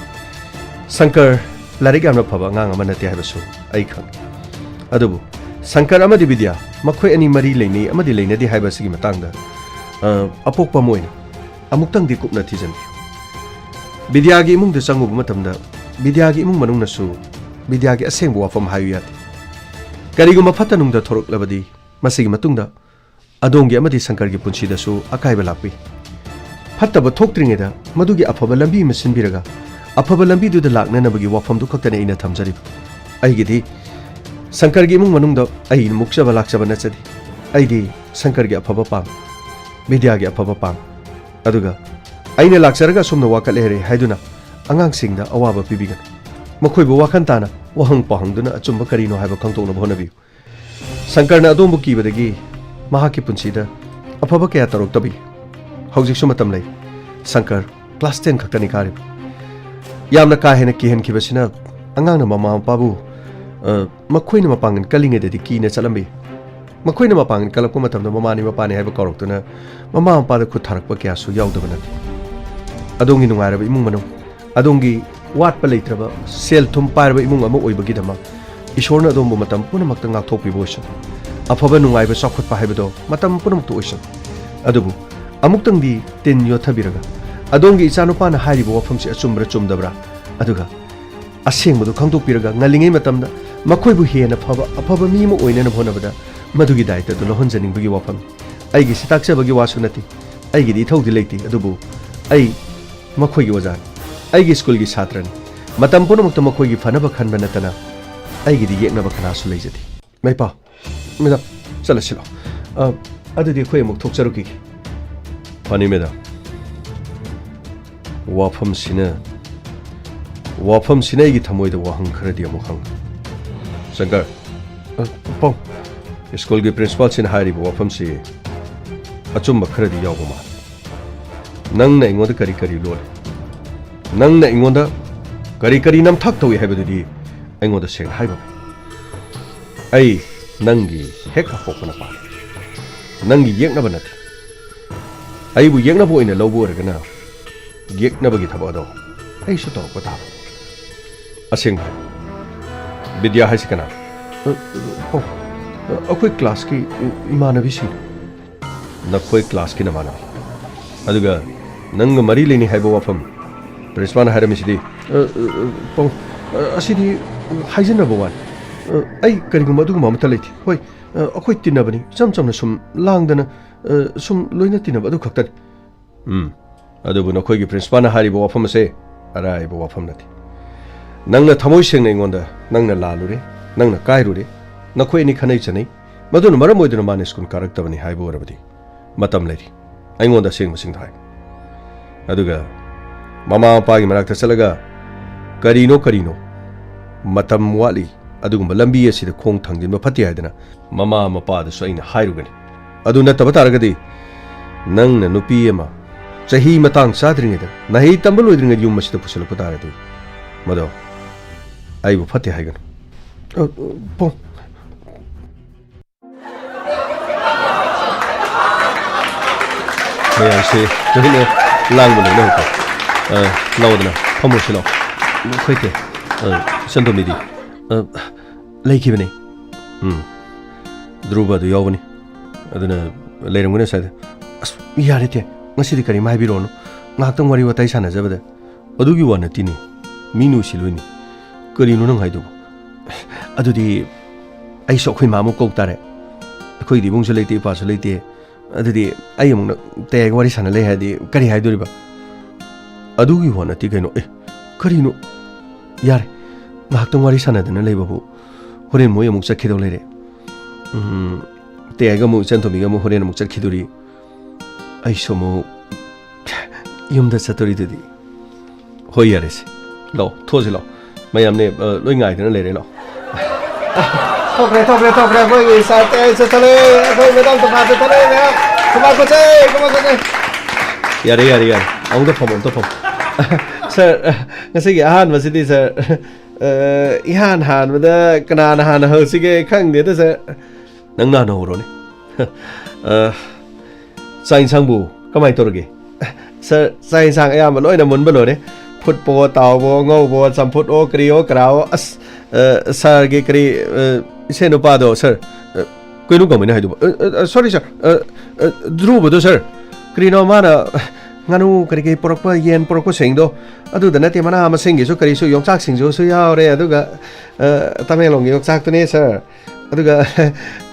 ꯁꯪꯀꯔ ꯂꯥꯏꯔꯤꯛ ꯌꯥꯝꯅ ꯐꯕ ꯑꯉꯥꯡ ꯑꯃ ꯅꯠꯇꯦ ꯍꯥꯏꯕꯁꯨ ꯑꯩ ꯈꯪꯏ꯫ ꯑꯗꯨꯕꯨ ꯁꯪꯀꯔ ꯑꯃꯗꯤ ꯕꯤꯗ꯭ꯌꯥ ꯃꯈꯣꯏ ꯑꯅꯤ ꯃꯔꯤ ꯂꯩꯅꯩ ꯑꯃꯗꯤ ꯂꯩꯅꯗꯦ ꯍꯥꯏꯕꯁꯤꯒꯤ ꯃꯇꯥꯡꯗ, ꯑ, ꯑꯄꯣꯛꯄ ꯑꯃ ꯑꯣꯏꯅ ꯑꯃꯨꯛꯇꯪꯗꯤ ꯀꯨꯞꯅ ꯊꯤꯖꯤꯟꯕꯤꯌꯨ꯫ ꯕꯤꯗ꯭ꯌꯥꯒꯤ ꯏꯃꯨꯡꯗ ꯆꯪꯉꯨꯕ ꯃꯇꯝꯗ ꯕꯤꯗ꯭ꯌꯥꯒꯤ ꯏꯃꯨꯡ ꯃꯅꯨꯡꯅꯁꯨ ꯕꯤꯗ꯭ꯌꯥꯒꯤ ꯑꯁꯦꯡꯕ ꯋꯥꯐꯝ ꯍꯥꯏꯌꯨ ꯌꯥꯗꯦ꯫ ꯀꯔꯤꯒꯨꯝꯕ ꯐꯠꯇ ꯅꯨꯡꯗ ꯊꯣꯔꯛꯂꯕꯗꯤ ꯃꯁꯤꯒꯤ ꯃꯇꯨꯡꯗ ꯑꯗꯣꯝꯒꯤ ꯑꯃꯗꯤ ꯁꯪꯀꯔꯒꯤ ꯄꯨꯟꯁꯤꯗꯁꯨ ꯑꯀꯥꯏꯕ ꯂꯥꯛꯄꯤ꯫ ꯐꯠꯇꯕ ꯊꯣꯛꯇ꯭ꯔꯤꯉꯩꯗ ꯃꯗꯨꯒꯤ ꯑꯐꯕ ꯂꯝꯕꯤ ꯑꯃ ꯁꯤꯟꯕꯤꯔꯒ ꯑꯐꯕ ꯂꯝꯕꯤꯗꯨꯗ ꯂꯥꯛꯅꯅꯕꯒꯤ ꯋꯥꯐꯝꯗꯨ ꯈꯛꯇꯅꯤ ꯑꯩꯅ ꯊꯝꯖꯔꯤꯕ꯫ ꯑꯩꯒꯤꯗꯤ ꯁꯪꯀꯔꯒꯤ ꯏꯃꯨꯡ ꯃꯅꯨꯡꯗ ꯑꯩ ꯃꯨꯛꯆꯕ ꯂꯥꯛꯆꯕ ꯅꯠꯆꯗꯦ꯫ ꯑꯩꯗꯤ ꯁꯪꯀꯔꯒꯤ ꯑꯐꯕ ꯄꯥꯝꯃꯤ, ꯕꯤꯗ꯭ꯌꯥꯒꯤ ꯑꯐꯕ ꯄꯥꯝꯃꯤ꯫ ꯑꯗꯨꯒ ꯑꯩꯅ ꯂꯥꯛꯆꯔꯒ ꯑꯁꯨꯝꯅ ꯋꯥꯀꯠꯂꯦ ꯍꯥꯏꯔꯦ ꯍꯥꯏꯗꯨꯅ ꯑꯉꯥꯡꯁꯤꯡꯗ ꯑꯋꯥꯕ ꯄꯤꯕꯤꯒꯅꯨ꯫ ꯃꯈꯣꯏꯕꯨ ꯋꯥꯈꯜ ꯇꯥꯅ ꯋꯥꯍꯪ ꯄꯥꯎꯍꯪꯗꯨꯅ ꯑꯆꯨꯝꯕ ꯀꯔꯤꯅꯣ ꯍꯥꯏꯕ ꯈꯪꯗꯣꯛꯅꯕ ꯍꯣꯠꯅꯕꯤꯌꯨ꯫ ꯁꯪꯀꯔꯅ ꯑꯗꯣꯝꯕꯨ ꯀꯤꯕꯗꯒꯤ ꯃꯍꯥꯛꯀꯤ ꯄꯨꯟꯁꯤꯗ ꯑꯐꯕ ꯀꯌꯥ ꯇꯧꯔꯛꯇꯕꯤ꯫ ꯍꯧꯖꯤꯛꯁꯨ ꯃꯇꯝ ꯂꯩ꯫ ꯁꯪꯀꯔ class ten ꯈꯛꯇꯅꯤ ꯀꯥꯔꯤꯕ꯫ ꯌꯥꯝꯅ ꯀꯥ ꯍꯦꯟꯅ ꯀꯤꯍꯟꯈꯤꯕꯁꯤꯅ ꯑꯉꯥꯡꯅ ꯃꯃꯥ ꯃꯄꯥꯕꯨ, ꯑ, ꯃꯈꯣꯏꯅ ꯃꯄꯥꯡꯒꯜ ꯀꯜꯂꯤꯉꯩꯗꯗꯤ ꯀꯤꯅ ꯆꯠꯂꯝꯕ ꯌꯥꯏ꯫ ꯃꯈꯣꯏꯅ ꯃꯄꯥꯡꯒꯜ ꯀꯜꯂꯛꯄ ꯃꯇꯝꯗ ꯃꯃꯥꯅꯤ ꯃꯄꯥꯅꯤ ꯍꯥꯏꯕ ꯀꯥꯎꯔꯛꯇꯨꯅ ꯃꯃꯥ ꯃꯄꯥꯗ ꯈꯨꯠ ꯊꯥꯔꯛꯄ ꯀꯌꯥꯁꯨ ꯌꯥꯎꯗꯕ ꯅꯠꯇꯦ꯫ ꯑꯗꯣꯝꯒꯤ ꯅꯨꯡꯉꯥꯏꯔꯕ ꯏꯃꯨꯡ ꯃꯅꯨꯡ, ꯑꯗꯣꯝꯒꯤ ꯋꯥꯠꯄ ꯂꯩꯇ꯭ꯔꯕ ꯁꯦꯜ ꯊꯨꯝ ꯄꯥꯏꯔꯕ ꯏꯃꯨꯡ ꯑꯃ ꯑꯣꯏꯕꯒꯤꯗꯃꯛ ꯏꯁꯣꯔꯅ ꯑꯗꯣꯝꯕꯨ ꯃꯇꯝ ꯄꯨꯝꯅꯃꯛꯇ ꯉꯥꯛꯊꯣꯛꯄꯤꯕ ꯑꯣꯏꯁꯅꯨ꯫ ꯑꯐꯕ ꯅꯨꯡꯉꯥꯏꯕ ꯆꯥꯎꯈꯠꯄ ꯍꯥꯏꯕꯗꯣ ꯃꯇꯝ ꯄꯨꯝꯅꯃꯛꯇ ꯑꯣꯏꯁꯅꯨ꯫ ꯑꯗꯨꯕꯨ ꯑꯃꯨꯛꯇꯪꯗꯤ ꯇꯤꯟ ꯌꯣꯠꯊꯕꯤꯔꯒ ꯑꯗꯣꯝꯒꯤ ꯏꯆꯥꯅꯨꯄꯥꯅ ꯍꯥꯏꯔꯤꯕ ꯋꯥꯐꯝꯁꯤ ꯑꯆꯨꯝꯕ꯭ꯔꯥ ꯆꯨꯝꯗꯕ꯭ꯔꯥ, ꯑꯗꯨꯒ ꯑꯁꯦꯡꯕꯗꯨ ꯈꯪꯗꯣꯛꯄꯤꯔꯒ ꯉꯜꯂꯤꯉꯩ ꯃꯇꯝꯗ ꯃꯈꯣꯏꯕꯨ ꯍꯦꯟꯅ ꯐꯕ, ꯑꯐꯕ ꯃꯤ ꯑꯃ ꯑꯣꯏꯅꯅꯕ ꯍꯣꯠꯅꯕꯗ ꯃꯗꯨꯒꯤ ꯗꯥꯏꯇꯗꯨ ꯂꯧꯍꯟꯖꯅꯤꯡꯕꯒꯤ ꯋꯥꯐꯝꯅꯤ꯫ ꯑꯩꯒꯤꯁꯤ ꯇꯥꯛꯆꯕꯒꯤ ꯋꯥꯁꯨ ꯅꯠꯇꯦ, ꯑꯩꯒꯤꯗꯤ ꯏꯊꯧꯗꯤ ꯂꯩꯇꯦ, ꯑꯗꯨꯕꯨ ꯑꯩ ꯃꯈꯣꯏꯒꯤ ꯑꯣꯖꯥꯅꯤ, ꯑꯩꯒꯤ ꯁ꯭ꯀꯨꯜꯒꯤ ꯁꯥꯇ꯭ꯔꯅꯤ꯫ ꯃꯇꯝ ꯄꯨꯝꯅꯃꯛꯇ ꯃꯈꯣꯏꯒꯤ ꯐꯅꯕ ꯈꯟꯕ ꯅꯠꯇꯅ ꯑꯩꯒꯤꯗꯤ ꯌꯦꯛꯅꯕ ꯀꯅꯥꯁꯨ ꯂꯩꯖꯗꯦ꯫ ꯃꯩꯄꯥ, ꯃꯦꯗꯥꯝ, ꯆꯠꯂꯁꯤꯔꯣ? ꯑ, ꯑꯗꯨꯗꯤ ꯑꯩꯈꯣꯏ ꯑꯃꯨꯛ ꯊꯣꯛꯆꯔꯨꯈꯤꯒꯦ꯫ ꯐꯅꯤ, ꯃꯦꯗꯥꯝ꯫ ꯋꯥꯐꯝꯁꯤꯅ, ꯋꯥꯐꯝꯁꯤꯅ ꯑꯩꯒꯤ ꯊꯃꯣꯏꯗ ꯋꯥꯍꯪ ꯈꯔꯗꯤ ꯑꯃꯨꯛ ꯍꯪꯉꯤ꯫ ꯁꯪꯀꯔ, ꯑ, ꯄꯥꯎ, ꯁ꯭ꯀꯨꯜꯒꯤ ꯄ꯭ꯔꯤꯟꯁꯤꯄꯥꯜꯁꯤꯅ ꯍꯥꯏꯔꯤꯕ ꯋꯥꯐꯝꯁꯤ ꯑꯆꯨꯝꯕ ꯈꯔꯗꯤ ꯌꯥꯎꯕ ꯃꯥꯜꯂꯤ꯫ ꯅꯪꯅ ꯑꯩꯉꯣꯟꯗ ꯀꯔꯤ ꯀꯔꯤ ꯂꯣꯜꯂꯤ? ꯅꯪꯅ ꯑꯩꯉꯣꯟꯗ ꯀꯔꯤ ꯀꯔꯤ ꯅꯝꯊꯥꯛ ꯇꯧꯏ ꯍꯥꯏꯕꯗꯨꯗꯤ ꯑꯩꯉꯣꯟꯗ ꯁꯦꯡꯅ ꯍꯥꯏꯕ꯫ ꯑꯩ ꯅꯪꯒꯤ ꯍꯦꯛ ꯑꯄꯣꯛꯄ ꯅꯄꯥꯅꯤ꯫ ꯅꯪꯒꯤ ꯌꯦꯛꯅꯕ ꯅꯠꯇꯦ꯫ ꯑꯩꯕꯨ ꯌꯦꯛꯅꯕ ꯑꯣꯏꯅ ꯂꯧꯕ ꯑꯣꯏꯔꯒꯅ, ꯌꯦꯛꯅꯕꯒꯤ ꯊꯕꯛ ꯑꯗꯣ ꯑꯩꯁꯨ ꯇꯧꯔꯛꯄ ꯇꯥꯕ꯫ ꯑꯁꯦꯡꯕ, ꯕꯤꯗ꯭ꯌꯥ ꯍꯥꯏꯁꯤ ꯀꯅꯥ? ꯑ, ꯑ, ꯑꯣ, ꯑ, ꯑꯩꯈꯣꯏ ꯀ꯭ꯂꯥꯁꯀꯤ ꯏ-, ꯏꯃꯥꯟꯅꯕꯤꯁꯤꯡ꯫ ꯅꯈꯣꯏ ꯀ꯭ꯂꯥꯁꯀꯤ ꯅꯃꯥꯟꯅꯕꯤ? ꯑꯗꯨꯒ ꯅꯪꯒ ꯃꯔꯤ ꯂꯩꯅꯩ ꯍꯥꯏꯕ ꯋꯥꯐꯝ ꯄ꯭ꯔꯤꯟꯁꯤꯄꯥꯜꯅ ꯍꯥꯏꯔꯝꯃꯤꯁꯤꯗꯤ? ꯑ, ꯑ, ꯑ, ꯄꯥꯎ, ꯑ, ꯑꯁꯤꯗꯤ ꯍꯥꯏꯖꯅꯕ ꯋꯥꯅꯤ꯫ ꯑ, ꯑꯩ ꯀꯔꯤꯒꯨꯝꯕ ꯑꯗꯨꯒꯨꯝꯕ ꯑꯃꯠꯇ ꯂꯩꯇꯦ꯫ ꯍꯣꯏ, ꯑ, ꯑꯩꯈꯣꯏ ꯇꯤꯟꯅꯕꯅꯤ, ꯏꯆꯝ ꯆꯝꯅ ꯁꯨꯝ ꯂꯥꯡꯗꯅ, ꯑ, ꯁꯨꯝ ꯂꯣꯏꯅ ꯇꯤꯟꯅꯕ ꯑꯗꯨ ꯈꯛꯇꯅꯤ꯫ ꯎꯝ, ꯑꯗꯨꯕꯨ ꯅꯈꯣꯏꯒꯤ ꯄ꯭ꯔꯤꯟꯁꯤꯄꯥꯜꯅ ꯍꯥꯏꯔꯤꯕ ꯋꯥꯐꯝ ꯑꯁꯦ ꯑꯔꯥꯏꯕ ꯋꯥꯐꯝ ꯅꯠꯇꯦ꯫ ꯅꯪꯅ ꯊꯃꯣꯏ ꯁꯦꯡꯅ ꯑꯩꯉꯣꯟꯗ, "ꯅꯪꯅ ꯂꯥꯜꯂꯨꯔꯦ, ꯅꯪꯅ ꯀꯥꯏꯔꯨꯔꯦ, ꯅꯈꯣꯏ ꯑꯅꯤ ꯈꯟꯅꯩ ꯆꯩꯅꯩ, ꯃꯗꯨꯅ ꯃꯔꯝ ꯑꯣꯏꯗꯨꯅ ꯃꯥꯅ ꯁ꯭ꯀꯨꯜ ꯀꯥꯔꯛꯇꯕꯅꯤ" ꯍꯥꯏꯕ ꯑꯣꯏꯔꯕꯗꯤ, ꯃꯇꯝ ꯂꯩꯔꯤ꯫ ꯑꯩꯉꯣꯟꯗ ꯑꯁꯦꯡꯕꯁꯤꯡꯗꯣ ꯍꯥꯏ꯫ ꯑꯗꯨꯒ ꯃꯃꯥ ꯃꯄꯥꯒꯤ ꯃꯅꯥꯛꯇ ꯆꯠꯂꯒ, "ꯀꯔꯤꯅꯣ, ꯀꯔꯤꯅꯣ, ꯃꯇꯝ ꯋꯥꯠꯂꯤ, ꯑꯗꯨꯒꯨꯝꯕ ꯂꯝꯕꯤ ꯑꯁꯤꯗ ꯈꯣꯡ ꯊꯥꯡꯖꯤꯟꯕ ꯐꯠꯇꯦ" ꯍꯥꯏꯗꯅ ꯃꯃꯥ ꯃꯄꯥꯗꯁꯨ ꯑꯩꯅ ꯍꯥꯏꯔꯨꯒꯅꯤ꯫ ꯑꯗꯨ ꯅꯠꯇꯕ ꯇꯥꯔꯒꯗꯤ, ꯅꯪꯅ ꯅꯨꯄꯤ ꯑꯃ ꯆꯍꯤ ꯃꯇꯥꯡ ꯆꯥꯗ꯭ꯔꯤꯉꯩꯗ, ꯅꯍꯩ ꯇꯝꯕ ꯂꯣꯏꯗ꯭ꯔꯤꯉꯩꯗ ꯌꯨꯝ ꯑꯁꯤꯗ ꯄꯨꯁꯤꯜꯂꯛꯄ ꯇꯥꯔꯗꯤ, ꯃꯗꯣ ꯑꯩꯕꯨ ꯐꯠꯇꯦ ꯍꯥꯏꯒꯅꯨ꯫ ꯑ, ꯑ, ꯄꯣ-, ꯃꯌꯥꯝꯁꯦ ꯇꯨꯃꯤꯟꯅ ꯂꯥꯡꯕ ꯂꯣꯏꯅ ꯍꯧꯈ꯭ꯔꯦ꯫ ꯑ, ꯂꯥꯛꯑꯣꯗꯅ, ꯐꯝꯃꯨꯁꯤ ꯂꯥꯛꯑꯣ꯫ ꯑꯩꯈꯣꯏ ꯀꯩ, ꯑ, ꯏꯆꯟꯇꯣꯝꯕꯤꯗꯤ? ꯑ, ꯂꯩꯈꯤꯕꯅꯦ꯫ ꯎꯝ꯫ ꯙ꯭ꯔꯨꯕ ꯑꯗꯨ ꯌꯥꯎꯕꯅꯤ꯫ ꯑꯗꯨꯅ ꯂꯩꯔꯝꯒꯅꯤ ꯉꯁꯥꯏꯗ꯫ ꯑꯁ, ꯌꯥꯔꯦ ꯇꯦ, ꯉꯁꯤꯗꯤ ꯀꯔꯤꯝ ꯍꯥꯏꯕꯤꯔꯣꯅꯨ꯫ ꯉꯥꯏꯍꯥꯛꯇꯪ ꯋꯥꯔꯤ ꯋꯥꯇꯥꯏ ꯁꯥꯟꯅꯖꯕꯗ꯫ ꯑꯗꯨꯒꯤ ꯋꯥ ꯅꯠꯇꯦꯅꯦ꯫ ꯃꯤ ꯅꯨꯡꯁꯤ ꯂꯣꯏꯅꯤ꯫ "ꯀꯔꯤꯅꯣ ꯅꯪ ꯍꯥꯏꯗꯨꯕꯨ? ꯑꯗꯨꯗꯤ ꯑꯩꯁꯨ ꯑꯩꯈꯣꯏ ꯃꯥ ꯑꯃꯨꯛ ꯀꯧ ꯇꯥꯔꯦ꯫ ꯑꯩꯈꯣꯏꯒꯤꯗꯤ ꯏꯕꯨꯡꯁꯨ ꯂꯩꯇꯦ, ꯏꯄꯥꯁꯨ ꯂꯩꯇꯦ꯫ ꯑꯗꯨꯗꯤ ꯑꯩ ꯑꯃꯨꯛ ꯅ-, ꯇꯌꯥꯏꯒ ꯋꯥꯔꯤ ꯁꯥꯟꯅ ꯂꯩ ꯍꯥꯏꯔꯗꯤ ꯀꯔꯤ ꯍꯥꯏꯗꯣꯔꯤꯕ?" "ꯑꯗꯨꯒꯤ ꯋꯥ ꯅꯠꯇꯦ ꯀꯩꯅꯣ꯫ ꯑꯦ, ꯀꯔꯤꯅꯣ? ꯌꯥꯔꯦ, ꯉꯥꯏꯍꯥꯛꯇꯪ ꯋꯥꯔꯤ ꯁꯥꯟꯅꯗꯅ ꯂꯩꯕꯕꯨ ꯍꯣꯔꯦꯟ ꯃꯣꯏ ꯑꯃꯨꯛ ꯆꯠꯈꯤꯗꯧ ꯂꯩꯔꯦ꯫ ꯎꯝ, ꯇꯌꯥꯏꯒ ꯑꯃꯨꯛ, ꯏꯆꯟ ꯇꯣꯝꯕꯤꯒ ꯑꯃꯨꯛ ꯍꯣꯔꯦꯟ ꯑꯃꯨꯛ ꯆꯠꯈꯤꯗꯣꯔꯤ꯫ ꯑꯩꯁꯨ ꯑꯃꯨꯛ ꯌꯨꯝꯗ ꯆꯠꯇꯣꯔꯤꯗꯨꯗꯤ꯫" "ꯍꯣꯏ, ꯌꯥꯔꯦꯁꯦ꯫ ꯂꯥꯛꯑꯣ, ꯊꯣꯛꯑꯁꯤ ꯂꯥꯛꯑꯣ꯫ ꯃꯌꯥꯝꯅꯦ, ꯑ, ꯂꯣꯏ ꯉꯥꯏꯗꯅ ꯂꯩꯔꯦ, ꯂꯥꯛꯑꯣ꯫" ꯊꯣꯛꯈ꯭ꯔꯦ, ꯊꯣꯛꯈ꯭ꯔꯦ, ꯊꯣꯛꯈ꯭ꯔꯦ꯫ ꯑꯩꯈꯣꯏꯒꯤ ꯁꯥꯔ ꯇꯌꯥꯏ ꯆꯠꯊꯠꯂꯦ꯫ ꯑꯩꯈꯣꯏ ꯃꯦꯗꯥꯝ ꯇꯣꯝꯕꯥ ꯆꯠꯊꯠꯂꯦ꯫ ꯃꯌꯥꯝ ꯈꯨꯕꯥꯛ ꯈꯨꯠꯆꯩ, ꯈꯨꯕꯥꯛ ꯈꯨꯠꯆꯩ꯫ ꯌꯥꯔꯦ, ꯌꯥꯔꯦ, ꯌꯥꯔꯦ꯫ ꯑꯃꯨꯛꯇ ꯐꯝꯃꯣ, ꯑꯃꯨꯛꯇ ꯐꯝꯃꯣ꯫ ꯁꯥꯔ, ꯉꯁꯤꯒꯤ ꯑꯍꯥꯟꯕꯁꯤꯗꯤ, ꯁꯥꯔ, ꯑ, ꯏꯍꯥꯟ ꯍꯥꯟꯕꯗ ꯀꯅꯥꯅ ꯍꯥꯟꯅ ꯍꯧꯁꯤꯒꯦ ꯈꯪꯗꯦꯗ, ꯁꯥꯔ꯫ ꯅꯪꯅ ꯍꯥꯟꯅ ꯍꯧꯔꯣꯅꯦ꯫ ꯑ, ꯆꯥꯛ ꯏꯟꯁꯥꯡꯕꯨ ꯀꯃꯥꯏꯅ ꯇꯧꯔꯒꯦ? ꯁꯥꯔ, ꯆꯥꯛ ꯏꯟꯁꯥꯡ ꯑꯌꯥꯝꯕ ꯂꯣꯏꯅ ꯃꯨꯟꯕ ꯂꯣꯏꯔꯦ꯫ ꯐꯨꯠꯄꯣ, ꯇꯥꯎꯕꯣ, ꯉꯧꯕꯣ, ꯆꯝꯐꯨꯠꯑꯣ, ꯀꯔꯤꯑꯣ, ꯀꯔꯥꯑꯣ꯫ ꯑꯁ, ꯑ, ꯁꯥꯔꯒꯤ ꯀꯔꯤ, ꯑ, ꯏꯁꯩ ꯅꯨꯄꯥꯗꯣ, ꯁꯥꯔ, ꯑ, ꯀꯩꯅꯣ ꯀꯃꯥꯏꯅ ꯍꯥꯏꯗꯨꯕ? ꯑ, ꯑ, ꯑ, ꯁꯣꯔꯤ, ꯁꯥꯔ꯫ ꯑ, ꯑ, ꯙ꯭ꯔꯨꯕꯗꯣ, ꯁꯥꯔ꯫ ꯀꯔꯤꯅꯣ ꯃꯥꯅ ꯉꯥꯅꯨ ꯀꯔꯤ ꯀꯔꯤ ꯄꯨꯔꯛꯄ, ꯌꯦꯟ ꯄꯨꯔꯛꯄꯁꯤꯡꯗꯣ, ꯑꯗꯨꯗ ꯅꯠꯇꯦ, ꯃꯅꯥ ꯃꯁꯤꯡꯒꯤꯁꯨ ꯀꯔꯤꯁꯨ, ꯌꯣꯡꯆꯥꯛ ꯁꯤꯡꯖꯨꯁꯨ ꯌꯥꯎꯔꯦ, ꯑꯗꯨꯒ, ꯑ, ꯇꯃꯦꯡꯂꯣꯡꯒꯤ ꯌꯣꯡꯆꯥꯛꯇꯨꯅꯦ, ꯁꯥꯔ꯫ ꯑꯗꯨꯒ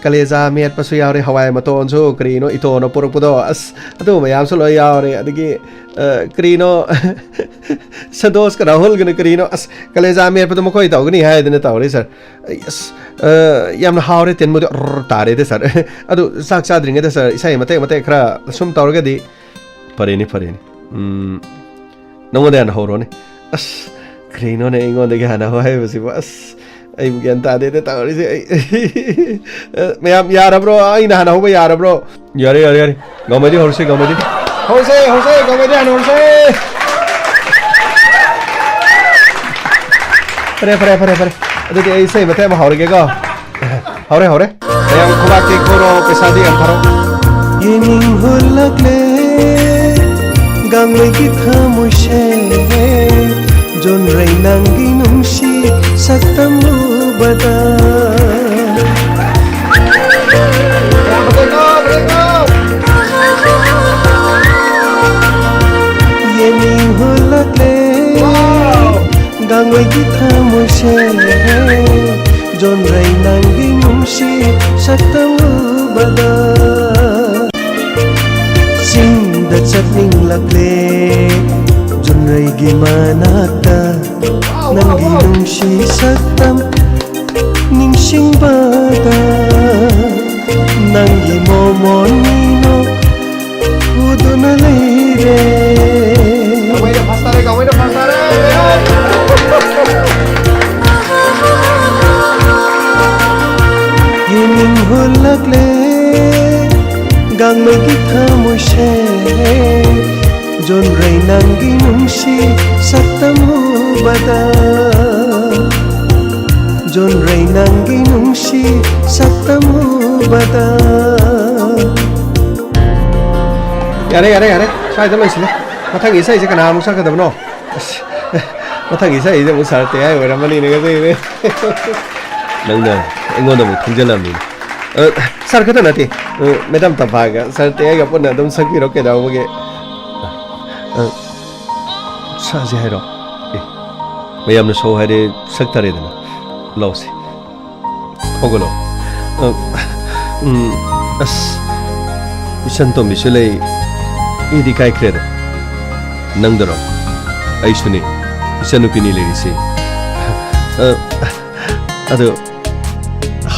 ꯀꯂꯦꯖꯥ ꯃꯦꯠꯄꯁꯨ ꯌꯥꯎꯔꯦ, ꯍꯋꯥꯏ ꯃꯇꯣꯟꯁꯨ, ꯀꯔꯤꯅꯣ ꯏꯇꯣꯟꯅ ꯄꯨꯔꯛꯄꯗꯣ, ꯑꯁ, ꯑꯗꯨ ꯃꯌꯥꯝꯁꯨ ꯂꯣꯏ ꯌꯥꯎꯔꯦ꯫ ꯑꯗꯒꯤ, ꯑ, ꯀꯔꯤꯅꯣ, ꯁꯟꯇꯣꯁꯀ ꯔꯥꯍꯨꯜꯒꯅ ꯀꯔꯤꯅꯣ, ꯑꯁ, ꯀꯂꯦꯖꯥ ꯃꯦꯠꯄꯗꯣ ꯃꯈꯣꯏ ꯇꯧꯒꯅꯤ ꯍꯥꯏꯗꯅ ꯇꯧꯔꯦ, ꯁꯥꯔ꯫ ꯑꯩ, ꯑꯁ, ꯑ, ꯌꯥꯝꯅ ꯍꯥꯎꯔꯦ, ꯇꯤꯟꯕꯨꯗꯤ ꯑꯣꯔ ꯇꯥꯔꯦꯗ, ꯁꯥꯔ꯫ ꯑꯗꯨ ꯆꯥꯛ ꯆꯥꯗ꯭ꯔꯤꯉꯩꯗ, ꯁꯥꯔ, ꯏꯁꯩ ꯃꯇꯦꯛ ꯃꯇꯦꯛ ꯈꯔ ꯁꯨꯝ ꯇꯧꯔꯒꯗꯤ ꯐꯔꯦꯅꯦ, ꯐꯔꯦꯅꯦ꯫ ꯎꯝ, ꯅꯉꯣꯟꯗ ꯍꯥꯟꯅ ꯍꯧꯔꯣꯅꯦ꯫ ꯑꯁ, ꯀꯔꯤꯅꯣꯅꯦ ꯑꯩꯉꯣꯟꯗꯒꯤ ꯍꯥꯟꯅ ꯍꯧ ꯍꯥꯏꯕꯁꯤꯕꯨ? ꯑꯁ, ꯑꯩꯕꯨ ꯒ꯭ꯌꯥꯟ ꯇꯥꯗꯦꯗ ꯇꯧꯔꯤꯁꯦ꯫ ꯑꯩ, ꯑ, ꯃꯌꯥꯝ ꯌꯥꯔꯕ꯭ꯔꯣ? ꯑꯩꯅ ꯍꯥꯟꯅ ꯍꯧꯕ ꯌꯥꯔꯕ꯭ꯔꯣ? ꯌꯥꯔꯦ, ꯌꯥꯔꯦ, ꯌꯥꯔꯦ꯫ ꯒꯥꯡꯃꯩꯗꯤ ꯍꯧꯔꯁꯤ, ꯒꯥꯡꯃꯩꯗꯤ꯫ ꯍꯧꯔꯁꯦ, ꯍꯧꯔꯁꯦ, ꯒꯥꯡꯃꯩꯗꯤ ꯍꯥꯟꯅ ꯍꯧꯔꯁꯦ꯫ ꯐꯔꯦ, ꯐꯔꯦ, ꯐꯔꯦ, ꯐꯔꯦ꯫ ꯑꯗꯨꯗꯤ ꯑꯩ ꯏꯁꯩ ꯃꯇꯦꯛ ꯑꯃ ꯍꯧꯔꯒꯦꯀꯣ꯫ ꯍꯧꯔꯦ, ꯍꯧꯔꯦ꯫ ꯃꯌꯥꯝ ꯈꯨꯕꯥꯛꯇꯤ ꯈꯨꯔꯣ, ꯄꯩꯁꯥꯗꯤ ꯌꯥꯝ ꯊꯥꯔꯣ꯫ ꯌꯦꯡꯅꯤꯡꯍꯜꯂꯛꯂꯦ ꯒꯥꯡꯃꯩꯒꯤ ꯊꯃꯣꯏꯁꯦ, ꯖꯣꯟꯔꯩ ꯅꯪꯒꯤ ꯅꯨꯡꯁꯤ ꯁꯛꯇꯝ ꯎꯕꯗ꯫ ꯌꯦꯡꯅꯤꯡꯍꯜꯂꯛꯂꯦ ꯒꯥꯡ ꯑꯩꯒꯤ ꯊꯃꯣꯏꯁꯦ ꯖꯣꯟꯔꯩ ꯅꯪꯒꯤ ꯅꯨꯡꯁꯤ ꯁꯛꯇꯝ ꯎꯕꯗ ꯆꯤꯡꯗ ꯆꯠꯅꯤꯡꯂꯛꯂꯦ꯫ ꯖꯣꯟꯔꯩꯒꯤ ꯃꯅꯥꯛꯇ ꯅꯪꯒꯤ ꯅꯨꯡꯁꯤ ꯁꯛꯇꯝ ꯅꯤꯡꯁꯤꯡꯕꯗ ꯅꯪꯒꯤ ꯃꯣꯃꯣꯟ ꯃꯤꯅꯣꯛ ꯎꯗꯨꯅ ꯂꯩꯔꯦ꯫ ꯀꯃꯥꯏꯅ ꯐꯥꯁ ꯇꯥꯔꯦ, ꯀꯃꯥꯏꯅ ꯐꯥꯁ ꯇꯥꯔꯦ? ꯌꯦꯡꯅꯤꯡ ꯍꯨꯜꯂꯛꯂꯦ ꯒꯥꯡꯃꯩꯒꯤ ꯊꯃꯣꯏꯁꯦ꯫ ꯖꯣꯟꯔꯩ ꯅꯪꯒꯤ ꯅꯨꯡꯁꯤ ꯁꯛꯇꯝ ꯎꯕꯗ ꯖꯣꯟꯔꯩ ꯅꯪꯒꯤ ꯅꯨꯡꯁꯤ ꯁꯛꯇꯝ ꯎꯕꯗ꯫ ꯌꯥꯔꯦ, ꯌꯥꯔꯦ, ꯌꯥꯔꯦ꯫ ꯁ꯭ꯋꯥꯏꯗ ꯂꯣꯏꯁꯤꯜꯂꯦ꯫ ꯃꯊꯪꯒꯤ ꯏꯁꯩꯁꯦ ꯀꯅꯥ ꯑꯃꯨꯛ ꯁꯛꯀꯗꯕꯅꯣ? ꯑꯁ, ꯃꯊꯪꯒꯤ ꯏꯁꯩꯁꯦ ꯑꯃꯨꯛ ꯁꯥꯔ ꯇꯦꯌꯥꯏ ꯑꯣꯏꯔꯝꯃꯅꯤꯅꯦ ꯉꯁꯤꯗꯤ꯫ ꯅꯪꯅ ꯑꯩꯉꯣꯟꯗ ꯑꯃꯨꯛ ꯊꯤꯡꯖꯤꯜꯂꯝꯃꯤꯅꯦ꯫ ꯑ, ꯁꯥꯔ ꯈꯛꯇ ꯅꯠꯇꯦ꯫ ꯑ, ꯃꯦꯗꯥꯝ ꯇꯝꯐꯥꯒ ꯁꯥꯔ ꯇꯦꯌꯥꯏꯒ ꯄꯨꯟꯅ ꯑꯗꯨꯝ ꯁꯛꯄꯤꯔꯣ, ꯀꯩꯗꯧꯕꯒꯤ? ꯑ, ꯑ, ꯁꯛꯑꯁꯦ ꯍꯥꯏꯔꯣ? ꯑꯦ, ꯃꯌꯥꯝꯅ ꯁꯛꯑꯣ ꯍꯥꯏꯔꯦ, ꯁꯛ ꯇꯥꯔꯦꯗꯅ꯫ ꯂꯥꯎꯁꯦ꯫ ꯍꯧꯒꯠꯂꯣ꯫ ꯑ, ꯎꯝ, ꯑꯁ, ꯏꯆꯟ ꯇꯣꯝꯕꯤꯁꯨ ꯂꯩ, ꯏꯗꯤ ꯀꯥꯏꯈ꯭ꯔꯦꯗ꯫ ꯅꯪꯗꯔꯣ? ꯑꯩꯁꯨꯅꯤ, ꯏꯆꯟꯅꯨꯄꯤꯅꯤ ꯂꯩꯔꯤꯁꯦ꯫ ꯑ, ꯑꯗꯨ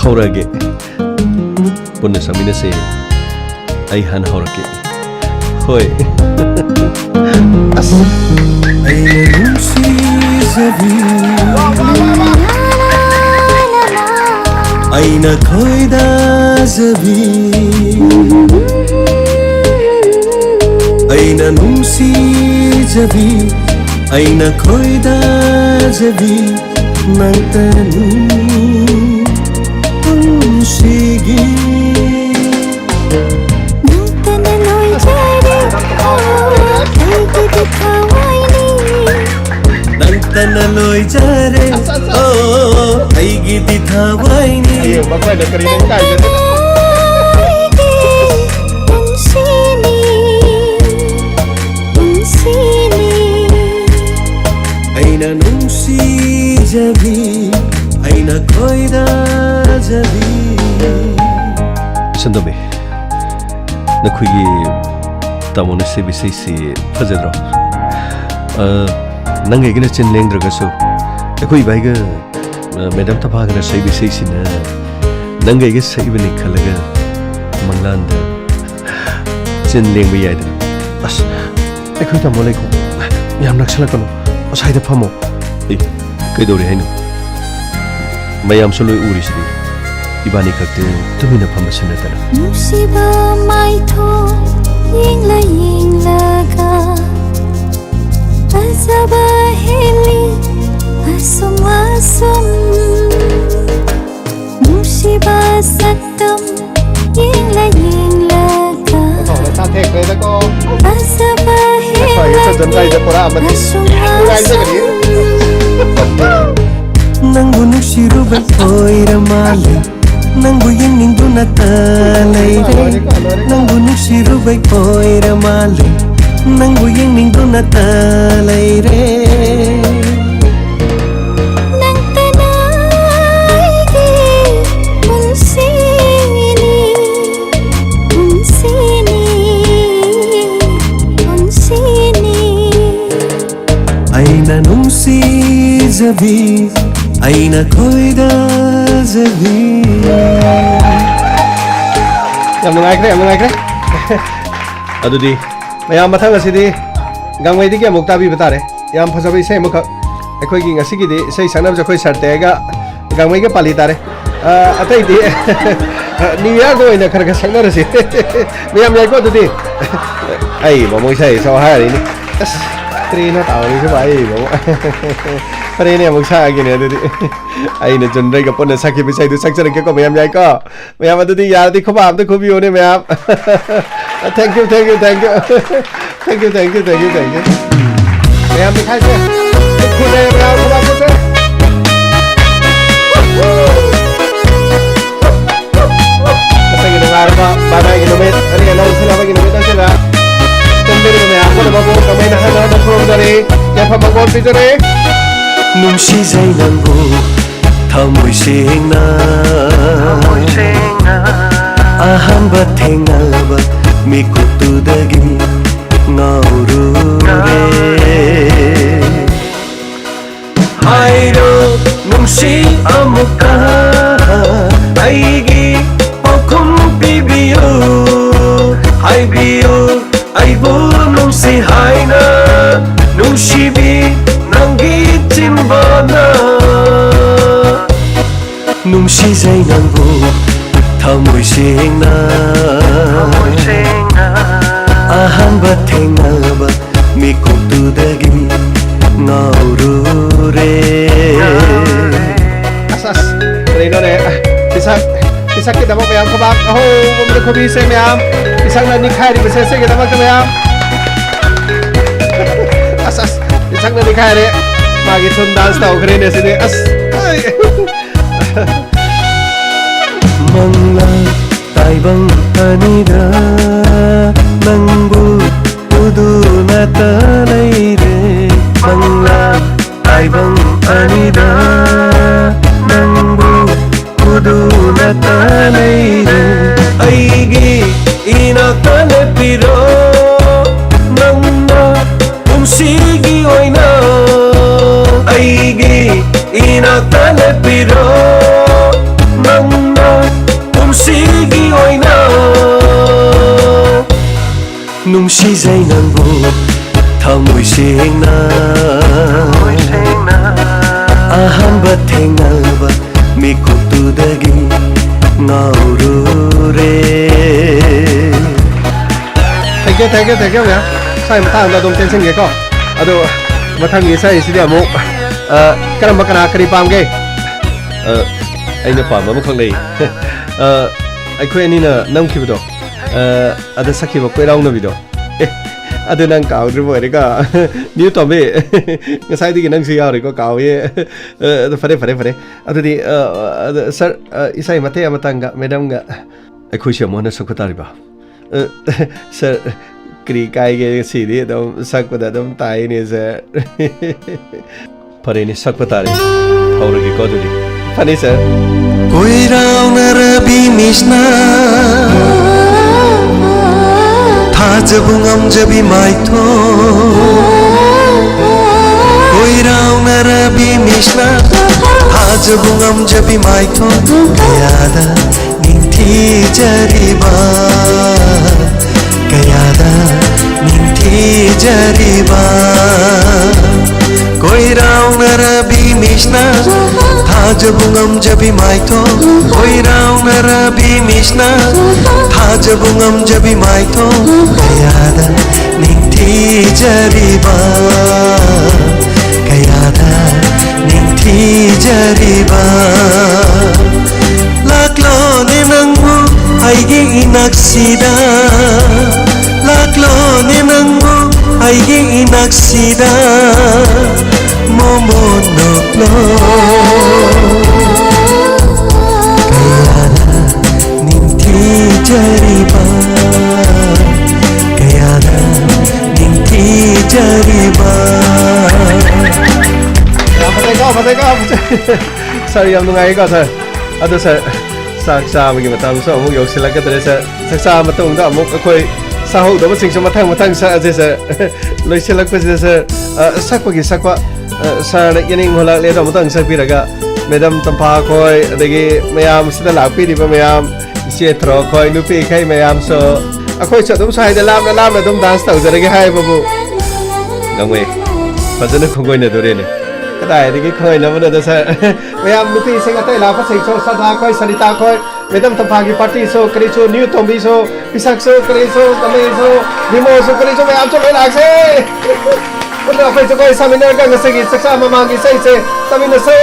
ꯍꯧꯔꯒꯦ꯫ ꯄꯨꯟꯅ ꯁꯛꯃꯤꯟꯅꯁꯦ꯫ ꯑꯩ ꯍꯥꯟꯅ ꯍꯧꯔꯛꯀꯦ꯫ ꯍꯣꯏ꯫ ꯑꯁ꯫ ꯑꯩꯅ ꯅꯨꯡꯁꯤꯖꯕꯤ, ꯑꯩꯅ ꯈꯣꯏꯗꯥꯖꯕꯤ, ꯑꯩꯅ ꯅꯨꯡꯁꯤꯖꯕꯤ, ꯑꯩꯅ ꯈꯣꯏꯗꯥꯖꯕꯤ, ꯅꯪꯇꯅꯤ ꯄꯨꯟꯁꯤꯒꯤ꯫ ꯅꯪꯇꯅ ꯂꯣꯏꯖꯔꯦ, ꯑꯣ, ꯑꯩꯒꯤꯗꯤ ꯊꯋꯥꯏꯅꯤ꯫ ꯅꯪꯇꯅ ꯂꯣꯏꯖꯔꯦ, ꯑꯣ, ꯑꯩꯒꯤꯗꯤ ꯊꯋꯥꯏꯅꯤ꯫ ꯑꯌꯦꯡꯕ ꯑꯩꯈꯣꯏꯗ ꯀꯔꯤꯅꯣ ꯀꯥꯏꯗꯅꯣ? ꯅꯪꯇꯅ ꯑꯩꯒꯤ ꯄꯨꯟꯁꯤꯅꯤ, ꯄꯨꯟꯁꯤꯅꯤ꯫ ꯑꯩꯅ ꯅꯨꯡꯁꯤ ꯑꯩꯅ ꯈꯣꯏꯗꯥꯖꯕꯤ꯫ ꯁꯟꯗꯣꯝꯕꯤ, ꯅꯈꯣꯏꯒꯤ ꯇꯥꯃꯣꯅ ꯁꯛꯏꯕ ꯏꯁꯩꯁꯤ ꯐꯖꯗ꯭ꯔꯣ? ꯑ, ꯅꯪ ꯑꯩꯒꯅ ꯆꯤꯟ ꯂꯦꯡꯗ꯭ꯔꯒꯁꯨ ꯑꯩꯈꯣꯏ ꯏꯕꯥꯏꯒ, ꯑ, ꯃꯦꯗꯥꯝ ꯇꯝꯐꯥꯒꯅ ꯁꯛꯏꯕ ꯏꯁꯩꯁꯤꯅ ꯅꯪ ꯑꯩꯒ ꯁꯛꯏꯕꯅꯤ ꯈꯜꯂꯒ ꯃꯪꯂꯥꯟꯗ ꯆꯤꯟ ꯂꯦꯡꯕ ꯌꯥꯏꯗꯅ꯫ ꯑꯁ, ꯑꯩꯈꯣꯏ ꯇꯥꯃꯣ ꯂꯩꯈꯣ꯫ ꯌꯥꯝ ꯅꯛꯁꯜꯂꯛꯀꯅꯨ꯫ ꯑꯁ꯭ꯋꯥꯏꯗ ꯐꯝꯃꯣ꯫ ꯑꯦ, ꯀꯩꯗꯧꯔꯦ ꯍꯥꯏꯅꯣ? ꯃꯌꯥꯝꯁꯨ ꯂꯣꯏ ꯎꯔꯤꯁꯤꯗꯤ꯫ ꯏꯕꯥꯅꯤ ꯈꯛꯇ ꯇꯨꯃꯤꯟꯅ ꯐꯝꯕꯁꯨ ꯅꯠꯇꯅ꯫ ꯅꯨꯡꯁꯤꯕ ꯃꯥꯏꯊꯣꯡ ꯌꯦꯡꯂ ꯌꯦꯡꯂꯒ ꯐꯖꯕ ꯍꯦꯜꯂꯤ ꯑꯁꯨꯝ ꯑꯁꯨꯝ꯫ ꯅꯨꯡꯁꯤꯕ ꯁꯛꯇꯝ ꯌꯦꯡꯂ ꯌꯦꯡꯂꯒ ꯆꯥꯊꯦꯛꯈ꯭ꯔꯦꯗꯀꯣ꯫ ꯐꯖꯕ ꯉꯁꯥꯏꯒꯤ ꯆꯟꯗ꯭ꯔꯝ ꯀꯥꯏꯗ ꯄꯨꯔꯥ ꯑꯃꯗꯤ ꯑꯁꯨꯝ ꯅꯨꯡꯉꯥꯏꯖꯒꯅꯤ꯫ ꯑꯁꯨꯝ꯫ ꯅꯪꯕꯨ ꯅꯨꯡꯁꯤꯔꯨꯕꯩ ꯑꯣꯏꯔ ꯃꯥꯜꯂꯦ, ꯅꯪꯕꯨ ꯌꯦꯡꯅꯤꯡꯗꯨꯅꯇ ꯂꯩꯔꯦ꯫ ꯅꯪꯕꯨ ꯅꯨꯡꯁꯤꯔꯨꯕꯩ ꯑꯣꯏꯔ ꯃꯥꯜꯂꯦ, ꯅꯪꯕꯨ ꯌꯦꯡꯅꯤꯡꯗꯨꯅꯇ ꯂꯩꯔꯦ꯫ ꯅꯪꯇꯅ ꯑꯩꯒꯤ ꯄꯨꯟꯁꯤꯅꯤ, ꯄꯨꯟꯁꯤꯅꯤ, ꯄꯨꯟꯁꯤꯅꯤ꯫ ꯑꯩꯅ ꯅꯨꯡꯁꯤꯖꯕꯤ, ꯑꯩꯅ ꯈꯣꯏꯗꯥꯖꯕꯤ꯫ ꯌꯥꯝ ꯅꯨꯡꯉꯥꯏꯈ꯭ꯔꯦ, ꯌꯥꯝ ꯅꯨꯡꯉꯥꯏꯈ꯭ꯔꯦ꯫ ꯑꯗꯨꯗꯤ ꯃꯌꯥꯝ, ꯃꯊꯪ ꯑꯁꯤꯗꯤ ꯒꯥꯡꯃꯩꯗꯒꯤ ꯑꯃꯨꯛ ꯇꯥꯕꯤꯕ ꯇꯥꯔꯦ꯫ ꯌꯥꯝ ꯐꯖꯕ ꯏꯁꯩ ꯑꯃꯈꯛ꯫ ꯑꯩꯈꯣꯏꯒꯤ ꯉꯁꯤꯒꯤꯗꯤ ꯏꯁꯩ ꯁꯛꯅꯕꯁꯦ ꯑꯩꯈꯣꯏ ꯁꯥꯔ ꯇꯦꯒ ꯒꯥꯡꯃꯩꯒ ꯄꯥꯜꯂꯤ ꯇꯥꯔꯦ꯫ ꯑ, ꯑꯇꯩꯗꯤ ꯅ꯭ꯌꯨ ꯌꯥꯔꯒ ꯑꯣꯏꯅ ꯈꯔ ꯈꯔ ꯁꯛꯅꯔꯁꯤ꯫ ꯃꯌꯥꯝ ꯌꯥꯏꯀꯣ ꯑꯗꯨꯗꯤ? ꯑꯩ ꯃꯃꯣꯏ ꯁꯥꯏ ꯁꯥꯎ ꯍꯥꯏꯔꯤꯅꯤ꯫ ꯑꯁ, ꯀꯔꯤꯅꯣ ꯇꯧꯔꯤꯁꯤꯕꯣ ꯑꯩ ꯃꯃꯣ? ꯐꯔꯦꯅꯦ, ꯑꯃꯨꯛ ꯁꯛꯑꯒꯦꯅꯦ ꯑꯗꯨꯗꯤ꯫ ꯑꯩꯅ ꯆꯨꯟꯗ꯭ꯔꯩꯒ ꯄꯨꯟꯅ ꯁꯛꯈꯤꯕ ꯏꯁꯩꯗꯨ ꯁꯛꯆꯔꯛꯀꯦꯀꯣ, ꯃꯌꯥꯝ ꯌꯥꯏꯀꯣ? ꯃꯌꯥꯝ ꯑꯗꯨꯗꯤ ꯌꯥꯔꯗꯤ ꯈꯨꯕꯥꯛ ꯑꯝꯇ ꯈꯨꯕꯤꯌꯨꯅꯦ ꯃꯌꯥꯝ꯫ Thank you, thank you, thank you꯫ Thank you, thank you, thank you, thank you꯫ ꯃꯌꯥꯝ ꯃꯤꯈꯥꯏꯁꯦ꯫ ꯈꯨꯠ ꯈꯨꯠꯁꯦ ꯃꯌꯥꯝ ꯈꯨꯕꯥꯛ ꯈꯨꯠꯁꯦ꯫ ꯉꯁꯤꯒꯤ ꯅꯨꯡꯉꯥꯏꯔꯕ ꯕꯥꯏ ꯕꯥꯏꯒꯤ ꯅꯨꯃꯤꯠ, ꯑꯔꯤ ꯑꯅꯧ ꯁꯤꯟꯅꯕꯒꯤ ꯅꯨꯃꯤꯠ ꯑꯁꯤꯗ ꯄꯨꯟꯕꯤꯔꯤꯕ ꯃꯌꯥꯝ ꯄꯨꯝꯅꯃꯛꯄꯨ ꯀꯃꯩꯅ ꯍꯟꯅ ꯍꯟꯅ ꯈꯨꯔꯨꯝꯖꯔꯤ, ꯌꯥꯏꯐꯕ ꯃꯪꯒꯣꯜ ꯄꯤꯖꯔꯤ꯫ ꯅꯨꯡꯁꯤꯖꯩ ꯅꯪꯕꯨ ꯊꯃꯣꯏ ꯁꯦꯡꯅ, ꯑꯍꯥꯟꯕ ꯊꯦꯡꯅꯕ ꯃꯤꯀꯨꯞꯇꯨꯗꯒꯤ ꯉꯥꯎꯔꯨꯔꯦ꯫ ꯍꯥꯏꯔꯣ ꯅꯨꯡꯁꯤ ꯑꯃꯨꯛꯀ, ꯑꯩꯒꯤ ꯄꯥꯎꯈꯨꯝ ꯄꯤꯕꯤꯌꯨ꯫ ꯍꯥꯏꯕꯤꯌꯨ ꯑꯩꯕꯨ ꯅꯨꯡꯁꯤ ꯍꯥꯏꯅ, ꯅꯨꯡꯁꯤꯕꯤ ꯅꯪꯒꯤ ꯆꯤꯟꯕꯥꯅ꯫ ꯅꯨꯡꯁꯤꯖꯩ ꯅꯪꯕꯨ ꯊꯃꯣꯏ ꯁꯦꯡꯅ, ꯑꯍꯥꯟꯕ ꯊꯦꯡꯅꯕ ꯃꯤꯀꯨꯞꯇꯨꯗꯒꯤ ꯉꯥꯎꯔꯨꯔꯦ꯫ ꯑꯁ ꯑꯁ, ꯀꯔꯤꯅꯣꯅꯦ? ꯄꯤꯁꯛ, ꯄꯤꯁꯛꯀꯤꯗꯃꯛ ꯃꯌꯥꯝ ꯈꯨꯕꯥꯛ ꯑꯍꯧꯕ ꯑꯃꯗ ꯈꯨꯕꯤꯁꯦ ꯃꯌꯥꯝ꯫ ꯄꯤꯁꯛꯅ ꯅꯤꯛꯈꯥꯏꯔꯤꯕꯁꯦ ꯑꯁꯤꯒꯤꯗꯃꯛꯇ ꯃꯌꯥꯝ꯫ ꯑꯁ ꯑꯁ, ꯄꯤꯁꯛꯅ ꯅꯤꯛꯈꯥꯏꯔꯦ꯫ ꯃꯥꯒꯤ ꯊꯨꯟ ꯗꯥꯟꯁ ꯇꯧꯈ꯭ꯔꯦꯅꯦ ꯁꯤꯗꯤ꯫ ꯑꯁ, ꯑꯩ꯫ ꯃꯪꯂꯥꯟ ꯇꯥꯏꯕꯪ ꯑꯅꯤꯗ ꯅꯪꯕꯨ ꯎꯗꯨꯅꯇ ꯂꯩꯔꯦ꯫ ꯃꯪꯂꯥꯟ ꯇꯥꯏꯕꯪ ꯑꯅꯤꯗ ꯅꯪꯕꯨ ꯎꯗꯨꯅꯇ ꯂꯩꯔꯦ꯫ ꯑꯩꯒꯤ ꯏꯅꯥꯛꯇ ꯂꯦꯞꯄꯤꯔꯣ ꯅꯪꯅ ꯄꯨꯟꯁꯤꯒꯤ ꯑꯣꯏꯅ꯫ ꯑꯩꯒꯤ ꯏꯅꯥꯛꯇ ꯂꯦꯞꯄꯤꯔꯣ ꯅꯪꯅ ꯄꯨꯟꯁꯤꯒꯤ ꯑꯣꯏꯅ꯫ ꯅꯨꯡꯁꯤꯖꯩ ꯅꯪꯕꯨ ꯊꯃꯣꯏ ꯁꯦꯡꯅ, ꯑꯍꯥꯟꯕ ꯊꯦꯡꯅꯕ ꯃꯤꯀꯨꯞꯇꯨꯗꯒꯤ ꯉꯥꯎꯔꯨꯔꯦ꯫ Thank you, thank you, thank you, ꯃꯌꯥꯝ꯫ ꯁ꯭ꯋꯥꯏ ꯃꯇꯥꯡꯗ ꯑꯗꯨꯝ ꯇꯦꯟꯁꯤꯟꯒꯦꯀꯣ꯫ ꯑꯗꯣ ꯃꯊꯪꯒꯤ ꯏꯁꯩꯁꯤꯗꯤ ꯑꯃꯨꯛ, ꯑ, ꯀꯔꯝꯕ, ꯀꯅꯥ ꯀꯔꯤ ꯄꯥꯝꯒꯦ? ꯑ, ꯑꯩꯅ ꯄꯥꯝꯕ ꯑꯃꯈꯛ ꯂꯩ꯫ ꯑ, ꯑꯩꯈꯣꯏ ꯑꯅꯤꯅ ꯅꯝꯈꯤꯕꯗꯣ, ꯑ, ꯑꯗ ꯁꯛꯈꯤꯕ ꯀꯣꯏꯔꯥꯎꯅꯕꯤꯗꯣ꯫ ꯑꯦ, ꯑꯗꯨ ꯅꯪ ꯀꯥꯎꯗ꯭ꯔꯤꯕ ꯑꯣꯏꯔꯦꯀꯣ꯫ ꯃ꯭ꯌꯨ ꯇꯣꯝꯕꯤ, ꯉꯁꯥꯏꯗꯒꯤ ꯅꯪꯁꯨ ꯌꯥꯎꯔꯦꯀꯣ, ꯀꯥꯎꯋꯦ꯫ ꯑ, ꯑꯗꯨ ꯐꯔꯦ, ꯐꯔꯦ, ꯐꯔꯦ꯫ ꯑꯗꯨꯗꯤ, ꯑ, ꯑꯗ, ꯁꯥꯔ, ꯑ, ꯏꯁꯩ ꯃꯇꯦꯛ ꯑꯃꯇꯪꯒ ꯃꯦꯗꯥꯝꯒ꯫ ꯑꯩꯈꯣꯏꯁꯨ ꯑꯃꯨꯛ ꯍꯟꯅ ꯁꯛꯄ ꯇꯥꯔꯤꯕ? ꯑ, ꯁꯥꯔ, ꯀꯔꯤ ꯀꯥꯏꯒꯦ, ꯉꯁꯤꯗꯤ ꯑꯗꯨꯝ ꯁꯛꯄꯗ ꯑꯗꯨꯝ ꯇꯥꯏꯅꯦ, ꯁꯥꯔ꯫ ꯐꯔꯦꯅꯦ, ꯁꯛꯄ ꯇꯥꯔꯦ꯫ ꯍꯧꯔꯒꯦꯀꯣ ꯑꯗꯨꯗꯤ꯫ ꯐꯅꯤ, ꯁꯥꯔ꯫ ꯀꯣꯏꯔꯥꯎꯅꯔꯕꯤ ꯃꯤꯁꯅ ꯊꯥꯖꯕ ꯉꯝꯖꯕꯤ ꯃꯥꯏꯊꯣꯡ꯫ ꯀꯣꯏꯔꯥꯎꯅꯔꯕꯤ ꯃꯤꯁꯅ ꯊꯥꯖꯕ ꯉꯝꯖꯕꯤ ꯃꯥꯏꯊꯣꯡ꯫ ꯀꯌꯥꯗ ꯅꯤꯡꯊꯤꯖꯔꯤꯕ, ꯀꯌꯥꯗ ꯅꯤꯡꯊꯤꯖꯔꯤꯕ꯫ ꯀꯣꯏꯔꯥꯎꯅꯔꯕꯤ ꯃꯤꯁꯅ ꯊꯥꯖꯕ ꯉꯝꯖꯕꯤ ꯃꯥꯏꯊꯣꯡ꯫ ꯀꯣꯏꯔꯥꯎꯅꯔꯕꯤ ꯃꯤꯁꯅ ꯊꯥꯖꯕ ꯉꯝꯖꯕꯤ ꯃꯥꯏꯊꯣꯡ꯫ ꯀꯌꯥꯗ ꯅꯤꯡꯊꯤꯖꯔꯤꯕ, ꯀꯌꯥꯗ ꯅꯤꯡꯊꯤꯖꯔꯤꯕ꯫ ꯂꯥꯛꯂꯣꯅꯦ ꯅꯪꯕꯨ ꯑꯩꯒꯤ ꯏꯅꯥꯛꯁꯤꯗ, ꯂꯥꯛꯂꯣꯅꯦ ꯅꯪꯕꯨ ꯑꯩꯒꯤ ꯏꯅꯥꯛꯁꯤꯗ, ꯃꯣꯃꯣꯟ ꯅꯣꯛꯂꯣ꯫ ꯀꯌꯥꯗ ꯅꯤꯡꯊꯤꯖꯔꯤꯕ, ꯀꯌꯥꯗ ꯅꯤꯡꯊꯤꯖꯔꯤꯕ꯫ ꯌꯥꯝ ꯐꯖꯩꯀꯣ, ꯐꯖꯩꯀꯣ, ꯐꯖꯩ꯫ ꯁꯥꯔ, ꯌꯥꯝ ꯅꯨꯡꯉꯥꯏꯀꯣ, ꯁꯥꯔ꯫ ꯑꯗꯣ, ꯁꯥꯔ, ꯆꯥꯛ ꯆꯥꯕꯒꯤ ꯃꯇꯝꯁꯨ ꯑꯃꯨꯛ ꯌꯧꯁꯤꯜꯂꯛꯀꯗꯧꯔꯦ, ꯁꯥꯔ꯫ ꯆꯥꯛ ꯆꯥꯕ ꯃꯇꯨꯡꯗ ꯑꯃꯨꯛ ꯑꯩꯈꯣꯏ ꯆꯥꯍꯧꯗꯕꯁꯤꯡꯁꯨ ꯃꯊꯪ ꯃꯊꯪ ꯁꯛꯑꯁꯦ, ꯁꯥꯔ꯫ ꯂꯣꯏꯁꯤꯜꯂꯛꯄꯁꯤꯗ, ꯁꯥꯔ, ꯑ, ꯁꯛꯄꯒꯤ ꯁꯛꯄ, ꯑ, ꯁꯥꯔꯅ ꯌꯦꯅꯤꯡ ꯍꯨꯜꯂꯛꯂꯦ, ꯑꯗꯣ ꯑꯃꯨꯛꯇꯪ ꯁꯛꯄꯤꯔꯒ, ꯃꯦꯗꯥꯝ ꯇꯝꯐꯥ ꯈꯣꯏ, ꯑꯗꯒꯤ ꯃꯌꯥꯝꯁꯤꯗ ꯂꯥꯛꯄꯤꯔꯤꯕ ꯃꯌꯥꯝ, ꯏꯆꯦ ꯊꯔꯣ ꯈꯣꯏ, ꯅꯨꯄꯤꯈꯩ ꯃꯌꯥꯝꯁꯨ ꯑꯩꯈꯣꯏꯁꯨ ꯑꯗꯨꯝ ꯁ꯭ꯋꯥꯏꯗ ꯂꯥꯞꯅ ꯂꯥꯞꯅ ꯑꯗꯨꯝ ꯗꯥꯟꯁ ꯇꯧꯖꯔꯒꯦ ꯍꯥꯏꯕꯕꯨ ꯉꯝꯃꯣꯏ꯫ ꯐꯖꯅ ꯈꯣꯡꯒꯣꯏꯅꯗꯣꯔꯦꯅꯦ꯫ ꯀꯗꯥꯏꯗꯒꯤ ꯈꯣꯡꯒꯣꯏꯅꯕꯅꯣꯗ, ꯁꯥꯔ? ꯃꯌꯥꯝ ꯅꯨꯄꯤꯁꯤꯡ ꯑꯇꯩ ꯂꯥꯛꯄꯁꯤꯡꯁꯨ, ꯁꯗꯥ ꯈꯣꯏ, ꯁꯔꯤꯇꯥ ꯈꯣꯏ, ꯃꯦꯗꯥꯝ ꯇꯝꯐꯥꯒꯤ ꯄꯥꯔꯇꯤꯁꯨ, ꯀꯔꯤꯁꯨ, ꯅ꯭ꯌꯨ ꯇꯣꯝꯕꯤꯁꯨ, ꯄꯤꯁꯛꯁꯨ, ꯀꯔꯤꯁꯨ, ꯀꯃꯩꯁꯨ, ꯗꯤꯃꯣꯁꯨ, ꯀꯔꯤꯁꯨ, ꯃꯌꯥꯝꯁꯨ ꯂꯣꯏ ꯂꯥꯛꯁꯦ꯫ ꯄꯨꯟꯅ ꯑꯩꯈꯣꯏꯁꯨ ꯀꯣꯏ ꯁꯥꯃꯤꯟꯅꯔꯒ ꯉꯁꯤꯒꯤ ꯆꯥꯛꯆꯥ ꯃꯃꯥꯡꯒꯤ ꯏꯁꯩꯁꯦ ꯇꯝꯃꯤꯟꯅꯁꯦ꯫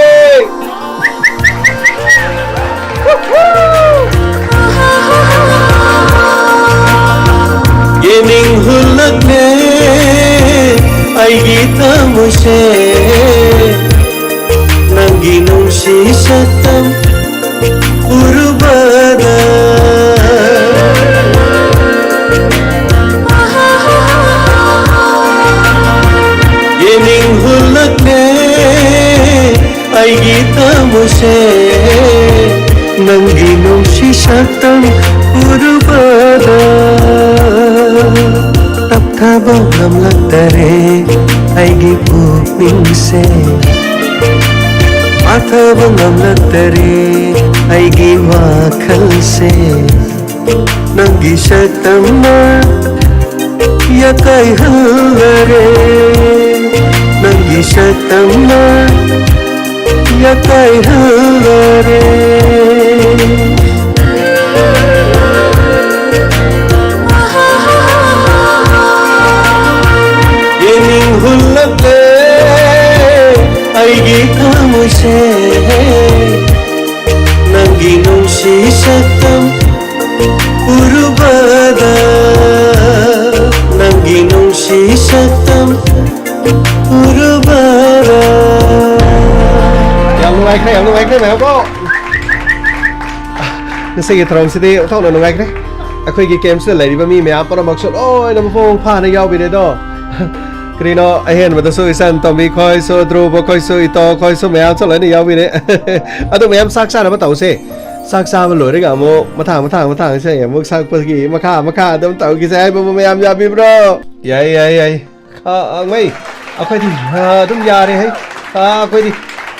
ꯌꯦꯅꯤꯡ ꯍꯨꯜꯂꯛꯂꯦ ꯑꯩꯒꯤ ꯊꯃꯣꯏꯁꯦ, ꯅꯪꯒꯤ ꯅꯨꯡꯁꯤ ꯁꯛꯇꯝ ꯎꯔꯨꯕꯗ꯫ ꯌꯦꯅꯤꯡ ꯍꯨꯜꯂꯛꯂꯦ ꯅꯪꯒꯤ ꯅꯨꯡꯁꯤ ꯁꯛꯇꯝ ꯎꯔꯨꯕꯗ ꯇꯞꯊꯕ ꯉꯝꯂꯛꯇꯔꯦ ꯑꯩꯒꯤ ꯄꯨꯛꯅꯤꯡꯁꯦ꯫ ꯃꯥꯊꯕ ꯉꯝꯂꯛꯇꯔꯦ ꯑꯩꯒꯤ ꯋꯥꯈꯜꯁꯦ꯫ ꯅꯪꯒꯤ ꯁꯛꯇꯝꯅ ꯌꯥꯀꯥꯏꯍꯜꯂꯔꯦ꯫ ꯅꯪꯒꯤ ꯁꯛꯇꯝꯅ ꯌꯥꯀꯥꯏꯍꯜꯂꯔꯦ꯫ ꯌꯦꯡꯅꯤꯡ ꯍꯨꯜꯂꯛꯂꯦ ꯑꯩꯒꯤ ꯊꯃꯣꯏꯁꯦ꯫ ꯅꯪꯒꯤ ꯅꯨꯡꯁꯤ ꯁꯛꯇꯝ ꯎꯔꯨꯕꯗ꯫ ꯅꯪꯒꯤ ꯅꯨꯡꯁꯤ ꯁꯛꯇꯝ ꯎꯔꯨꯕꯗ꯫ ꯌꯥꯝ ꯅꯨꯡꯉꯥꯏꯈ꯭ꯔꯦ, ꯌꯥꯝ ꯅꯨꯡꯉꯥꯏꯈ꯭ꯔꯦ ꯃꯌꯥꯝ ꯀꯣ꯫ ꯉꯁꯤꯒꯤ ꯊꯧꯔꯝꯁꯤꯗꯤ ꯑꯣꯟꯊꯣꯛꯅ ꯅꯨꯡꯉꯥꯏꯈ꯭ꯔꯦ꯫ ꯑꯩꯈꯣꯏꯒꯤ ꯀꯦꯝꯁꯤꯗ ꯂꯩꯔꯤꯕ ꯃꯤ ꯃꯌꯥꯝ ꯄꯨꯝꯅꯃꯛꯁꯨ ꯂꯣꯏꯅ ꯃꯄꯨꯡ ꯐꯥꯅ ꯌꯥꯎꯕꯤꯔꯦꯗꯣ꯫ ꯀꯔꯤꯅꯣ, ꯑꯍꯦꯟꯕꯗꯁꯨ ꯏꯆꯟ ꯇꯣꯝꯕꯤ ꯈꯣꯏꯁꯨ, ꯙ꯭ꯔꯨꯕ ꯈꯣꯏꯁꯨ, ꯏꯇꯣ ꯈꯣꯏꯁꯨ ꯃꯌꯥꯝꯁꯨ ꯂꯣꯏꯅ ꯌꯥꯎꯕꯤꯔꯦ꯫ ꯑꯗꯨ ꯃꯌꯥꯝ ꯆꯥꯛ ꯆꯥꯅꯕ ꯇꯧꯁꯦ꯫ ꯆꯥꯛ ꯆꯥꯕ ꯂꯣꯏꯔꯒ ꯑꯃꯨꯛ ꯃꯊꯪ, ꯃꯊꯪ, ꯃꯊꯪ ꯏꯁꯩ ꯑꯃꯨꯛ ꯁꯛꯄꯒꯤ ꯃꯈꯥ, ꯃꯈꯥ ꯑꯗꯨꯝ ꯇꯧꯈꯤꯁꯦ ꯍꯥꯏꯕꯕꯨ ꯃꯌꯥꯝ ꯌꯥꯕꯤꯕ꯭ꯔꯣ? ꯌꯥꯏ, ꯌꯥꯏ, ꯌꯥꯏ꯫ ꯑ, ꯑ, ꯃꯩ, ꯑꯩꯈꯣꯏꯗꯤ, ꯑ, ꯑꯗꯨꯝ ꯌꯥꯔꯦ ꯍꯩ꯫ ꯑ, ꯑꯩꯈꯣꯏꯗꯤ,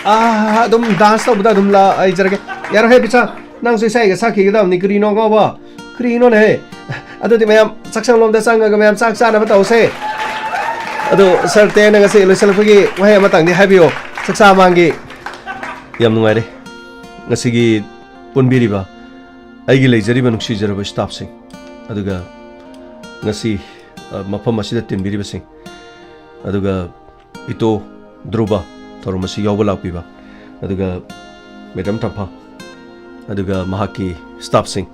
ꯑ, ꯑꯗꯨꯝ ꯗꯥꯟꯁ ꯇꯧꯕꯗ ꯑꯗꯨꯝ ꯂꯥ-, ꯂꯩꯖꯔꯒꯦ꯫ ꯌꯥꯔꯣꯏ ꯍꯦ ꯄꯤꯆꯥ, ꯅꯪꯁꯨ ꯏꯁꯩꯒ ꯁꯛꯈꯤꯒꯗꯕꯅꯤ, ꯀꯔꯤꯅꯣ ꯉꯥꯎꯕ? ꯀꯔꯤꯅꯣꯅꯦ? ꯑꯗꯨꯗꯤ ꯃꯌꯥꯝ ꯆꯥꯛꯁꯪꯂꯣꯝꯗ ꯆꯪꯉꯒ ꯃꯌꯥꯝ ꯆꯥꯛ ꯆꯥꯅꯕ ꯇꯧꯁꯦ꯫ ꯑꯗꯣ ꯁꯔ ꯇꯦꯟꯅ ꯉꯁꯤ ꯂꯣꯏꯁꯤꯜꯂꯛꯄꯒꯤ ꯋꯥꯍꯩ ꯑꯃꯇꯪꯗꯤ ꯍꯥꯏꯕꯤꯌꯣ, ꯆꯥꯛꯆꯥ ꯃꯥꯡꯒꯤ꯫ ꯌꯥꯝ ꯅꯨꯡꯉꯥꯏꯔꯦ ꯉꯁꯤꯒꯤ ꯄꯨꯟꯕꯤꯔꯤꯕ ꯑꯩꯒꯤ ꯂꯩꯖꯔꯤꯕ ꯅꯨꯡꯁꯤꯖꯔꯕ ꯁ꯭ꯇꯥꯐꯁꯤꯡ, ꯑꯗꯨꯒ ꯉꯁꯤ, ꯑ, ꯃꯐꯝ ꯑꯁꯤꯗ ꯇꯤꯟꯕꯤꯔꯤꯕꯁꯤꯡ, ꯑꯗꯨꯒ ꯏꯇꯣ ꯙ꯭ꯔꯨꯕ ꯊꯧꯔꯝ ꯑꯁꯤ ꯌꯥꯎꯕ ꯂꯥꯛꯄꯤꯕ, ꯑꯗꯨꯒ ꯃꯦꯗꯥꯝ ꯇꯝꯐꯥ, ꯑꯗꯨꯒ ꯃꯍꯥꯛꯀꯤ ꯁ꯭ꯇꯥꯐꯁꯤꯡ,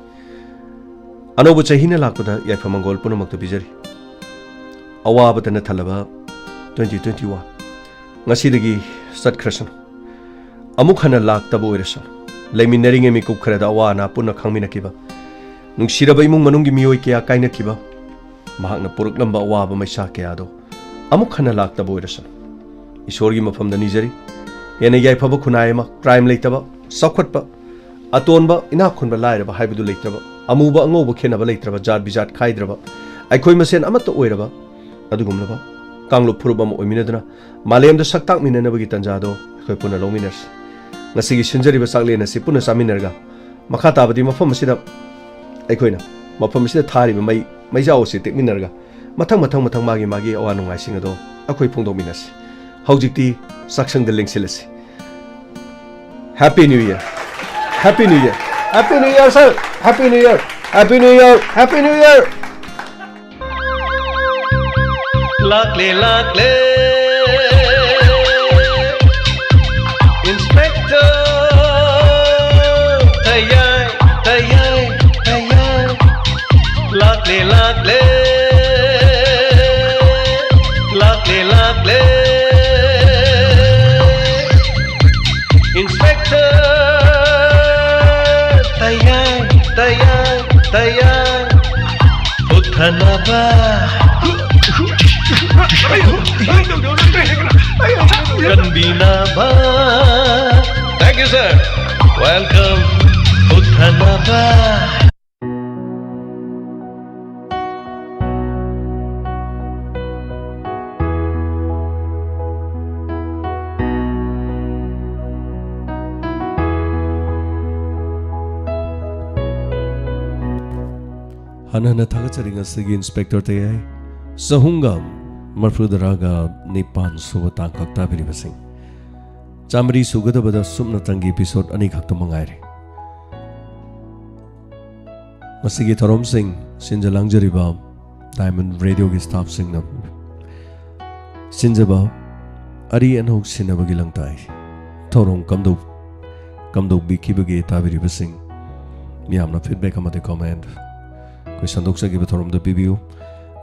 ꯑꯅꯧꯕ ꯆꯍꯤꯅ ꯂꯥꯛꯄꯗ ꯌꯥꯏꯐ ꯃꯪꯒꯣꯜ ꯄꯨꯝꯅꯃꯛꯇ ꯄꯤꯖꯔꯤ꯫ ꯑꯋꯥꯕꯇꯅ ꯊꯜꯂꯕ twenty twenty-one ꯉꯁꯤꯗꯒꯤ ꯆꯠꯈ꯭ꯔꯁꯅꯨ꯫ ꯑꯃꯨꯛ ꯍꯟꯅ ꯂꯥꯛꯇꯕ ꯑꯣꯏꯔꯁꯅꯨ꯫ ꯂꯩꯃꯤꯟꯅꯔꯤꯉꯩ ꯃꯤꯀꯨꯞ ꯈꯔꯗ ꯑꯋꯥ ꯑꯅꯥ ꯄꯨꯟꯅ ꯈꯪꯃꯤꯟꯅꯈꯤꯕ, ꯅꯨꯡꯁꯤꯔꯕ ꯏꯃꯨꯡ ꯃꯅꯨꯡꯒꯤ ꯃꯤꯑꯣꯏ ꯀꯌꯥ ꯀꯥꯏꯅꯈꯤꯕ, ꯃꯍꯥꯛꯅ ꯄꯨꯔꯛꯂꯝꯕ ꯑꯋꯥꯕ ꯃꯩꯁꯥ ꯀꯌꯥꯗꯣ ꯑꯃꯨꯛ ꯍꯟꯅ ꯂꯥꯛꯇꯕ ꯑꯣꯏꯔꯁꯅꯨ꯫ ꯏꯁꯣꯔꯒꯤ ꯃꯐꯝꯗ ꯅꯤꯖꯔꯤ, ꯍꯦꯟꯅ ꯌꯥꯏꯐꯕ ꯈꯨꯟꯅꯥꯏ ꯑꯃ, ꯀ꯭ꯔꯥꯏꯝ ꯂꯩꯇꯕ, ꯆꯥꯎꯈꯠꯄ, ꯑꯇꯣꯟꯕ, ꯏꯅꯥꯛ ꯈꯨꯟꯕ, ꯂꯥꯏꯔꯕ ꯍꯥꯏꯕꯗꯨ ꯂꯩꯇ꯭ꯔꯕ, ꯑꯃꯨꯕ ꯑꯉꯧꯕ ꯈꯦꯠꯅꯕ ꯂꯩꯇ꯭ꯔꯕ, ꯖꯥꯠ ꯕꯤꯖꯥꯠ ꯈꯥꯏꯗ꯭ꯔꯕ, ꯑꯩꯈꯣꯏ ꯃꯁꯦꯟ ꯑꯃꯠꯇ ꯑꯣꯏꯔꯕ ꯑꯗꯨꯒꯨꯝꯂꯕ ꯀꯥꯡꯂꯨꯞ ꯐꯨꯔꯨꯞ ꯑꯃ ꯑꯣꯏꯃꯤꯟꯅꯗꯨꯅ ꯃꯥꯂꯦꯝꯗ ꯁꯛ ꯇꯥꯛꯃꯤꯟꯅꯅꯕꯒꯤ ꯇꯥꯟꯖꯥꯗꯣ ꯑꯩꯈꯣꯏ ꯄꯨꯟꯅ ꯂꯧꯃꯤꯟꯅꯁꯤ꯫ ꯉꯁꯤꯒꯤ ꯁꯤꯟꯖꯔꯤꯕ ꯆꯥꯛꯂꯦꯟ ꯑꯁꯤ ꯄꯨꯟꯅ ꯆꯥꯃꯤꯟꯅꯔꯒ ꯃꯈꯥ ꯇꯥꯕꯗꯤ ꯃꯐꯝ ꯑꯁꯤꯗ ꯑꯩꯈꯣꯏꯅ ꯃꯐꯝ ꯑꯁꯤꯗ ꯊꯥꯔꯤꯕ ꯃꯩ, ꯃꯩꯖꯥꯎ ꯑꯁꯤ ꯇꯦꯛꯃꯤꯟꯅꯔꯒ ꯃꯊꯪ ꯃꯊꯪ ꯃꯊꯪ ꯃꯥꯒꯤ ꯃꯥꯒꯤ ꯑꯋꯥ ꯅꯨꯡꯉꯥꯏꯁꯤꯡ ꯑꯗꯣ ꯑꯩꯈꯣꯏ ꯐꯣꯡꯗꯣꯛꯃꯤꯟꯅꯁꯤ꯫ ꯍꯧꯖꯤꯛꯇꯤ ꯆꯥꯛꯁꯪꯗ ꯂꯦꯡꯁꯤꯜꯂꯁꯤ꯫ Happy New Year! Happy New Year! Happy New Year, sir! Happy New Year! Happy New Year! Happy New Year! ꯂꯥꯛꯂꯦ, ꯂꯥꯛꯂꯦ꯫ Inspector ꯇꯌꯥꯏ, ꯇꯌꯥꯏ, ꯇꯌꯥꯏ꯫ ꯂꯥꯛꯂꯦ, ꯂꯥꯛꯂꯦ꯫ ꯂꯥꯛꯂꯦ, ꯂꯥꯛꯂꯦ꯫ Inspector ꯇꯌꯥꯏ, ꯇꯌꯥꯏ, ꯇꯌꯥꯏ꯫ ꯎꯠꯊꯅꯕ꯫ ꯀꯟꯕꯤꯅꯕ꯫ Thank you, sir. Welcome. ꯎꯠꯊꯅꯕ꯫ ꯍꯟꯅ ꯍꯟꯅ ꯊꯥꯒꯠꯆꯔꯤ ꯉꯁꯤꯒꯤ ꯏꯟꯁꯄꯦꯛꯇꯔ ꯇꯌꯥꯏ ꯆꯍꯨꯝꯒ ꯃꯔꯤꯐꯨꯇꯔꯥꯒ ꯅꯤꯄꯥꯟ ꯁꯨꯕ ꯇꯥꯡꯀꯛ ꯇꯥꯕꯤꯔꯤꯕꯁꯤꯡ꯫ ꯆꯥꯃꯔꯤ ꯁꯨꯒꯗꯕꯗ ꯁꯨꯞꯅꯇꯪꯒꯤ ꯏꯄꯤꯁꯣꯗ ꯑꯅꯤꯈꯛꯇ ꯃꯉꯥꯏꯔꯦ꯫ ꯃꯁꯤꯒꯤ ꯊꯧꯔꯝꯁꯤꯡ ꯁꯤꯟꯖ ꯂꯥꯡꯖꯔꯤꯕ ꯗꯥꯏꯃꯟ ꯔꯦꯗꯤꯑꯣꯒꯤ ꯁ꯭ꯇꯥꯐꯁꯤꯡꯅ ꯁꯤꯟꯖꯕ ꯑꯔꯤ ꯑꯅꯧ ꯁꯤꯟꯅꯕꯒꯤ ꯂꯪꯇꯥꯏ ꯊꯧꯔꯝ ꯀꯝꯗꯧ-, ꯀꯝꯗꯧꯕꯤꯈꯤꯕꯒꯦ ꯇꯥꯕꯤꯔꯤꯕꯁꯤꯡ ꯃꯤꯌꯥꯝꯅ ꯐꯤꯗꯕꯦꯛ ꯑꯃꯗꯤ ꯀꯣꯃꯦꯟ ꯑꯩꯈꯣꯏ ꯁꯟꯗꯣꯛꯆꯈꯤꯕ ꯊꯧꯔꯝꯗ ꯄꯤꯕꯤꯌꯨ꯫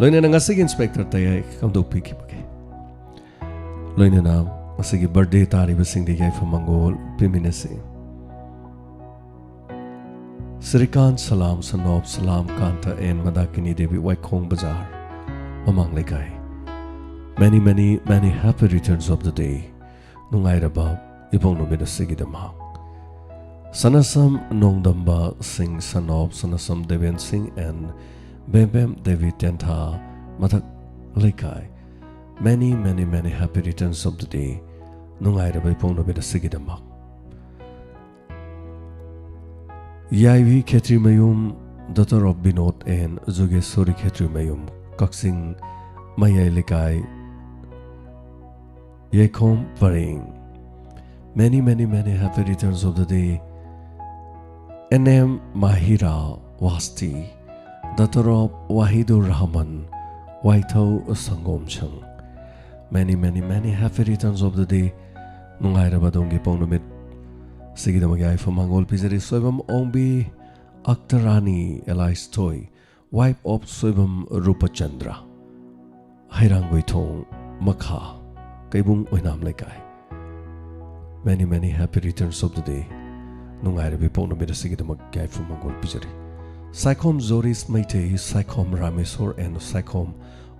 ꯂꯣꯏꯅꯅ ꯉꯁꯤꯒꯤ ꯏꯟꯁꯄꯦꯛꯇꯔ ꯇꯌꯥꯏ ꯀꯝꯗꯧꯕꯤꯈꯤꯕꯒꯦ? ꯂꯣꯏꯅꯅ ꯉꯁꯤꯒꯤ ꯕꯔꯊꯗꯦ ꯇꯥꯔꯤꯕꯁꯤꯡꯗ ꯌꯥꯏꯐ ꯃꯪꯒꯣꯜ ꯄꯤꯃꯤꯟꯅꯁꯤ꯫ ꯁ꯭ꯔꯤꯀꯥꯟ ꯁꯂꯥꯝ, son of Salam ꯀꯥꯟꯇ and ꯃꯗꯥꯀꯤꯅꯤ Devi, ꯋꯥꯏꯈꯣꯡ ꯕꯖꯥꯔ, ꯃꯃꯥꯡ ꯂꯩꯀꯥꯏ꯫ Many, many, many happy returns of the day. ꯅꯨꯡꯉꯥꯏꯔꯕ ꯏꯄꯣꯛ ꯅꯨꯃꯤꯠ ꯑꯁꯤꯒꯤꯗꯃꯛ꯫ Sanasam Nongdamba Singh, son of Sanasam Deven Singh and Bembem Devi Tentha, Mathak Leikai. Many, many, many happy returns of the day. ꯅꯨꯡꯉꯥꯏꯔꯕ ꯏꯄꯣꯛ ꯅꯨꯃꯤꯠ ꯑꯁꯤꯒꯤꯗꯃꯛ꯫ ꯌꯥꯏꯕꯤ ꯈꯦꯇ꯭ꯔꯤꯃꯌꯨꯝ, daughter of Binod and Jogeswari Khetrimayum, Kakching Mayai Leikai, Yeikhom Pareng. Many, many, many happy returns of the day. N M Mahira Wasti, daughter of Wahidur Rahman, Waithau Sangomchang. Many, many, many happy returns of the day. ꯅꯨꯡꯉꯥꯏꯔꯕ ꯑꯗꯣꯝꯒꯤ ꯏꯄꯣꯛ ꯅꯨꯃꯤꯠ꯫ ꯁꯤꯒꯤꯗꯃꯛ ꯌꯥꯏꯐ ꯃꯪꯒꯣꯜ ꯄꯤꯖꯔꯤ꯫ ꯁꯣꯏꯕꯝ ꯑꯣꯡꯕꯤ ꯑꯛꯇꯔꯥꯅꯤ alias ꯊꯣꯏ, wife of ꯁꯣꯏꯕꯝ ꯔꯨꯄꯆꯟꯗ꯭ꯔ, ꯍꯩꯔꯥꯡꯒꯣꯏꯊꯣꯡ ꯃꯈꯥ, ꯀꯩꯕꯨꯡ ꯑꯣꯏꯅꯥꯝ ꯂꯩꯀꯥꯏ꯫ Many, many happy returns of the day. ꯅꯨꯡꯉꯥꯏꯔꯕ ꯏꯄꯣꯛ ꯅꯨꯃꯤꯠ ꯑꯁꯤꯒꯤꯗꯃꯛ ꯌꯥꯏꯐ ꯃꯪꯒꯣꯜ ꯄꯤꯖꯔꯤ꯫ ꯁꯥꯏꯈꯣꯝ ꯖꯣꯔꯤꯁ ꯃꯩꯇꯩ, ꯁꯥꯏꯈꯣꯝ ꯔꯥꯃꯦꯁꯣꯔ and ꯁꯥꯏꯈꯣꯝ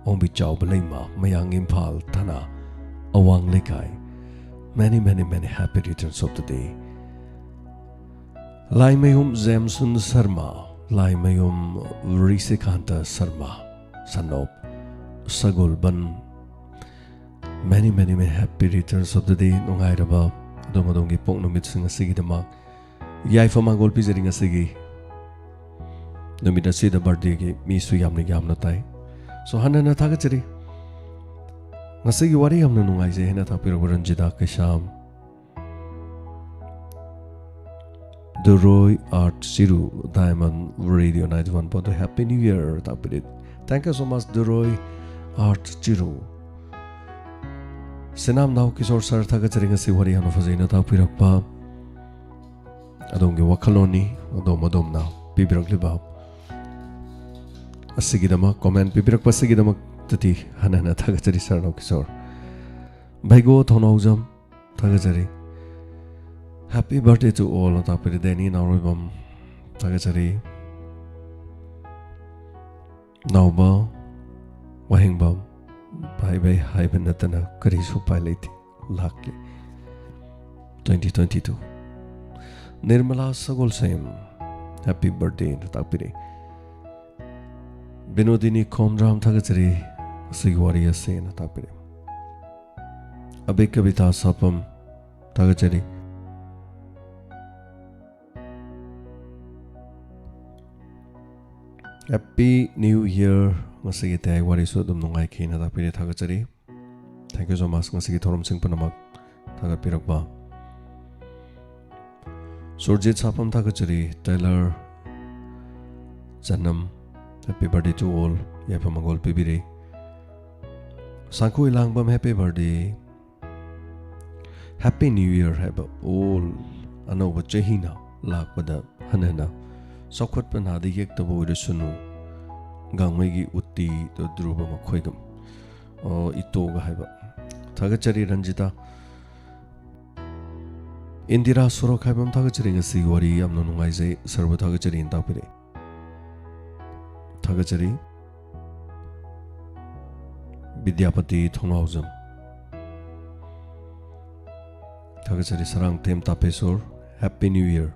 ꯑꯣꯡꯕꯤ ꯆꯥꯎꯕ ꯂꯩꯃ, ꯃꯌꯥꯡ ꯏꯝꯐꯥꯜ ꯊꯅꯥ ꯑꯋꯥꯡ ꯂꯩꯀꯥꯏ꯫ Many, many, many happy returns of the day. Laimayum ꯖꯦꯝꯁꯟ Sharma, Laimayum ꯔꯤꯁꯤꯀꯥꯟꯇ Sharma, son of Sagolband. Many, many, many happy returns of the day. ꯅꯨꯡꯉꯥꯏꯔꯕ ꯑꯗꯣꯝ ꯑꯗꯣꯝꯒꯤ ꯄꯣꯛ ꯅꯨꯃꯤꯠꯁꯤꯡ ꯑꯁꯤꯒꯤꯗꯃꯛ ꯌꯥꯏꯐ ꯃꯪꯒꯣꯜ ꯄꯤꯖꯔꯤ꯫ ꯉꯁꯤꯒꯤ ꯅꯨꯃꯤꯠ ꯑꯁꯤꯗ birthdayꯒꯤ ꯃꯤꯁꯨ ꯌꯥꯝꯅ ꯌꯥꯝꯅ ꯇꯥꯏ꯫ So, ꯍꯟꯅ ꯍꯟꯅ ꯊꯥꯒꯠꯆꯔꯤ꯫ ꯉꯁꯤꯒꯤ ꯋꯥꯔꯤ ꯌꯥꯝꯅ ꯅꯨꯡꯉꯥꯏꯖꯩ ꯍꯥꯏꯅ ꯇꯥꯛꯄꯤꯔꯛꯄ ꯔꯟꯖꯤꯇꯥ ꯀꯩꯁꯥꯝ꯫ ꯗꯨꯔꯣꯏ ꯑꯥꯔꯠ Chiru, Diamond Radio ninety one point two, Happy New Year ꯇꯥꯛꯄꯤꯔꯤ꯫ Thank you so much, Duroi ꯑꯥꯔꯠ ꯆꯤꯔꯨ꯫ ꯁꯤꯅꯥꯝ ꯅꯥꯎ ꯀꯤꯁꯣꯔ ꯁꯥꯔ, ꯊꯥꯒꯠꯆꯔꯤ ꯉꯁꯤ ꯋꯥꯔꯤ ꯌꯥꯝꯅ ꯐꯖꯩꯅ ꯇꯥꯛꯄꯤꯔꯛꯄ꯫ ꯑꯗꯣꯝꯒꯤ ꯋꯥꯈꯜꯂꯣꯟꯅꯤ, ꯑꯗꯣꯝ ꯑꯗꯣꯝꯅ ꯄꯤꯕꯤꯔꯛꯂꯤꯕ ꯑꯁꯤꯒꯤꯗꯃꯛ, comment ꯄꯤꯕꯤꯔꯛꯄ ꯑꯁꯤꯒꯤꯗꯃꯛꯇꯗꯤ ꯍꯟꯅ ꯍꯟꯅ ꯊꯥꯒꯠꯆꯔꯤ ꯁꯥꯔ ꯅꯥꯎ ꯀꯤꯁꯣꯔ꯫ ꯚꯩꯒꯣ ꯊꯧꯅꯥꯎꯖꯝ, ꯊꯥꯒꯠꯆꯔꯤ꯫ Happy birthday to all ꯇꯥꯛꯄꯤꯔꯤ ꯗꯦꯅꯤ ꯅꯥꯎꯔꯣꯏꯕꯝ, ꯊꯥꯒꯠꯆꯔꯤ꯫ ꯅꯥꯎꯕ ꯋꯥꯍꯦꯡꯕꯝ, bye bye ꯍꯥꯏꯕ ꯅꯠꯇꯅ ꯀꯔꯤꯁꯨ ꯎꯄꯥꯏ ꯂꯩꯇꯦ꯫ ꯂꯥꯛꯂꯤ twenty twenty two꯫ Nirmala Sagolshem, happy ꯕꯔꯊꯗꯦꯅ ꯇꯥꯛꯄꯤꯔꯦ꯫ ꯕꯤꯅꯣꯗꯤꯅꯤ ꯈꯣꯝꯗ꯭ꯔꯥꯝ, ꯊꯥꯒꯠꯆꯔꯤ, ꯉꯁꯤꯒꯤ ꯋꯥꯔꯤ ꯑꯁꯦꯅ ꯇꯥꯛꯄꯤꯔꯦ꯫ ꯑꯕꯦ ꯀꯕꯤꯇꯥ ꯁꯥꯄꯝ, ꯊꯥꯒꯠꯆꯔꯤ꯫ ꯍꯦꯄꯤ ꯅ꯭ꯌꯨ ꯏꯌꯔ, ꯉꯁꯤꯒꯤ ꯇꯌꯥꯏ ꯋꯥꯔꯤꯁꯨ ꯑꯗꯨꯝ ꯅꯨꯡꯉꯥꯏꯈꯤꯅ ꯇꯥꯛꯄꯤꯔꯦ, ꯊꯥꯒꯠꯆꯔꯤ꯫ Thank you so much, ꯉꯁꯤꯒꯤ ꯊꯧꯔꯝꯁꯤꯡ ꯄꯨꯝꯅꯃꯛ ꯊꯥꯒꯠꯄꯤꯔꯛꯄ꯫ ꯁꯨꯔꯖꯤꯠ ꯁꯥꯐꯝ, ꯊꯥꯒꯠꯆꯔꯤ꯫ ꯇꯦꯂꯔ ꯆꯅꯝ, ꯍꯦꯄꯤ ꯕꯔꯊꯗꯦ ꯇꯨ ꯑꯣꯜ, ꯌꯥꯏꯐ ꯃꯪꯒꯣꯜ ꯄꯤꯕꯤꯔꯤ꯫ Sangkhoi Langbam, happy birthday. Happy new year ꯍꯥꯏꯕ ꯑꯣꯜ, ꯑꯅꯧꯕ ꯆꯍꯤꯅ ꯂꯥꯛꯄꯗ ꯍꯟꯅ ꯍꯟꯅ ꯆꯥꯎꯈꯠꯄ ꯅꯥꯗ ꯌꯦꯛꯇꯕ ꯑꯣꯏꯔꯁꯅꯨ, ꯒꯥꯡꯃꯩꯒꯤ ꯎꯇꯤꯗꯣ ꯗ꯭ꯔꯨꯕ ꯃꯈꯣꯏꯒ, ꯑꯣ, ꯏꯇꯣꯒ ꯍꯥꯏꯕ꯫ ꯊꯥꯒꯠꯆꯔꯤ ꯔꯟꯖꯤꯇꯥ꯫ ꯏꯟꯗꯤꯔꯥ ꯁꯣꯔꯣꯛ ꯍꯥꯏꯕ ꯑꯃ, ꯊꯥꯒꯠꯆꯔꯤ, ꯉꯁꯤꯒꯤ ꯋꯥꯔꯤ ꯌꯥꯝꯅ ꯅꯨꯡꯉꯥꯏꯖꯩ, ꯁꯔꯕ ꯊꯥꯒꯠꯆꯔꯤꯅ ꯇꯥꯛꯄꯤꯔꯛꯏ꯫ ꯊꯥꯒꯠꯆꯔꯤ꯫ ꯕꯤꯗ꯭ꯌꯥꯄꯇꯤ ꯊꯣꯡꯅꯥꯎꯖꯝ, ꯊꯥꯒꯠꯆꯔꯤ꯫ Sarangthem ꯇꯥꯄꯦꯁꯣꯔ, happy new year.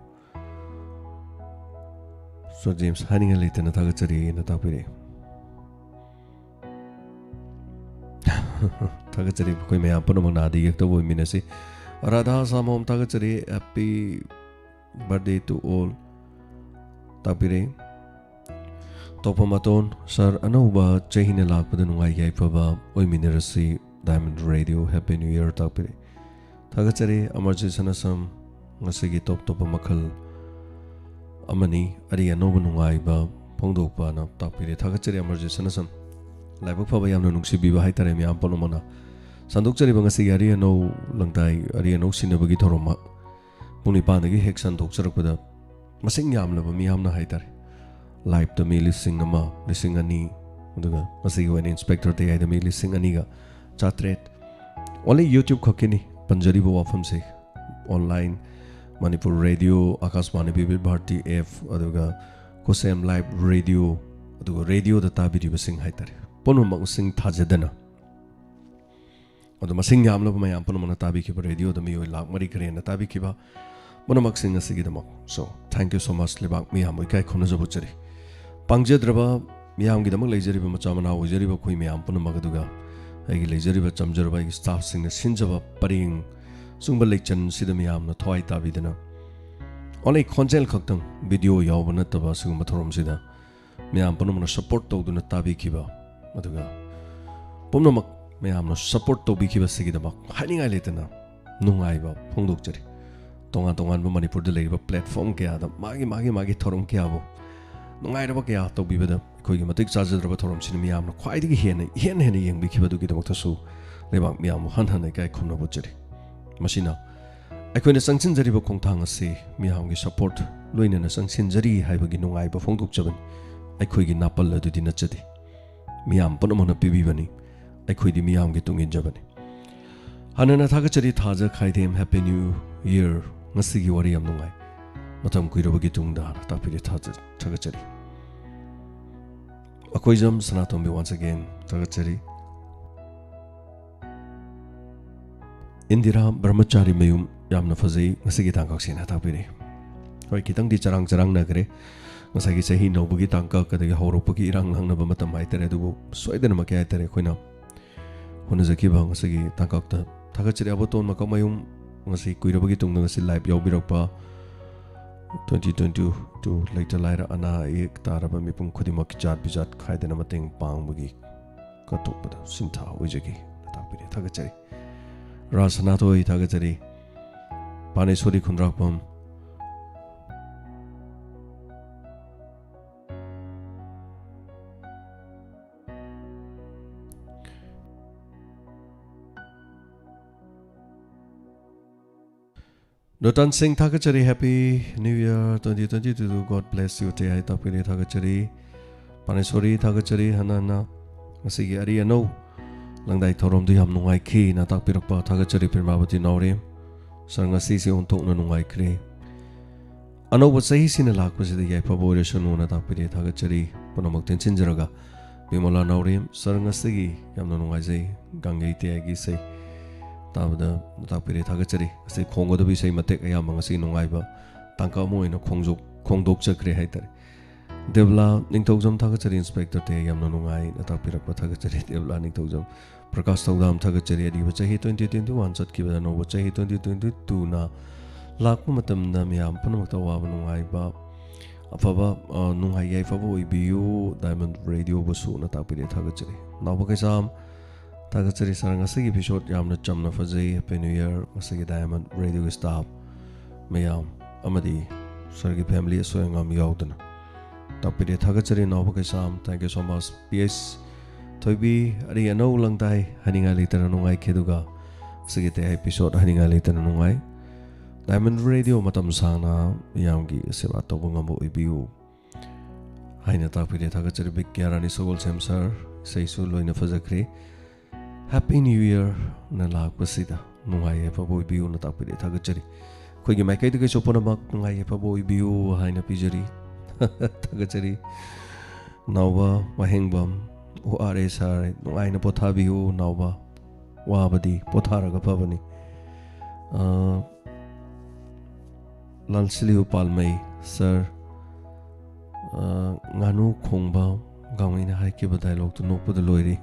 ꯁꯣ ꯖꯦꯝꯁ, ꯍꯥꯏꯅꯤꯡꯉꯥꯏ ꯂꯩꯇꯅ ꯊꯥꯒꯠꯆꯔꯤꯅ ꯇꯥꯛꯄꯤꯔꯛꯏ꯫ ꯊꯥꯒꯠꯆꯔꯤ, ꯑꯩꯈꯣꯏ ꯃꯌꯥꯝ ꯄꯨꯝꯅꯃꯛ ꯅꯥꯗ ꯌꯦꯛꯇꯕ ꯑꯣꯏꯃꯤꯟꯅꯁꯤ꯫ ꯔꯥꯙꯥ ꯁꯥꯃꯣꯝ, ꯊꯥꯒꯠꯆꯔꯤ, ꯍꯦꯄꯤ ꯕꯔꯊꯗꯦ ꯇꯨ ꯑꯣꯜ ꯇꯥꯛꯄꯤꯔꯛꯏ꯫ ꯇꯣꯞꯄ ꯃꯇꯣꯟ, ꯁꯥꯔ, ꯑꯅꯧꯕ ꯆꯍꯤꯅ ꯂꯥꯛꯄꯗ ꯅꯨꯡꯉꯥꯏ ꯌꯥꯏꯐꯕ ꯑꯣꯏꯃꯤꯟꯅꯔꯁꯤ꯫ Diamond radio, happy new year ꯇꯥꯛꯄꯤꯔꯛꯏ꯫ ꯊꯥꯒꯠꯆꯔꯤ꯫ ꯑꯃꯔꯖꯤꯠ ꯁꯅꯥꯁꯝ, ꯉꯁꯤꯒꯤ ꯇꯣꯞ ꯇꯣꯞꯄ ꯃꯈꯜ ꯑꯃꯅꯤ, ꯑꯔꯤ ꯑꯅꯧꯕ ꯅꯨꯡꯉꯥꯏꯕ ꯐꯣꯡꯗꯣꯛꯄꯅ ꯇꯥꯛꯄꯤꯔꯦ꯫ ꯊꯥꯒꯠꯆꯔꯤ ꯑꯃꯔꯖꯤꯠ ꯁꯅꯥꯁꯝ꯫ ꯂꯥꯏꯕꯛ ꯐꯕ, ꯌꯥꯝꯅ ꯅꯨꯡꯁꯤꯕꯤꯕ ꯍꯥꯏꯇꯥꯔꯦ ꯃꯌꯥꯝ ꯄꯨꯝꯅꯃꯛꯅ꯫ ꯁꯟꯗꯣꯛꯆꯔꯤꯕ ꯉꯁꯤꯒꯤ ꯑꯔꯤ ꯑꯅꯧ ꯂꯪꯗꯥꯏ, ꯑꯔꯤ ꯑꯅꯧ ꯁꯤꯟꯅꯕꯒꯤ ꯊꯧꯔꯝ ꯄꯨꯡ ꯅꯤꯄꯥꯟꯗꯒꯤ ꯍꯦꯛ ꯁꯟꯗꯣꯛꯆꯔꯛꯄꯗ ꯃꯁꯤꯡ ꯌꯥꯝꯂꯕ ꯃꯤꯌꯥꯝꯅ ꯍꯥꯏꯇꯥꯔꯦ, ꯂꯥꯏꯞꯇ ꯃꯤ ꯂꯤꯁꯤꯡ ꯑꯃ, ꯂꯤꯁꯤꯡ ꯑꯅꯤ, ꯑꯗꯨꯒ ꯉꯁꯤꯒꯤ ꯑꯣꯏꯅ ꯏꯟꯁꯄꯦꯛꯇꯔ ꯇꯌꯥꯏꯗ ꯃꯤ ꯂꯤꯁꯤꯡ ꯑꯅꯤꯒ ꯆꯥꯇ꯭ꯔꯦꯠ꯫ Only YouTube ꯈꯛꯀꯤꯅꯤ ꯄꯟꯖꯔꯤꯕ ꯋꯥꯐꯝꯁꯦ꯫ Online, Manipur radio, Akashvani Vividh Bharati app, ꯑꯗꯨꯒ ꯈꯨꯁꯦꯝ ꯂꯥꯏꯚ ꯔꯦꯗꯤꯑꯣ, ꯑꯗꯨꯒ ꯔꯦꯗꯤꯑꯣꯗ ꯇꯥꯕꯤꯔꯤꯕꯁꯤꯡ ꯍꯥꯏꯇꯥꯔꯦ, ꯄꯨꯝꯅꯃꯛꯁꯤꯡ ꯊꯥꯖꯗꯅ, ꯑꯗꯣ ꯃꯁꯤꯡ ꯌꯥꯝꯂꯕ ꯃꯌꯥꯝ ꯄꯨꯝꯅꯃꯛꯅ ꯇꯥꯕꯤꯈꯤꯕ, ꯔꯦꯗꯤꯑꯣꯗ ꯃꯤꯑꯣꯏ ꯂꯥꯛ ꯃꯔꯤ ꯈꯔ ꯍꯦꯟꯅ ꯇꯥꯕꯤꯈꯤꯕ, ꯄꯨꯝꯅꯃꯛꯁꯤꯡ ꯑꯁꯤꯒꯤꯗꯃꯛ꯫ So, thank you so much, ꯂꯩꯕꯥꯛ ꯃꯤꯌꯥꯝꯕꯨ ꯏꯀꯥꯏ ꯈꯨꯝꯅꯖꯕ ꯎꯠꯆꯔꯤ꯫ ꯄꯥꯡꯖꯗ꯭ꯔꯕ ꯃꯤꯌꯥꯝꯒꯤꯗꯃꯛ ꯂꯩꯖꯔꯤꯕ ꯃꯆꯥ ꯃꯅꯥꯎ ꯑꯣꯏꯖꯔꯤꯕ ꯑꯩꯈꯣꯏ ꯃꯌꯥꯝ ꯄꯨꯝꯅꯃꯛ ꯑꯗꯨꯒ ꯑꯩꯒꯤ ꯂꯩꯖꯔꯤꯕ ꯆꯝꯖꯔꯕ ꯑꯩꯒꯤ staffꯁꯤꯡꯅ ꯁꯤꯟꯖꯕ ꯄꯔꯦꯡ ꯆꯨꯡꯕ ꯂꯩꯆꯟꯁꯤꯗ ꯃꯤꯌꯥꯝꯅ ꯊꯋꯥꯏ ꯇꯥꯕꯤꯗꯅ only ꯈꯣꯟꯖꯦꯜ ꯈꯛꯇꯪ, video ꯌꯥꯎꯕ ꯅꯠꯇꯕ ꯑꯁꯤꯒꯨꯝꯕ ꯊꯧꯔꯝꯁꯤꯗ ꯃꯌꯥꯝ ꯄꯨꯝꯅꯃꯛꯅ support ꯇꯧꯗꯨꯅ ꯇꯥꯕꯤꯈꯤꯕ, ꯑꯗꯨꯒ ꯄꯨꯝꯅꯃꯛ ꯃꯌꯥꯝꯅ support ꯇꯧꯕꯤꯈꯤꯕꯁꯤꯒꯤꯗꯃꯛ ꯍꯥꯏꯅꯤꯡꯉꯥꯏ ꯂꯩꯇꯅ ꯅꯨꯡꯉꯥꯏꯕ ꯐꯣꯡꯗꯣꯛꯆꯔꯤ꯫ ꯇꯣꯉꯥꯟ ꯇꯣꯉꯥꯟꯕ ꯃꯅꯤꯄꯨꯔꯗ ꯂꯩꯔꯤꯕ platform ꯀꯌꯥꯗ ꯃꯥꯒꯤ, ꯃꯥꯒꯤ, ꯃꯥꯒꯤ ꯊꯧꯔꯝ ꯀꯌꯥꯕꯨ ꯅꯨꯡꯉꯥꯏꯔꯕ ꯀꯌꯥ ꯇꯧꯕꯤꯕꯗ ꯑꯩꯈꯣꯏꯒꯤ ꯃꯇꯤꯛ ꯆꯥꯖꯗ꯭ꯔꯕ ꯊꯧꯔꯝꯁꯤꯅ ꯃꯤꯌꯥꯝꯅ ꯈ꯭ꯋꯥꯏꯗꯒꯤ ꯍꯦꯟꯅ, ꯏꯍꯦꯟ ꯍꯦꯟꯅ ꯌꯦꯡꯕꯤꯈꯤꯕꯗꯨꯒꯤꯗꯃꯛꯇꯁꯨ ꯂꯩꯕꯥꯛ ꯃꯤꯌꯥꯝꯕꯨ ꯍꯟ ꯍꯟꯅ ꯏꯀꯥꯏ ꯈꯨꯝꯅꯕ ꯎꯠꯆꯔꯤ꯫ ꯃꯁꯤꯅ ꯑꯩꯈꯣꯏꯅ ꯆꯪꯁꯤꯟꯖꯔꯤꯕ ꯈꯣꯡꯊꯥꯡ ꯑꯁꯤ ꯃꯤꯌꯥꯝꯒꯤ support ꯂꯣꯏꯅꯅ ꯆꯪꯁꯤꯟꯖꯔꯤ ꯍꯥꯏꯕꯒꯤ ꯅꯨꯡꯉꯥꯏꯕ ꯐꯣꯡꯗꯣꯛꯆꯕꯅꯤ꯫ ꯑꯩꯈꯣꯏꯒꯤ ꯅꯥꯄꯜ ꯑꯗꯨꯗꯤ ꯅꯠꯆꯗꯦ, ꯃꯤꯌꯥꯝ ꯄꯨꯝꯅꯃꯛꯅ ꯄꯤꯕꯤꯕꯅꯤ꯫ ꯑꯩꯈꯣꯏꯗꯤ ꯃꯤꯌꯥꯝꯒꯤ ꯇꯨꯡ ꯏꯟꯖꯕꯅꯤ꯫ ꯍꯥꯟꯅꯅ ꯊꯥꯒꯠꯆꯔꯤ ꯊꯥꯖ ꯈꯥꯏꯗꯦꯝ, Happy New Year꯫ ꯉꯁꯤꯒꯤ ꯋꯥꯔꯤ ꯌꯥꯝ ꯅꯨꯡꯉꯥꯏ, ꯃꯇꯝ ꯀꯨꯏꯔꯕꯒꯤ ꯇꯨꯡꯗ ꯍꯥꯏꯅ ꯇꯥꯛꯄꯤꯔꯦ꯫ ꯊꯥꯖ-, ꯊꯥꯒꯠꯆꯔꯤ꯫ ꯑꯩꯈꯣꯏꯖꯝ ꯁꯅꯥꯇꯣꯝꯕꯤ, once again ꯊꯥꯒꯠꯆꯔꯤ꯫ ꯏꯟꯗꯤꯔꯥ ꯕ꯭ꯔꯍꯃꯆꯥꯔꯤ ꯃꯌꯨꯝ, ꯌꯥꯝꯅ ꯐꯖꯩ ꯉꯁꯤꯒꯤ ꯇꯥꯡꯀꯛꯁꯦꯅ ꯇꯥꯛꯄꯤꯔꯛꯏ꯫ ꯍꯣꯏ, ꯈꯤꯇꯪꯗꯤ ꯆꯔꯥꯡ ꯆꯔꯥꯡꯅꯈ꯭ꯔꯦ꯫ ꯉꯁꯥꯏꯒꯤ ꯆꯍꯤ ꯅꯧꯕꯒꯤ ꯇꯥꯡꯀꯛ, ꯑꯗꯒꯤ ꯍꯧꯔꯛꯄꯒꯤ ꯏꯔꯥꯡ ꯂꯥꯡꯅꯕ ꯃꯇꯝ ꯍꯥꯏꯇꯥꯔꯦ, ꯑꯗꯨꯕꯨ ꯁꯣꯏꯗꯅꯃꯛꯀꯤ ꯍꯥꯏꯇꯥꯔꯦ ꯑꯩꯈꯣꯏꯅ ꯍꯣꯠꯅꯖꯈꯤꯕ ꯉꯁꯤꯒꯤ ꯇꯥꯡꯀꯛꯇ ꯊꯥꯒꯠꯆꯔꯤ꯫ ꯑꯕꯣꯇꯣꯟ ꯃꯀꯛꯃꯌꯨꯝ, ꯉꯁꯤ ꯀꯨꯏꯔꯕꯒꯤ ꯇꯨꯡꯗ ꯉꯁꯤ live ꯌꯥꯎꯕꯤꯔꯛꯄ, twenty twenty two ꯂꯩꯇ ꯂꯥꯏꯔ ꯑꯅꯥ ꯑꯌꯦꯛ ꯇꯥꯔꯕ ꯃꯤꯄꯨꯝ ꯈꯨꯗꯤꯡꯃꯛꯀꯤ ꯖꯥꯠ ꯕꯤꯖꯥꯠ ꯈꯥꯏꯗꯅ ꯃꯇꯦꯡ ꯄꯥꯡꯕꯒꯤ ꯀꯠꯊꯣꯛꯄꯗ ꯁꯤꯟꯊꯥ ꯑꯣꯏꯖꯒꯦ ꯇꯥꯛꯄꯤꯔꯦ꯫ ꯊꯥꯒꯠꯆꯔꯤ꯫ ꯔꯥ ꯁꯅꯥꯊꯣꯏ, ꯊꯥꯒꯠꯆꯔꯤ꯫ ꯄꯥꯅꯦꯁꯣꯔꯤ ꯈꯨꯟꯗ꯭ꯔꯥꯛꯄꯝ꯫ ꯅꯣꯇꯟ ꯁꯤꯡ, ꯊꯥꯒꯠꯆꯔꯤ꯫ Happy New Year twenty twenty two, God bless you ꯇꯦ ꯍꯥꯏ ꯇꯥꯛꯄꯤꯔꯦ꯫ ꯊꯥꯒꯠꯆꯔꯤ꯫ ꯄꯥꯅꯦꯁꯣꯔꯤ, ꯊꯥꯒꯠꯆꯔꯤ꯫ ꯍꯟꯅ ꯍꯟꯅ ꯉꯁꯤꯒꯤ ꯑꯔꯤ ꯑꯅꯧ ꯂꯪꯗꯥꯏ ꯊꯧꯔꯝꯗꯨ ꯌꯥꯝ ꯅꯨꯡꯉꯥꯏꯈꯤꯅ ꯇꯥꯛꯄꯤꯔꯛꯄ ꯊꯥꯒꯠꯆꯔꯤ꯫ ꯄ꯭ꯔꯦꯃꯥꯕꯇꯤ ꯅꯥꯎꯔꯦꯝ, ꯁꯥꯔ, ꯉꯁꯤꯁꯦ ꯑꯣꯟꯊꯣꯛꯅ ꯅꯨꯡꯉꯥꯏꯈ꯭ꯔꯦ꯫ ꯑꯅꯧꯕ ꯆꯍꯤꯁꯤꯅ ꯂꯥꯛꯄꯁꯤꯗ ꯌꯥꯏꯐꯕ ꯑꯣꯏꯔꯁꯅꯨꯅ ꯇꯥꯛꯄꯤꯔꯦ꯫ ꯊꯥꯒꯠꯆꯔꯤ꯫ ꯄꯨꯝꯅꯃꯛ ꯇꯦꯟꯁꯤꯟꯖꯔꯒ ꯕꯤꯃꯣꯂꯥ ꯅꯥꯎꯔꯦꯝ, ꯁꯥꯔ, ꯉꯁꯤꯒꯤ ꯌꯥꯝꯅ ꯅꯨꯡꯉꯥꯏꯖꯩ꯫ ꯒꯥꯡꯒꯩ ꯇꯦꯌꯥꯏꯒꯤ ꯏꯁꯩ꯫ ꯇꯥꯕꯗ ꯇꯥꯛꯄꯤꯔꯦ, ꯊꯥꯒꯠꯆꯔꯤ꯫ ꯉꯁꯤ ꯈꯣꯡꯒꯗꯕ ꯏꯁꯩ ꯃꯇꯦꯛ ꯑꯌꯥꯝꯕ ꯉꯁꯤ ꯅꯨꯡꯉꯥꯏꯕ ꯇꯥꯡꯀꯛ ꯑꯃ ꯑꯣꯏꯅ ꯈꯣꯡꯖꯣꯛ-, ꯈꯣꯡꯗꯣꯛꯆꯈ꯭ꯔꯦ ꯍꯥꯏꯇꯥꯔꯦ꯫ ꯗꯦꯕꯂꯥ ꯅꯤꯡꯊꯧꯖꯝ, ꯊꯥꯒꯠꯆꯔꯤ ꯏꯟꯁꯄꯦꯛꯇꯔ ꯇꯦ, ꯌꯥꯝꯅ ꯅꯨꯡꯉꯥꯏꯅ ꯇꯥꯛꯄꯤꯔꯛꯄ ꯊꯥꯒꯠꯆꯔꯤ ꯗꯦꯕꯂꯥ ꯅꯤꯡꯊꯧꯖꯝ꯫ ꯄ꯭ꯔꯀꯥꯁ ꯊꯧꯗꯥꯝ, ꯊꯥꯒꯠꯆꯔꯤ꯫ ꯑꯔꯤꯕ ꯆꯍꯤ twenty twenty one ꯆꯠꯈꯤꯕꯗ ꯑꯅꯧꯕ ꯆꯍꯤ twenty twenty two ꯅ ꯂꯥꯛꯄ ꯃꯇꯝꯗ ꯃꯤꯌꯥꯝ ꯄꯨꯝꯅꯃꯛꯇ ꯑꯋꯥꯕ ꯅꯨꯡꯉꯥꯏꯕ, ꯑꯐꯕ, ꯑ, ꯅꯨꯡꯉꯥꯏ ꯌꯥꯏꯐꯕ ꯑꯣꯏꯕꯤꯌꯨ꯫ ꯗꯥꯏꯃꯟ ꯔꯦꯗꯤꯑꯣꯕꯨꯁꯨꯅ ꯇꯥꯛꯄꯤꯔꯦ, ꯊꯥꯒꯠꯆꯔꯤ꯫ ꯅꯥꯎꯕ ꯀꯩꯁꯥꯝ, ꯊꯥꯒꯠꯆꯔꯤ ꯁꯥꯔ, ꯉꯁꯤꯒꯤ ꯏꯄꯤꯁꯣꯗ ꯌꯥꯝꯅ ꯆꯝꯅ ꯐꯖꯩ꯫ Happy New Year ꯉꯁꯤꯒꯤ ꯗꯥꯏꯃꯟ ꯔꯦꯗꯤꯑꯣꯒꯤ ꯁ꯭ꯇꯥꯐ ꯃꯌꯥꯝ ꯑꯃꯗꯤ ꯁꯥꯔꯒꯤ ꯐꯦꯃꯤꯂꯤ ꯑꯁꯣꯏ ꯑꯉꯥꯝ ꯌꯥꯎꯗꯅ꯫ ꯇꯥꯛꯄꯤꯔꯦ, ꯊꯥꯒꯠꯆꯔꯤ ꯅꯥꯎꯕ ꯀꯩꯁꯥꯝ, thank you so much꯫ P S ꯊꯣꯏꯕꯤ, ꯑꯔꯤ ꯑꯅꯧ ꯂꯪꯗꯥꯏ ꯍꯥꯏꯅꯤꯡꯉꯥꯏ ꯂꯩꯇꯅ ꯅꯨꯡꯉꯥꯏꯈꯤ, ꯑꯗꯨꯒ ꯉꯁꯤꯒꯤ ꯇꯦ ꯑꯦꯄꯤꯁꯣꯗ ꯍꯥꯏꯅꯤꯡꯉꯥꯏ ꯂꯩꯇꯅ ꯅꯨꯡꯉꯥꯏ꯫ ꯗꯥꯏꯃꯟ ꯔꯦꯗꯤꯑꯣ ꯃꯇꯝ ꯁꯥꯡꯅ ꯃꯤꯌꯥꯝꯒꯤ ꯁꯦꯕꯥ ꯇꯧꯕ ꯉꯝꯕ ꯑꯣꯏꯕꯤꯌꯨ ꯍꯥꯏꯅ ꯇꯥꯛꯄꯤꯔꯦ, ꯊꯥꯒꯠꯆꯔꯤ꯫ ꯕꯤꯀ꯭ꯌꯥ ꯔꯥꯅꯤ ꯁꯒꯣꯜꯁꯦꯝ ꯁꯥꯔ, ꯏꯁꯩꯁꯨ ꯂꯣꯏꯅ ꯐꯖꯈ꯭ꯔꯦ꯫ Happy New Year ꯅ ꯂꯥꯛꯄꯁꯤꯗ ꯅꯨꯡꯉꯥꯏ ꯌꯥꯏꯐꯕ ꯑꯣꯏꯕꯤꯌꯨꯅ ꯇꯥꯛꯄꯤꯔꯦ, ꯊꯥꯒꯠꯆꯔꯤ꯫ ꯑꯩꯈꯣꯏꯒꯤ ꯃꯥꯏꯀꯩꯗꯒꯤꯁꯨ ꯄꯨꯝꯅꯃꯛ ꯅꯨꯡꯉꯥꯏ ꯌꯥꯏꯐꯕ ꯑꯣꯏꯕꯤꯌꯨ ꯍꯥꯏꯅ ꯄꯤꯖꯔꯤ꯫ ꯊꯥꯒꯠꯆꯔꯤ꯫ ꯅꯥꯎꯕ ꯋꯥꯍꯦꯡꯕꯝ, ꯑꯣ ꯑꯥꯔ ꯑꯦ ꯁꯥꯔ, ꯅꯨꯡꯉꯥꯏꯅ ꯄꯣꯊꯥꯕꯤꯌꯨ ꯅꯥꯎꯕ, ꯋꯥꯕꯗꯤ ꯄꯣꯊꯥꯔꯒ ꯐꯕꯅꯤ꯫ ꯑ, ꯂꯥꯜꯁꯤꯜꯂꯤꯌꯨ ꯄꯥꯜꯃꯩ ꯁꯥꯔ, ꯑ, ꯉꯥꯅꯨ ꯈꯣꯡꯕ ꯒꯥꯡꯃꯩꯅ ꯍꯥꯏꯈꯤꯕ ꯗꯥꯏꯂꯣꯛꯇꯨ ꯅꯣꯛꯄꯗ ꯂꯣꯏꯔꯤ꯫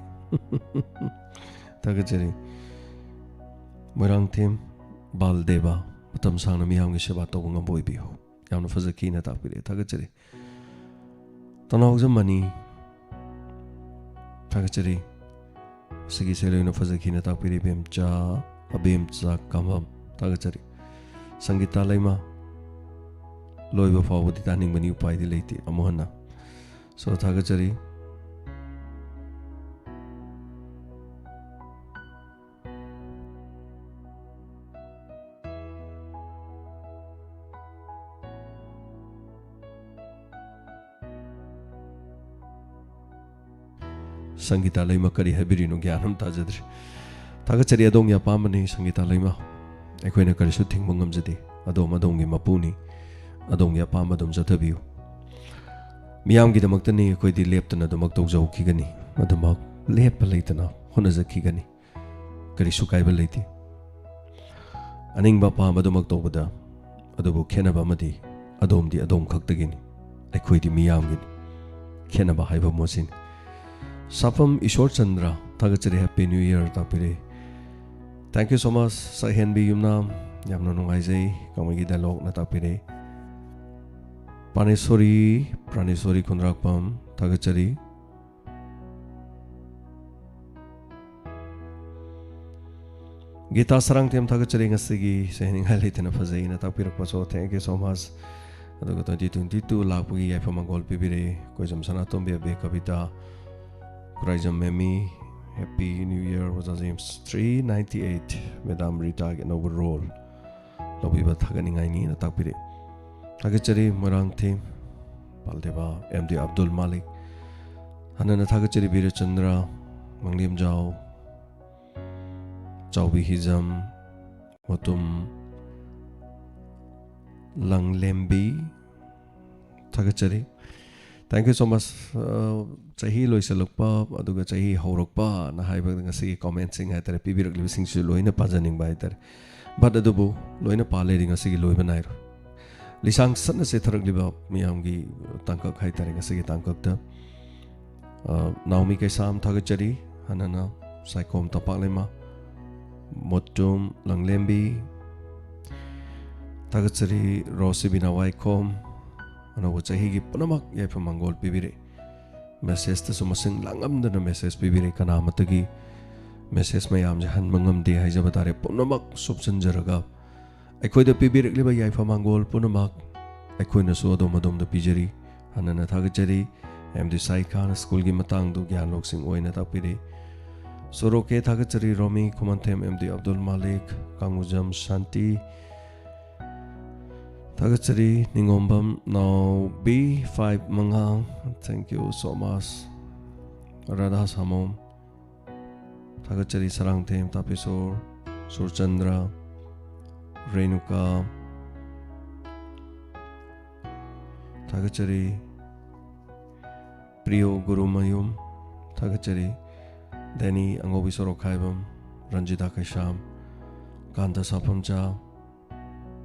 ꯊꯥꯒꯠꯆꯔꯤ꯫ ꯃꯣꯏꯔꯥꯡꯊꯦꯝ ꯕꯥꯜꯗꯦꯕ, ꯃꯇꯝ ꯁꯥꯡꯅ ꯃꯤꯌꯥꯝꯒꯤ ꯁꯦꯕꯥ ꯇꯧꯕ ꯉꯝꯕ ꯑꯣꯏꯕꯤꯌꯨ꯫ ꯌꯥꯝꯅ ꯐꯖꯈꯤꯅ ꯇꯥꯛꯄꯤꯔꯛꯑꯦ, ꯊꯥꯒꯠꯆꯔꯤ꯫ ꯇꯅꯥꯎꯖꯝ ꯃꯅꯤ, ꯊꯥꯒꯠꯆꯔꯤ꯫ ꯑꯁꯤꯒꯤ ꯏꯁꯩ ꯂꯣꯏꯅ ꯐꯖꯈꯤꯅ ꯇꯥꯛꯄꯤꯔꯤ ꯏꯕꯦꯝꯆꯥ, ꯑꯕꯦꯝꯆꯥ ꯀꯥꯝꯕꯝ, ꯊꯥꯒꯠꯆꯔꯤ꯫ ꯁꯪꯒꯤꯇꯥ ꯂꯩꯃ, ꯂꯣꯏꯕ ꯐꯥꯎꯕꯗꯤ ꯇꯥꯅꯤꯡꯕꯅꯤ, ꯎꯄꯥꯏꯗꯤ ꯂꯩꯇꯦ ꯑꯃꯨꯛ ꯍꯟꯅ꯫ So, ꯊꯥꯒꯠꯆꯔꯤ꯫ ꯁꯪꯒꯤꯇꯥ ꯂꯩꯃ ꯀꯔꯤ ꯍꯥꯏꯕꯤꯔꯤꯅꯣ? ꯒ꯭ꯌꯥꯟ ꯑꯃ ꯇꯥꯖꯗ꯭ꯔꯦ꯫ ꯊꯥꯒꯠꯆꯔꯤ, ꯑꯗꯣꯝꯒꯤ ꯑꯄꯥꯝꯕꯅꯤ ꯁꯪꯒꯤꯇꯥ ꯂꯩꯃ, ꯑꯩꯈꯣꯏꯅ ꯀꯔꯤꯁꯨ ꯊꯤꯡꯕ ꯉꯝꯖꯗꯦ꯫ ꯑꯗꯣꯝ ꯑꯗꯣꯝꯒꯤ ꯃꯄꯨꯅꯤ, ꯑꯗꯣꯝꯒꯤ ꯑꯄꯥꯝꯕ ꯑꯗꯨꯝ ꯆꯠꯊꯕꯤꯌꯨ꯫ ꯃꯤꯌꯥꯝꯒꯤꯗꯃꯛꯇꯅꯤ ꯑꯩꯈꯣꯏꯗꯤ ꯂꯦꯞꯇꯅ ꯑꯗꯨꯃꯛ ꯇꯧꯖꯍꯧꯈꯤꯒꯅꯤ, ꯑꯗꯨꯃꯛ ꯂꯦꯞꯄ ꯂꯩꯇꯅ ꯍꯣꯠꯅꯖꯈꯤꯒꯅꯤ꯫ ꯀꯔꯤꯁꯨ ꯀꯥꯏꯕ ꯂꯩꯇꯦ꯫ ꯑꯅꯤꯡꯕ ꯑꯄꯥꯝꯕ ꯑꯗꯨꯃꯛ ꯇꯧꯕꯗ, ꯑꯗꯨꯕꯨ ꯈꯦꯠꯅꯕ ꯑꯃꯗꯤ ꯑꯗꯣꯝꯗꯤ ꯑꯗꯣꯝ ꯈꯛꯇꯒꯤꯅꯤ, ꯑꯩꯈꯣꯏꯗꯤ ꯃꯤꯌꯥꯝꯒꯤꯅꯤ꯫ ꯈꯦꯠꯅꯕ ꯍꯥꯏꯕ ꯃꯁꯤꯅꯤ꯫ ꯁꯥꯐꯝ ꯏꯁꯣꯔ ꯆꯟꯗ꯭ꯔ, ꯊꯥꯒꯠꯆꯔꯤ, Happy New Year ꯇꯥꯛꯄꯤꯔꯦ꯫ Thank you so much, ꯁꯛꯍꯦꯟꯕꯤ ꯌꯨꯝꯅꯥꯝ, ꯌꯥꯝꯅ ꯅꯨꯡꯉꯥꯏꯖꯩ, ꯀꯥꯃꯩꯒꯤ dialogueꯅ ꯇꯥꯛꯄꯤꯔꯦ꯫ ꯄ꯭ꯔꯥꯅꯦꯁꯣꯔꯤ, ꯄ꯭ꯔꯥꯅꯦꯁꯣꯔꯤ ꯈꯨꯟꯗ꯭ꯔꯥꯛꯄꯝ, ꯊꯥꯒꯠꯆꯔꯤ꯫ ꯒꯤꯇꯥ ꯁꯔꯥꯡꯊꯦꯝ, ꯊꯥꯒꯠꯆꯔꯤ, ꯉꯁꯤꯒꯤ ꯁꯦ ꯍꯥꯏꯅꯤꯡꯉꯥꯏ ꯂꯩꯇꯅ ꯐꯖꯩꯅ ꯇꯥꯛꯄꯤꯔꯛꯄꯁꯨ, thank you so much꯫ ꯑꯗꯨꯒ twenty twenty two ꯂꯥꯛꯄꯒꯤ ꯌꯥꯏꯐ ꯃꯪꯒꯣꯜ ꯄꯤꯕꯤꯔꯦ꯫ Koijam Sanatombi, Abe Kabita, Khuraijam Memi, Happy New Year Oja James. Three ninety eight, madam ꯔꯤꯇꯥꯒꯤ ꯑꯅꯧꯕ role ꯂꯧꯕꯤꯕ ꯊꯥꯒꯠꯅꯤꯡꯉꯥꯏꯅꯤꯅ ꯇꯥꯛꯄꯤꯔꯦ꯫ ꯊꯥꯒꯠꯆꯔꯤ ꯃꯣꯏꯔꯥꯡꯊꯦꯝ, ꯄꯥꯜꯗꯦꯕ ꯑꯦꯝ ꯗꯤ ꯑꯕꯗꯨꯜ ꯃꯥꯂꯤꯛ꯫ ꯍꯟꯅꯅ ꯊꯥꯒꯠꯆꯔꯤ ꯕꯤꯔꯆꯟꯗ꯭ꯔ, ꯃꯪꯂꯦꯝꯖꯥꯎ, ꯆꯥꯎꯕꯤ ꯍꯤꯖꯝ, ꯃꯣꯇꯨꯝ ꯂꯪꯂꯦꯝꯕꯤ, ꯊꯥꯒꯠꯆꯔꯤ꯫ Thank you so much꯫ ꯑ, ꯆꯍꯤ ꯂꯣꯏꯁꯤꯜꯂꯛꯄ ꯑꯗꯨꯒ ꯆꯍꯤ ꯍꯧꯔꯛꯄꯅ ꯍꯥꯏꯕ ꯉꯁꯤꯒꯤ commentꯁꯤꯡ ꯍꯥꯏꯇꯥꯔꯦ, ꯄꯤꯕꯤꯔꯛꯂꯤꯕꯁꯤꯡꯁꯤꯁꯨ ꯂꯣꯏꯅ ꯄꯥꯖꯅꯤꯡꯕ ꯍꯥꯏꯇꯥꯔꯦ꯫ But ꯑꯗꯨꯕꯨ ꯂꯣꯏꯅ ꯄꯥ ꯂꯩꯔꯗꯤ ꯉꯁꯤꯒꯤ ꯂꯣꯏꯕ ꯅꯥꯏꯔꯣꯏ꯫ ꯂꯤꯁꯥꯡ ꯁꯠꯅ ꯆꯦꯊꯔꯛꯂꯤꯕ ꯃꯤꯌꯥꯝꯒꯤ ꯇꯥꯡꯀꯛ ꯍꯥꯏꯇꯥꯔꯦ, ꯉꯁꯤꯒꯤ ꯇꯥꯡꯀꯛꯇ, ꯑ, ꯅꯥꯎꯃꯤ ꯀꯩꯁꯥꯝ, ꯊꯥꯒꯠꯆꯔꯤ꯫ ꯍꯟꯅꯅ ꯁꯥꯏꯈꯣꯝ ꯇꯝꯄꯥꯛꯂꯩꯃ, ꯃꯣꯇꯨꯝ ꯂꯪꯂꯦꯝꯕꯤ, ꯊꯥꯒꯠꯆꯔꯤ꯫ ꯔꯣꯁꯤꯕꯤꯅꯥ ꯋꯥꯏꯈꯣꯝ, ꯑꯅꯧꯕ ꯆꯍꯤꯒꯤ ꯄꯨꯝꯅꯃꯛ ꯌꯥꯏꯐ ꯃꯪꯒꯣꯜ ꯄꯤꯕꯤꯔꯛꯏ꯫ Messageꯇꯁꯨ ꯃꯁꯤꯡ ꯂꯥꯡꯉꯝꯗꯅ message ꯄꯤꯕꯤꯔꯛꯏ꯫ ꯀꯅꯥ ꯑꯃꯠꯇꯒꯤ message ꯃꯌꯥꯝꯁꯦ ꯍꯟꯕ ꯉꯝꯗꯦ ꯍꯥꯏꯖꯕ ꯇꯥꯔꯦ꯫ ꯄꯨꯝꯅꯃꯛ ꯁꯨꯞꯆꯟꯖꯔꯒ ꯑꯩꯈꯣꯏꯗ ꯄꯤꯕꯤꯔꯛꯂꯤꯕ ꯌꯥꯏꯐ ꯃꯪꯒꯣꯜ ꯄꯨꯝꯅꯃꯛ ꯑꯩꯈꯣꯏꯅꯁꯨ ꯑꯗꯣꯝ ꯑꯗꯣꯝꯗ ꯄꯤꯖꯔꯤ꯫ ꯍꯟꯅꯅ ꯊꯥꯒꯠꯆꯔꯤ꯫ ꯑꯦꯝ ꯗꯤ ꯁꯥꯏꯈꯥꯟ, ꯁ꯭ꯀꯨꯜꯒꯤ ꯃꯇꯥꯡꯗꯨ ꯒ꯭ꯌꯥꯟ ꯂꯧꯁꯤꯡ ꯑꯣꯏꯅ ꯇꯥꯛꯄꯤꯔꯤ꯫ ꯁꯣꯔꯣꯀꯦ, ꯊꯥꯒꯠꯆꯔꯤ꯫ ꯔꯣꯃꯤ ꯈꯨꯃꯟꯊꯦꯝ, ꯑꯦꯝ ꯗꯤ ꯑꯕꯗꯨꯜ ꯃꯥꯂꯤꯛ, ꯀꯥꯡꯒꯨꯖꯝ ꯁꯥꯟꯇꯤ, ꯊꯥꯒꯠꯆꯔꯤ꯫ ꯅꯤꯉꯣꯝꯕꯝ ꯅꯥꯎꯕꯤ five ꯃꯉꯥ, thank you so much꯫ Radha Samom, ꯊꯥꯒꯠꯆꯔꯤ꯫ ꯁꯔꯥꯡꯊꯦꯝ ꯇꯥꯄꯦꯁꯣꯔ, ꯁꯨꯔꯆꯟꯗ꯭ꯔ, ꯔꯦꯅꯨꯀꯥ, ꯊꯥꯒꯠꯆꯔꯤ꯫ ꯄ꯭ꯔꯤꯌꯣ ꯒꯨꯔꯨꯃꯌꯨꯝ, ꯊꯥꯒꯠꯆꯔꯤ꯫ ꯗꯦꯅꯤ ꯑꯉꯧꯕꯤ ꯁꯣꯔꯣꯛꯈꯥꯏꯕꯝ, ꯔꯟꯖꯤꯇꯥ ꯀꯩꯁꯥꯝ, ꯀꯥꯟꯇ ꯁꯥꯐꯝꯆꯥ,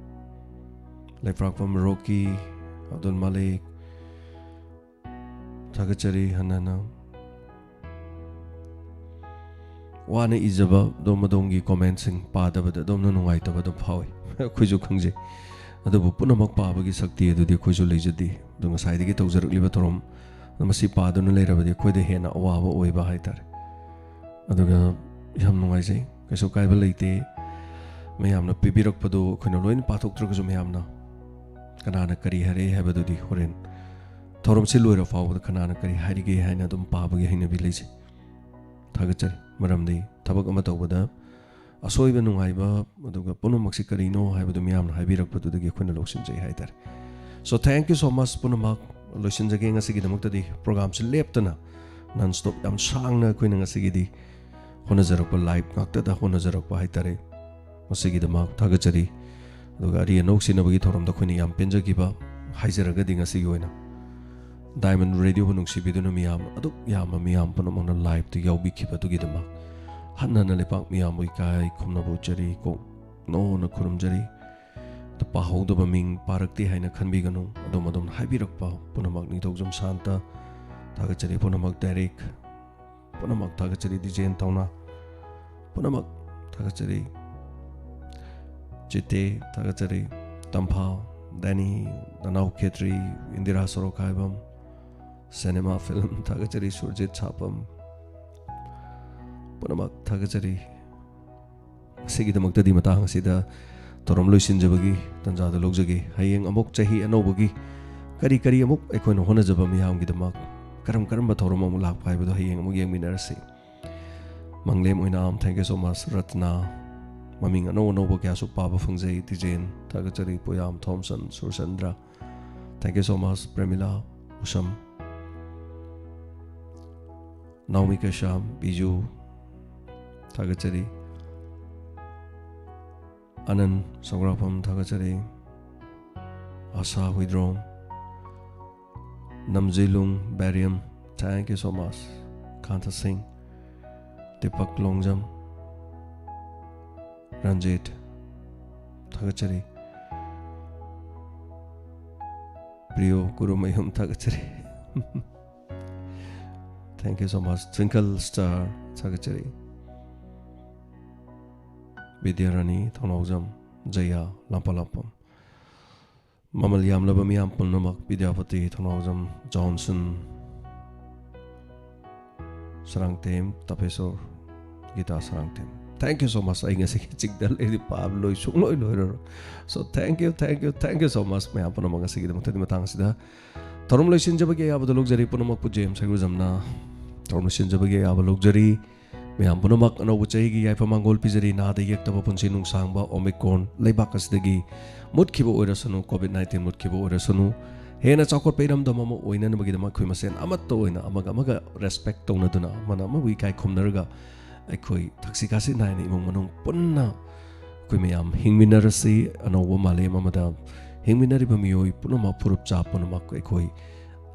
ꯂꯩꯄ꯭ꯔꯥꯛꯄꯝ ꯔꯣꯀꯤ, ꯑꯕꯗꯨꯜ ꯃꯥꯂꯤꯛ, ꯊꯥꯒꯠꯆꯔꯤ ꯍꯟꯅ ꯍꯟꯅ꯫ ꯋꯥꯅ ꯏꯖꯕ ꯑꯗꯣꯝ ꯑꯗꯣꯝꯒꯤ ꯀꯣꯃꯦꯟꯁꯤꯡ ꯄꯥꯗꯕꯗ ꯑꯗꯣꯝꯅ ꯅꯨꯡꯉꯥꯏꯇꯕ ꯑꯗꯨꯝ ꯐꯥꯎꯏ꯫ ꯑꯩꯈꯣꯏꯁꯨ ꯈꯪꯖꯩ꯫ ꯑꯗꯨꯕꯨ ꯄꯨꯝꯅꯃꯛ ꯄꯥꯕꯒꯤ ꯁꯛꯇꯤ ꯑꯗꯨꯗꯤ ꯑꯩꯈꯣꯏꯁꯨ ꯂꯩꯖꯗꯦ꯫ ꯑꯗꯨ ꯉꯁꯥꯏꯗꯒꯤ ꯇꯧꯖꯔꯛꯂꯤꯕ ꯊꯧꯔꯝ ꯃꯁꯤ ꯄꯥꯗꯨꯅ ꯂꯩꯔꯕꯗꯤ ꯑꯩꯈꯣꯏꯗ ꯍꯦꯟꯅ ꯑꯋꯥꯕ ꯑꯣꯏꯕ ꯍꯥꯏꯇꯥꯔꯦ꯫ ꯑꯗꯨꯒ ꯌꯥꯝ ꯅꯨꯡꯉꯥꯏꯖꯩ, ꯀꯩꯁꯨ ꯀꯥꯏꯕ ꯂꯩꯇꯦ꯫ ꯃꯌꯥꯝꯅ ꯄꯤꯕꯤꯔꯛꯄꯗꯨ ꯑꯩꯈꯣꯏꯅ ꯂꯣꯏꯅ ꯄꯥꯊꯣꯛꯇ꯭ꯔꯒꯁꯨ ꯃꯌꯥꯝꯅ ꯀꯅꯥꯅ ꯀꯔꯤ ꯍꯥꯏꯔꯛꯏ ꯍꯥꯏꯕꯗꯨꯗꯤ ꯍꯣꯔꯦꯟ ꯊꯧꯔꯝꯁꯤ ꯂꯣꯏꯔ ꯐꯥꯎꯕꯗ ꯀꯅꯥꯅ ꯀꯔꯤ ꯍꯥꯏꯔꯤꯒꯦ ꯍꯥꯏꯅ ꯑꯗꯨꯝ ꯄꯥꯕꯒꯤ ꯍꯩꯅꯕꯤ ꯂꯩꯖꯩ꯫ ꯊꯥꯒꯠꯆꯔꯤ꯫ ꯃꯔꯝꯗꯤ ꯊꯕꯛ ꯑꯃ ꯇꯧꯕꯗ ꯑꯁꯣꯏꯕ ꯅꯨꯡꯉꯥꯏꯕ ꯑꯗꯨꯒ ꯄꯨꯝꯅꯃꯛꯁꯤ ꯀꯔꯤꯅꯣ ꯍꯥꯏꯕꯗꯨ ꯃꯤꯌꯥꯝꯅ ꯍꯥꯏꯕꯤꯔꯛꯄꯗꯨꯗꯒꯤ ꯑꯩꯈꯣꯏꯅ ꯂꯧꯁꯤꯟꯖꯩ ꯍꯥꯏꯇꯥꯔꯦ꯫ So thank you so much ꯄꯨꯝꯅꯃꯛ꯫ ꯂꯣꯏꯁꯤꯟꯖꯒꯦ ꯉꯁꯤꯒꯤꯗꯃꯛꯇꯗꯤ꯫ ꯄ꯭ꯔꯣꯒꯥꯝꯁꯤ ꯂꯦꯞꯇꯅ non stop ꯌꯥꯝ ꯁꯥꯡꯅ ꯑꯩꯈꯣꯏꯅ ꯉꯁꯤꯒꯤꯗꯤ ꯍꯣꯠꯅꯖꯔꯛꯄ, ꯂꯥꯏꯞ ꯉꯥꯛꯇꯗ ꯍꯣꯠꯅꯖꯔꯛꯄ ꯍꯥꯏꯇꯥꯔꯦ꯫ ꯃꯁꯤꯒꯤꯗꯃꯛ ꯊꯥꯒꯠꯆꯔꯤ꯫ ꯑꯗꯨꯒ ꯑꯔꯤ ꯑꯅꯧ ꯁꯤꯟꯅꯕꯒꯤ ꯊꯧꯔꯝꯗ ꯑꯩꯈꯣꯏꯅ ꯌꯥꯝ ꯄꯦꯟꯖꯈꯤꯕ ꯍꯥꯏꯖꯔꯒꯗꯤ ꯉꯁꯤꯒꯤ ꯑꯣꯏꯅ ꯗꯥꯏꯃꯟ ꯔꯦꯗꯤꯑꯣꯕꯨ ꯅꯨꯡꯁꯤꯕꯤꯗꯨꯅ ꯃꯤꯌꯥꯝ ꯑꯗꯨꯛ ꯌꯥꯝꯕ ꯃꯤꯌꯥꯝ ꯄꯨꯝꯅꯃꯛꯅ ꯂꯥꯏꯞꯇ ꯌꯥꯎꯕꯤꯈꯤꯕꯗꯨꯒꯤꯗꯃꯛ ꯍꯟꯅ ꯍꯟꯅ ꯂꯩꯄꯥꯛ ꯃꯤꯌꯥꯝꯕꯨ ꯏꯀꯥꯏ ꯈꯨꯝꯅꯕ ꯎꯠꯆꯔꯤ, ꯀꯣꯛ ꯅꯧꯅ ꯈꯨꯔꯨꯝꯖꯔꯤ꯫ ꯑꯗꯨ ꯄꯥꯍꯧꯗꯕ ꯃꯤꯡ ꯄꯥꯔꯛꯇꯦ ꯍꯥꯏꯅ ꯈꯟꯕꯤꯒꯅꯨ꯫ ꯑꯗꯣꯝ ꯑꯗꯣꯝꯅ ꯍꯥꯏꯕꯤꯔꯛꯄ ꯄꯨꯝꯅꯃꯛ ꯅꯤꯡꯊꯧꯖꯝ ꯁꯥꯟꯇ ꯊꯥꯒꯠꯆꯔꯤ꯫ ꯄꯨꯝꯅꯃꯛ ꯗꯥꯏꯔꯦꯛ ꯄꯨꯝꯅꯃꯛ ꯊꯥꯒꯠꯆꯔꯤ꯫ ꯗꯤꯖꯦꯟ ꯊꯧꯅꯥ ꯄꯨꯝꯅꯃꯛ ꯊꯥꯒꯠꯆꯔꯤ꯫ ꯆꯤꯇꯦ ꯊꯥꯒꯠꯆꯔꯤ꯫ ꯇꯝꯐꯥ, ꯗꯦꯅꯤ, ꯅꯅꯥꯎ ꯈꯦꯇ꯭ꯔꯤ, ꯏꯟꯗꯤꯔꯥ ꯁꯣꯔꯣꯛꯈꯥꯏꯕꯝ, ꯁꯤꯅꯦꯃꯥ ꯐꯤꯂꯝ ꯊꯥꯒꯠꯆꯔꯤ꯫ ꯁꯨꯔꯖꯤꯠ ꯁꯥꯄꯝ ꯄꯨꯝꯅꯃꯛ ꯊꯥꯒꯠꯆꯔꯤ꯫ ꯑꯁꯤꯒꯤꯗꯃꯛꯇꯗꯤ ꯃꯇꯥꯡ ꯑꯁꯤꯗ ꯊꯧꯔꯝ ꯂꯣꯏꯁꯤꯟꯖꯕꯒꯤ ꯇꯥꯟꯖꯥꯗꯨ ꯂꯧꯖꯒꯦ꯫ ꯍꯌꯦꯡ ꯑꯃꯨꯛ ꯆꯍꯤ ꯑꯅꯧꯕꯒꯤ ꯀꯔꯤ ꯀꯔꯤ ꯑꯃꯨꯛ ꯑꯩꯈꯣꯏꯅ ꯍꯣꯠꯅꯖꯕ ꯃꯤꯌꯥꯝꯒꯤꯗꯃꯛ ꯀꯔꯝ ꯀꯔꯝꯕ ꯊꯧꯔꯝ ꯑꯃꯨꯛ ꯂꯥꯛꯄ ꯍꯥꯏꯕꯗꯨ ꯍꯌꯦꯡ ꯑꯃꯨꯛ ꯌꯦꯡꯃꯤꯟꯅꯔꯁꯤ꯫ ꯃꯪꯂꯦꯝ ꯑꯣꯏꯅꯥꯝ, thank you so much꯫ Ratna, ꯃꯃꯤꯡ ꯑꯅꯧ ꯑꯅꯧꯕ ꯀꯌꯥꯁꯨ ꯄꯥꯕ ꯐꯪꯖꯩ꯫ ꯗꯤꯖꯦꯟ ꯊꯥꯒꯠꯆꯔꯤ꯫ Poyam Thomson, Surchandra, thank you so much꯫ Premila, Usham, Naomi Keisham, Biju ꯊꯥꯒꯠꯆꯔꯤ꯫ ꯑꯅꯟ ꯁꯧꯒ꯭ꯔꯥꯛꯐꯝ ꯊꯥꯒꯠꯆꯔꯤ꯫ ꯑꯁꯥ Huidrom, ꯅꯝꯖꯤꯂꯨꯡ ꯕꯦꯔꯤꯌꯝ, thank you so much꯫ ꯀꯥꯟꯊ ꯁꯤꯡ, ꯗꯤꯄꯛ ꯂꯣꯡꯖꯝ, ꯔꯟꯖꯤꯠ, ꯊꯥꯒꯠꯆꯔꯤ꯫ ꯄ꯭ꯔꯤꯌꯣ ꯀꯨꯔꯨꯃꯌꯨꯝ, ꯊꯥꯒꯠꯆꯔꯤ꯫ Thank you so much. Twinkle Star, ꯊꯥꯒꯠꯆꯔꯤ꯫ ꯕꯤꯗ꯭ꯌꯥꯔꯥꯅꯤ, ꯊꯧꯅꯥꯎꯖꯝ, ꯖꯌꯥ, ꯂꯝꯄꯥꯂꯥꯛꯄꯝ꯫ ꯃꯃꯜ ꯌꯥꯝꯂꯕ ꯃꯤꯌꯥꯝ ꯄꯨꯝꯅꯃꯛ, Vidyapati, Thounaojam, Johnson, Sarangthem, Tapeshor, Gita Sarangthem. Thank you so much. ꯑꯩ ꯉꯁꯤꯒꯤ ꯆꯤꯛꯗ ꯂꯩꯔꯤ ꯄꯥꯕ ꯂꯣꯏ ꯁꯨꯡꯂꯣꯏ ꯂꯣꯏꯔꯔꯣꯏ꯫ So thank you, thank you, thank you so much ꯃꯌꯥꯝ ꯄꯨꯝꯅꯃꯛ ꯉꯁꯤꯒꯤꯗꯃꯛꯇꯗꯤ ꯃꯇꯥꯡ ꯑꯁꯤꯗ ꯊꯧꯔꯝ ꯂꯣꯏꯁꯤꯟꯖꯕꯒꯤ ꯑꯌꯥꯕꯗ ꯂꯧꯖꯔꯤ꯫ ꯄꯨꯝꯅꯃꯛꯄꯨ ꯖꯦꯝꯁ ꯍꯩꯒ꯭ꯔꯨꯖꯝꯅ ꯊꯧꯔꯝ ꯂꯣꯏꯁꯤꯟꯖꯕꯒꯤ ꯑꯌꯥꯕ ꯂꯧꯖꯔꯤ꯫ ꯃꯌꯥꯝ ꯄꯨꯝꯅꯃꯛ ꯑꯅꯧꯕ ꯆꯍꯤꯒꯤ ꯌꯥꯏꯐ ꯃꯥꯡꯒꯣꯜ ꯄꯤꯖꯔꯤ꯫ ꯅꯥꯗ ꯌꯦꯛꯇꯕ ꯄꯨꯟꯁꯤ ꯅꯨꯡꯁꯥꯡꯕ꯫ ꯑꯣꯃꯤꯀ꯭ꯔꯣꯟ ꯂꯩꯕꯥꯛ ꯑꯁꯤꯗꯒꯤ ꯃꯨꯠꯈꯤꯕ ꯑꯣꯏꯔꯁꯅꯨ, ꯀꯣꯚꯤꯗ ꯅꯥꯏꯟꯇꯤꯟ ꯃꯨꯠꯈꯤꯕ ꯑꯣꯏꯔꯁꯅꯨ, ꯍꯦꯟꯅ ꯆꯥꯎꯈꯠꯄ ꯏꯔꯝꯗꯝ ꯑꯃ ꯑꯣꯏꯅꯅꯕꯒꯤꯗꯃꯛ ꯑꯩꯈꯣꯏ ꯃꯁꯦꯟ ꯑꯃꯠꯇ ꯑꯣꯏꯅ ꯑꯃꯒ ꯑꯃꯒ ꯔꯦꯁꯄꯦꯛ ꯇꯧꯅꯗꯨꯅ, ꯑꯃꯅ ꯑꯃꯕꯨ ꯏꯀꯥꯏ ꯈꯨꯝꯅꯔꯒ ꯑꯩꯈꯣꯏ ꯊꯛꯁꯤ ꯈꯥꯁꯤ ꯅꯥꯏꯅ ꯏꯃꯨꯡ ꯃꯅꯨꯡ ꯄꯨꯟꯅ ꯑꯩꯈꯣꯏ ꯃꯌꯥꯝ ꯍꯤꯡꯃꯤꯟꯅꯔꯁꯤ꯫ ꯑꯅꯧꯕ ꯃꯥꯂꯦꯝ ꯑꯃꯗ ꯍꯤꯡꯃꯤꯟꯅꯔꯤꯕ ꯃꯤꯑꯣꯏ ꯄꯨꯝꯅꯃꯛ, ꯐꯨꯔꯨꯞ ꯆꯥ ꯄꯨꯝꯅꯃꯛ ꯑꯩꯈꯣꯏ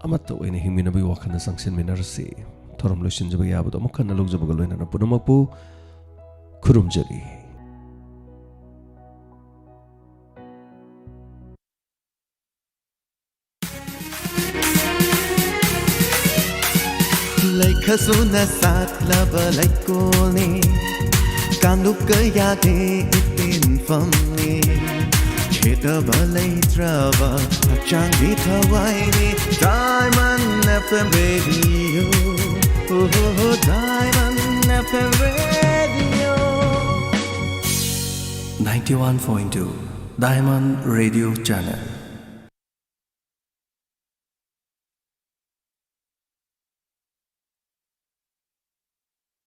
ꯑꯃꯠꯇ ꯑꯣꯏꯅ ꯍꯤꯡꯃꯤꯟꯅꯕꯒꯤ ꯋꯥꯈꯜꯗ ꯆꯪꯁꯤꯟꯃꯤꯟꯅꯔꯁꯤ꯫ ꯊꯧꯔꯝ ꯂꯣꯏꯁꯤꯟꯖꯕ ꯌꯥꯕꯗꯣ ꯑꯃꯨꯛ ꯍꯟꯅ ꯂꯧꯖꯕꯒ ꯂꯣꯏꯅꯅ ꯄꯨꯝꯅꯃꯛꯄꯨ ꯈꯨꯔꯨꯝꯖꯔꯤ꯫ ꯂꯩꯈꯁꯨꯅ ꯁꯥꯠꯂꯕ ꯂꯩꯀꯣꯜꯅꯤ, ꯀꯥꯡꯂꯨꯞ ꯀꯌꯥꯒꯤ ꯏꯇꯤꯟꯐꯝꯅꯤ, ꯈꯦꯠꯅꯕ ꯂꯩꯇ꯭ꯔꯕ ꯍꯛꯆꯥꯡꯒꯤ ꯊꯋꯥꯏꯅꯤ꯫ Diamond F M Radio, oh, oh, oh, Diamond F M Radio. Ninety-one point two Diamond Radio Channel.